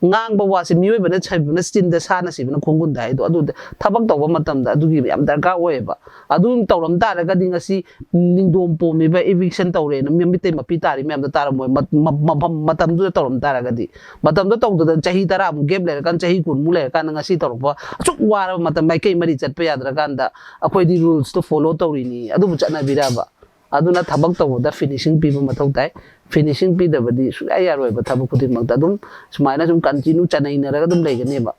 ꯉꯥꯡꯕ ꯋꯥꯁꯦ ꯃꯤꯑꯣꯏꯕꯅ ꯁꯤꯕꯅ ꯆꯤꯟꯗ, ꯁꯥꯅ ꯁꯤꯕꯅ ꯈꯣꯡꯒꯨꯟꯗ ꯍꯥꯏꯗꯣ, ꯑꯗꯨꯗ ꯊꯕꯛ ꯇꯧꯕ ꯃꯇꯝꯗ ꯑꯗꯨꯒꯤ ꯌꯥꯝ ꯗꯔꯀꯥꯔ ꯑꯣꯏꯌꯦꯕ꯫ ꯑꯗꯨ ꯇꯧꯔꯝ ꯇꯥꯔꯒꯗꯤ ꯉꯁꯤ ꯅꯤꯡꯗꯣꯝ ꯄꯣꯝꯃꯤꯕ, eviction ꯇꯧꯔꯦꯅ ꯃꯤ-, ꯃꯤꯇꯩ ꯃꯄꯤ ꯇꯥꯔꯤ ꯃꯌꯥꯝꯗꯣ ꯇꯥꯔꯝꯃꯣꯏ꯫ ꯃ-, ꯃ-, ꯃꯐꯝ, ꯃꯇꯝꯗꯨꯗ ꯇꯧꯔꯝ ꯇꯥꯔꯒꯗꯤ, ꯃꯇꯝꯗꯣ ꯇꯧꯗꯗꯅ ꯆꯍꯤ ꯇꯔꯥꯃꯨꯛ gap ꯂꯩꯔꯀꯥꯟꯗ, ꯆꯍꯤ ꯀꯨꯟꯃꯨꯛ ꯂꯩꯔꯀꯥꯟꯗ ꯉꯁꯤ ꯇꯧꯔꯛꯄ ꯑꯁꯨꯛ ꯋꯥꯔꯕ ꯃꯇꯝ, ꯃꯥꯏꯀꯩ ꯃꯔꯤ ꯆꯠꯄ ꯌꯥꯗ꯭ꯔꯀꯥꯟꯗ ꯑꯩꯈꯣꯏꯗꯤ rules ꯇꯣ follow ꯇꯧꯔꯤꯅꯤ, ꯑꯗꯨꯕꯨ ꯆꯠꯅꯕꯤꯔꯕ? ꯑꯗꯨꯅ ꯊꯕꯛ ꯇꯧꯕꯗ finishing ꯄꯤꯕ ꯃꯊꯧ ꯇꯥꯏ꯫ Finishing ꯄꯤꯗꯕꯗꯤ ꯁꯨꯡꯌꯥ ꯌꯥꯔꯣꯏꯕ ꯊꯕꯛ ꯈꯨꯗꯤꯡꯃꯛꯇ꯫ ꯑꯗꯨꯝ ꯁꯨꯃꯥꯏꯅ ꯁꯨꯝ continue ꯆꯅꯩꯅꯔꯒ ꯑꯗꯨꯝ ꯂꯩꯒꯅꯦꯕ꯫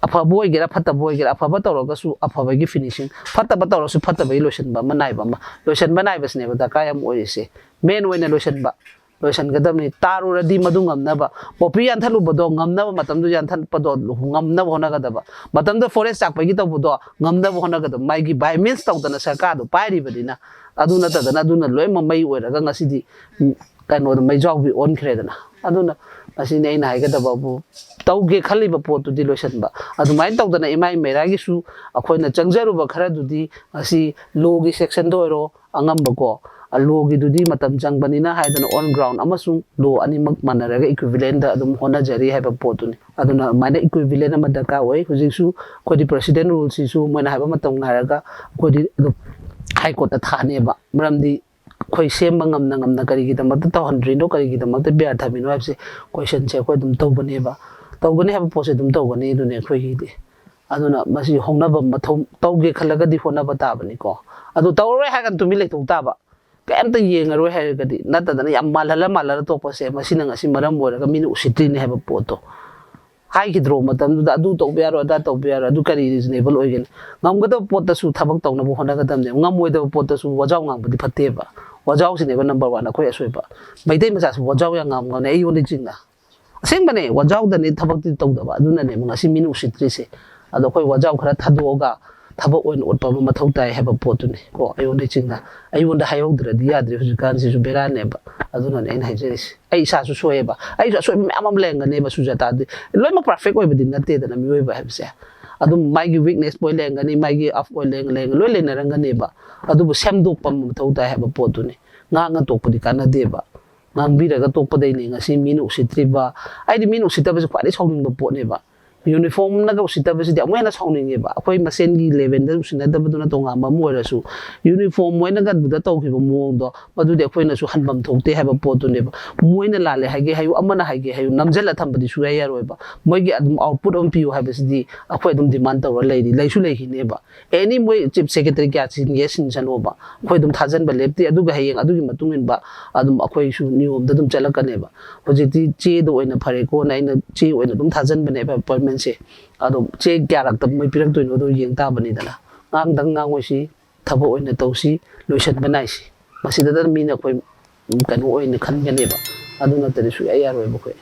ꯑꯐꯕ ꯑꯣꯏꯒꯦꯔꯥ ꯐꯠꯇꯕ ꯑꯣꯏꯒꯦꯔꯥ, ꯑꯐꯕ ꯇꯧꯔꯒꯁꯨ ꯑꯐꯕꯒꯤ finishing, ꯐꯠꯇꯕ ꯇꯧꯔꯁꯨ ꯐꯠꯇꯕꯒꯤ ꯂꯣꯏꯁꯤꯟꯕ ꯑꯃ ꯅꯥꯏꯕ ꯑꯃ, ꯂꯣꯏꯁꯤꯟꯕ ꯅꯥꯏꯕꯁꯤꯅꯦꯕ ꯗꯔꯀꯥꯔ ꯌꯥꯝ ꯑꯣꯏꯔꯤꯁꯦ꯫ Main ꯑꯣꯏꯅ ꯂꯣꯏꯁꯤꯟꯕ, ꯂꯣꯏꯁꯤꯟꯒꯗꯕꯅꯤ꯫ ꯇꯥꯔꯨꯔꯗꯤ ꯃꯗꯨ ꯉꯝꯅꯕ, ꯄꯣꯄꯤ ꯌꯥꯟꯊꯠꯂꯨꯕꯗꯣ ꯉꯝꯅꯕ, ꯃꯇꯝꯗꯨ ꯌꯥꯟꯊꯠꯄꯗꯣ ꯉꯝꯅꯕ ꯍꯣꯠꯅꯒꯗꯕ, ꯃꯇꯝꯗꯨ forest ꯆꯥꯛꯄꯒꯤ ꯇꯧꯕꯗꯣ ꯉꯝꯅꯕ ꯍꯣꯠꯅꯒꯗꯕ, ꯃꯥꯒꯤ by means ꯇꯧꯗꯅ ꯁꯔꯀꯥꯔꯗꯨ ꯄꯥꯏꯔꯤꯕꯅꯤꯅ꯫ ꯑꯗꯨ ꯅꯠꯇꯗꯅ ꯑꯗꯨꯅ ꯂꯣꯏꯅꯃꯛ ꯃꯩ ꯑꯣꯏꯔꯒ ꯉꯁꯤꯗꯤ, ꯎꯝ, ꯀꯩꯅꯣꯗ ꯃꯩꯖꯥꯎꯕꯤ ꯑꯣꯟꯈ꯭ꯔꯦꯗꯅ꯫ ꯑꯗꯨꯅ ꯃꯁꯤꯅꯤ ꯑꯩꯅ ꯍꯥꯏꯒꯗꯕꯕꯨ, ꯇꯧꯒꯦ ꯈꯜꯂꯤꯕ ꯄꯣꯠꯇꯨꯗꯤ ꯂꯣꯏꯁꯤꯟꯕ꯫ ꯑꯗꯨꯃꯥꯏꯅ ꯇꯧꯗꯅ ꯏꯃꯥꯏ ꯃꯩꯔꯥꯒꯤꯁꯨ ꯑꯩꯈꯣꯏꯅ ꯆꯪꯖꯔꯨꯕ ꯈꯔꯗꯨꯗꯤ ꯉꯁꯤ law ꯒꯤ section ꯗ ꯑꯣꯏꯔꯣ, ꯑꯉꯝꯕꯀꯣ, law ꯒꯤꯗꯨꯗꯤ ꯃꯇꯝ ꯆꯪꯕꯅꯤꯅ ꯍꯥꯏꯗꯅ on ground ꯑꯃꯁꯨꯡ law ꯑꯅꯤꯃꯛ ꯃꯥꯟꯅꯔꯒ equivalent ꯗ ꯑꯗꯨꯝ ꯍꯣꯠꯅꯖꯔꯤ ꯍꯥꯏꯕ ꯄꯣꯠꯇꯨꯅꯤ꯫ ꯑꯗꯨꯅ ꯑꯗꯨꯃꯥꯏꯅ equivalent ꯑꯃ ꯗꯔꯀꯥꯔ ꯑꯣꯏ꯫ ꯍꯧꯖꯤꯛꯁꯨ ꯑꯩꯈꯣꯏꯗꯤ president rule ꯁꯤꯁꯨ ꯃꯣꯏꯅ ꯍꯥꯏꯕ ꯃꯇꯝ ꯉꯥꯏꯔꯒ ꯑꯩꯈꯣꯏꯗꯤ ꯑꯗꯨꯝ high court ꯇ ꯊꯥꯅꯦꯕ꯫ ꯃꯔꯝꯗꯤ ꯑꯩꯈꯣꯏ ꯁꯦꯝꯕ ꯉꯝꯅ ꯉꯝꯅ ꯀꯔꯤꯒꯤꯗꯃꯛꯇ ꯇꯧꯍꯟꯗ꯭ꯔꯤꯅꯣ, ꯀꯔꯤꯒꯤꯗꯃꯛꯇ ꯕꯦꯌꯥꯔ ꯊꯝꯃꯤꯅꯣ ꯍꯥꯏꯕꯁꯦ question ꯁꯦ ꯑꯩꯈꯣꯏ ꯑꯗꯨꯝ ꯇꯧꯒꯅꯦꯕ꯫ ꯇꯧꯒꯅꯤ ꯍꯥꯏꯕ ꯄꯣꯠꯁꯦ ꯑꯗꯨꯝ ꯇꯧꯒꯅꯤ, ꯑꯗꯨꯅꯦ ꯑꯩꯈꯣꯏꯒꯤꯗꯤ꯫ ꯑꯗꯨꯅ ꯃꯁꯤ ꯍꯣꯡꯅꯕ ꯃꯊꯧ, ꯇꯧꯒꯦ ꯈꯜꯂꯒꯗꯤ ꯍꯣꯠꯅꯕ ꯇꯥꯕꯅꯤꯀꯣ꯫ ꯑꯗꯨ ꯇꯧꯔꯔꯣꯏ ꯍꯥꯏꯔꯒꯅ ꯇꯨꯃꯤꯟ ꯂꯩꯊꯣꯛ ꯇꯥꯕ꯫ ꯀꯩꯝꯇ ꯌꯦꯡꯉꯔꯣꯏ ꯍꯥꯏꯔꯒꯗꯤ, ꯅꯠꯇꯗꯅ ꯌꯥꯝ ꯃꯥꯜꯍꯜꯂ ꯃꯥꯜꯍꯜꯂ ꯇꯣꯛꯄꯁꯦ, ꯃꯁꯤꯅ ꯉꯁꯤ ꯃꯔꯝ ꯑꯣꯏꯔꯒ ꯃꯤꯅ ꯎꯁꯤꯠꯇ꯭ꯔꯤꯅꯦ ꯍꯥꯏꯕ ꯄꯣꯠꯇꯣ꯫ ꯍꯥꯏꯈꯤꯗ꯭ꯔꯣ ꯃꯇꯝꯗꯨꯗ, "ꯑꯗꯨ ꯇꯧꯕ ꯌꯥꯔꯣꯏ, ꯑꯗꯥ ꯇꯧꯕ ꯌꯥꯔꯣꯏ"? ꯑꯗꯨ ꯀꯔꯤ reasonable ꯑꯣꯏꯒꯅꯤ? ꯉꯝꯒꯗꯕ ꯄꯣꯠꯇꯁꯨ ꯊꯕꯛ ꯇꯧꯅꯕ ꯍꯣꯠꯅꯒꯗꯕꯅꯦꯕ, ꯉꯝꯃꯣꯏꯗꯕ ꯄꯣꯠꯇꯁꯨ ꯋꯥꯖꯥꯎ ꯉꯥꯡꯕꯗꯤ ꯐꯠꯇꯦꯕ꯫ ꯋꯥꯖꯥꯎꯁꯤꯅꯦꯕ number one ꯑꯩꯈꯣꯏ ꯑꯁꯣꯏꯕ꯫ ꯃꯩꯇꯩ ꯃꯆꯥꯁꯨ ꯋꯥꯖꯥꯎ ꯌꯥꯝ ꯉꯥꯡꯕꯅꯦ, ꯑꯩꯉꯣꯟꯗ ꯆꯤꯡꯅ꯫ ꯑꯁꯦꯡꯕꯅꯦ, ꯋꯥꯖꯥꯎꯗꯅꯦ ꯊꯕꯛꯇꯤ ꯇꯧꯗꯕ, ꯑꯗꯨꯅꯅꯦꯕ ꯉꯁꯤ ꯃꯤꯅ ꯎꯁꯤꯠꯇ꯭ꯔꯤꯁꯦ꯫ ꯑꯗꯣ ꯑꯩꯈꯣꯏ ꯋꯥꯖꯥꯎ ꯈꯔ ꯊꯥꯗꯣꯛꯑꯒ ꯊꯕꯛ ꯑꯣꯏꯅ ꯎꯠꯄ ꯑꯃ ꯃꯊꯧ ꯇꯥꯏ ꯍꯥꯏꯕ ꯄꯣꯠꯇꯨꯅꯤ ꯀꯣ, ꯑꯩꯉꯣꯟꯗ ꯆꯤꯡꯅ꯫ ꯑꯩꯉꯣꯟꯗ ꯍꯥꯏꯍꯧꯗ꯭ꯔꯗꯤ ꯌꯥꯗ꯭ꯔꯦ, ꯍꯧꯖꯤꯛꯀꯥꯟꯁꯤꯁꯨ ꯕꯦꯔꯥꯅꯦꯕ꯫ ꯑꯗꯨꯅꯅꯦ ꯑꯩꯅ ꯍꯥꯏꯖꯔꯤꯁꯦ, ꯑꯩ ꯏꯁꯥꯁꯨ ꯁꯣꯏꯑꯦꯕ, ꯑꯩꯁꯨ ꯑꯁꯣꯏꯕ ꯃꯌꯥꯝ ꯑꯃ ꯂꯩꯔꯝꯒꯅꯦꯕ ꯁꯨꯖꯥꯇꯥꯗꯤ꯫ ꯂꯣꯏꯅꯃꯛ perfect ꯑꯣꯏꯕꯗꯤ ꯅꯠꯇꯦꯗꯅ ꯃꯤꯑꯣꯏꯕ ꯍꯥꯏꯕꯁꯦ꯫ ꯑꯗꯨꯝ ꯃꯥꯒꯤ weakness point ꯂꯩꯔꯝꯒꯅꯤ, ꯃꯥꯒꯤ up point ꯂꯩꯔꯝꯒꯅꯤ, ꯂꯣꯏ ꯂꯩꯅꯔꯝꯒꯅꯦꯕ꯫ ꯑꯗꯨꯕꯨ ꯁꯦꯝꯗꯣꯛꯄ ꯑꯃ ꯃꯊꯧ ꯇꯥꯏ ꯍꯥꯏꯕ ꯄꯣꯠꯇꯨꯅꯤ꯫ ꯉꯥꯡꯉ ꯇꯣꯛꯄꯗꯤ ꯀꯥꯟꯅꯗꯦꯕ꯫ ꯉꯥꯡꯕꯤꯔꯒ ꯇꯣꯛꯄꯗꯩꯅꯦ ꯉꯁꯤ ꯃꯤꯅ ꯎꯁꯤꯠꯇ꯭ꯔꯤꯕ꯫ ꯑꯩꯗꯤ ꯃꯤꯅ ꯎꯁꯤꯠꯇꯕꯁꯦ ꯈ꯭ꯋꯥꯏꯗꯩ ꯁꯥꯎꯅꯤꯡꯕ ꯄꯣꯠꯅꯦꯕ꯫ Uniformꯅꯒ ꯎꯁꯤꯠꯇꯕꯁꯤꯗꯤ ꯑꯃꯨꯛ ꯍꯦꯟꯅ ꯁꯥꯎꯅꯤꯡꯉꯦꯕ꯫ ꯑꯩꯈꯣꯏ ꯃꯁꯦꯟꯒꯤ levelꯗ ꯎꯁꯤꯠꯅꯗꯕꯗꯨꯅ ꯇꯣꯉꯥꯟꯕ ꯑꯃ ꯑꯣꯏꯔꯁꯨ, uniform ꯃꯣꯏꯅꯒ ꯑꯗꯨꯗ ꯇꯧꯈꯤꯕ ꯃꯑꯣꯡꯗꯣ, ꯃꯗꯨꯗꯤ ꯑꯩꯈꯣꯏꯅꯁꯨ ꯍꯟꯐꯝ ꯊꯣꯛꯇꯦ ꯍꯥꯏꯕ ꯄꯣꯠꯇꯨꯅꯦꯕ꯫ ꯃꯣꯏꯅ ꯂꯥꯜꯂꯦ ꯍꯥꯏꯒꯦ ꯍꯥꯏꯌꯨ, ꯑꯃꯅ ꯍꯥꯏꯒꯦ ꯍꯥꯏꯌꯨ, ꯅꯝꯁꯤꯜꯂ ꯊꯝꯕꯗꯤ ꯁꯨꯡꯌꯥ ꯌꯥꯔꯣꯏꯕ꯫ ꯃꯣꯏꯒꯤ ꯑꯗꯨꯝ output ꯑꯃ ꯄꯤꯌꯨ ꯍꯥꯏꯕꯁꯤꯗꯤ ꯑꯩꯈꯣꯏ ꯑꯗꯨꯝ demand ꯇꯧꯔ ꯂꯩꯔꯤ, ꯂꯩꯁꯨ ꯂꯩꯈꯤꯅꯦꯕ꯫ Any ꯃꯣꯏ chief secretary ꯀꯌꯥ ꯁꯤꯟꯒꯦ ꯁꯤꯟꯁꯅꯣꯕ, ꯑꯩꯈꯣꯏ ꯑꯗꯨꯝ ꯊꯥꯖꯟꯕ ꯂꯦꯞꯇꯦ꯫ ꯑꯗꯨꯒ ꯍꯌꯦꯡ ꯑꯗꯨꯒꯤ ꯃꯇꯨꯡ ꯏꯟꯕ ꯑꯗꯨꯝ ꯑꯩꯈꯣꯏꯁꯨ ꯅꯤꯌꯣꯝꯗ ꯑꯗꯨꯝ ꯆꯠꯂꯛꯀꯅꯦꯕ꯫ ꯍꯧꯖꯤꯛꯇꯤ ꯆꯦꯗ ꯑꯣꯏꯅ ꯐꯔꯦꯀꯣꯅ ꯑꯩꯅ ꯆꯦ ꯑꯣꯏꯅ ꯑꯗꯨꯝ ꯊꯥꯖꯟꯕꯅꯦꯕ appointmentꯁꯦ꯫ ꯑꯗꯣ ꯆꯦ ꯀꯌꯥꯔꯛꯇ ꯃꯣꯏ ꯄꯤꯔꯛꯇꯣꯏꯅꯣꯗꯣ ꯌꯦꯡ ꯇꯥꯕꯅꯤꯗꯅ꯫ ꯉꯥꯡꯗꯪ ꯉꯥꯡꯉꯣꯏꯁꯤ, ꯊꯕꯛ ꯑꯣꯏꯅ ꯇꯧꯁꯤ, ꯂꯣꯏꯁꯤꯟꯕ ꯅꯥꯏꯁꯤ꯫ ꯃꯁꯤꯗꯗ ꯃꯤꯅ ꯑꯩꯈꯣꯏ ꯀꯩꯅꯣ ꯑꯣꯏꯅ ꯈꯟꯒꯅꯦꯕ꯫ ꯑꯗꯨ ꯅꯠꯇꯗꯤ ꯁꯨꯡꯌꯥ ꯌꯥꯔꯣꯏꯕ ꯑꯩꯈꯣꯏ꯫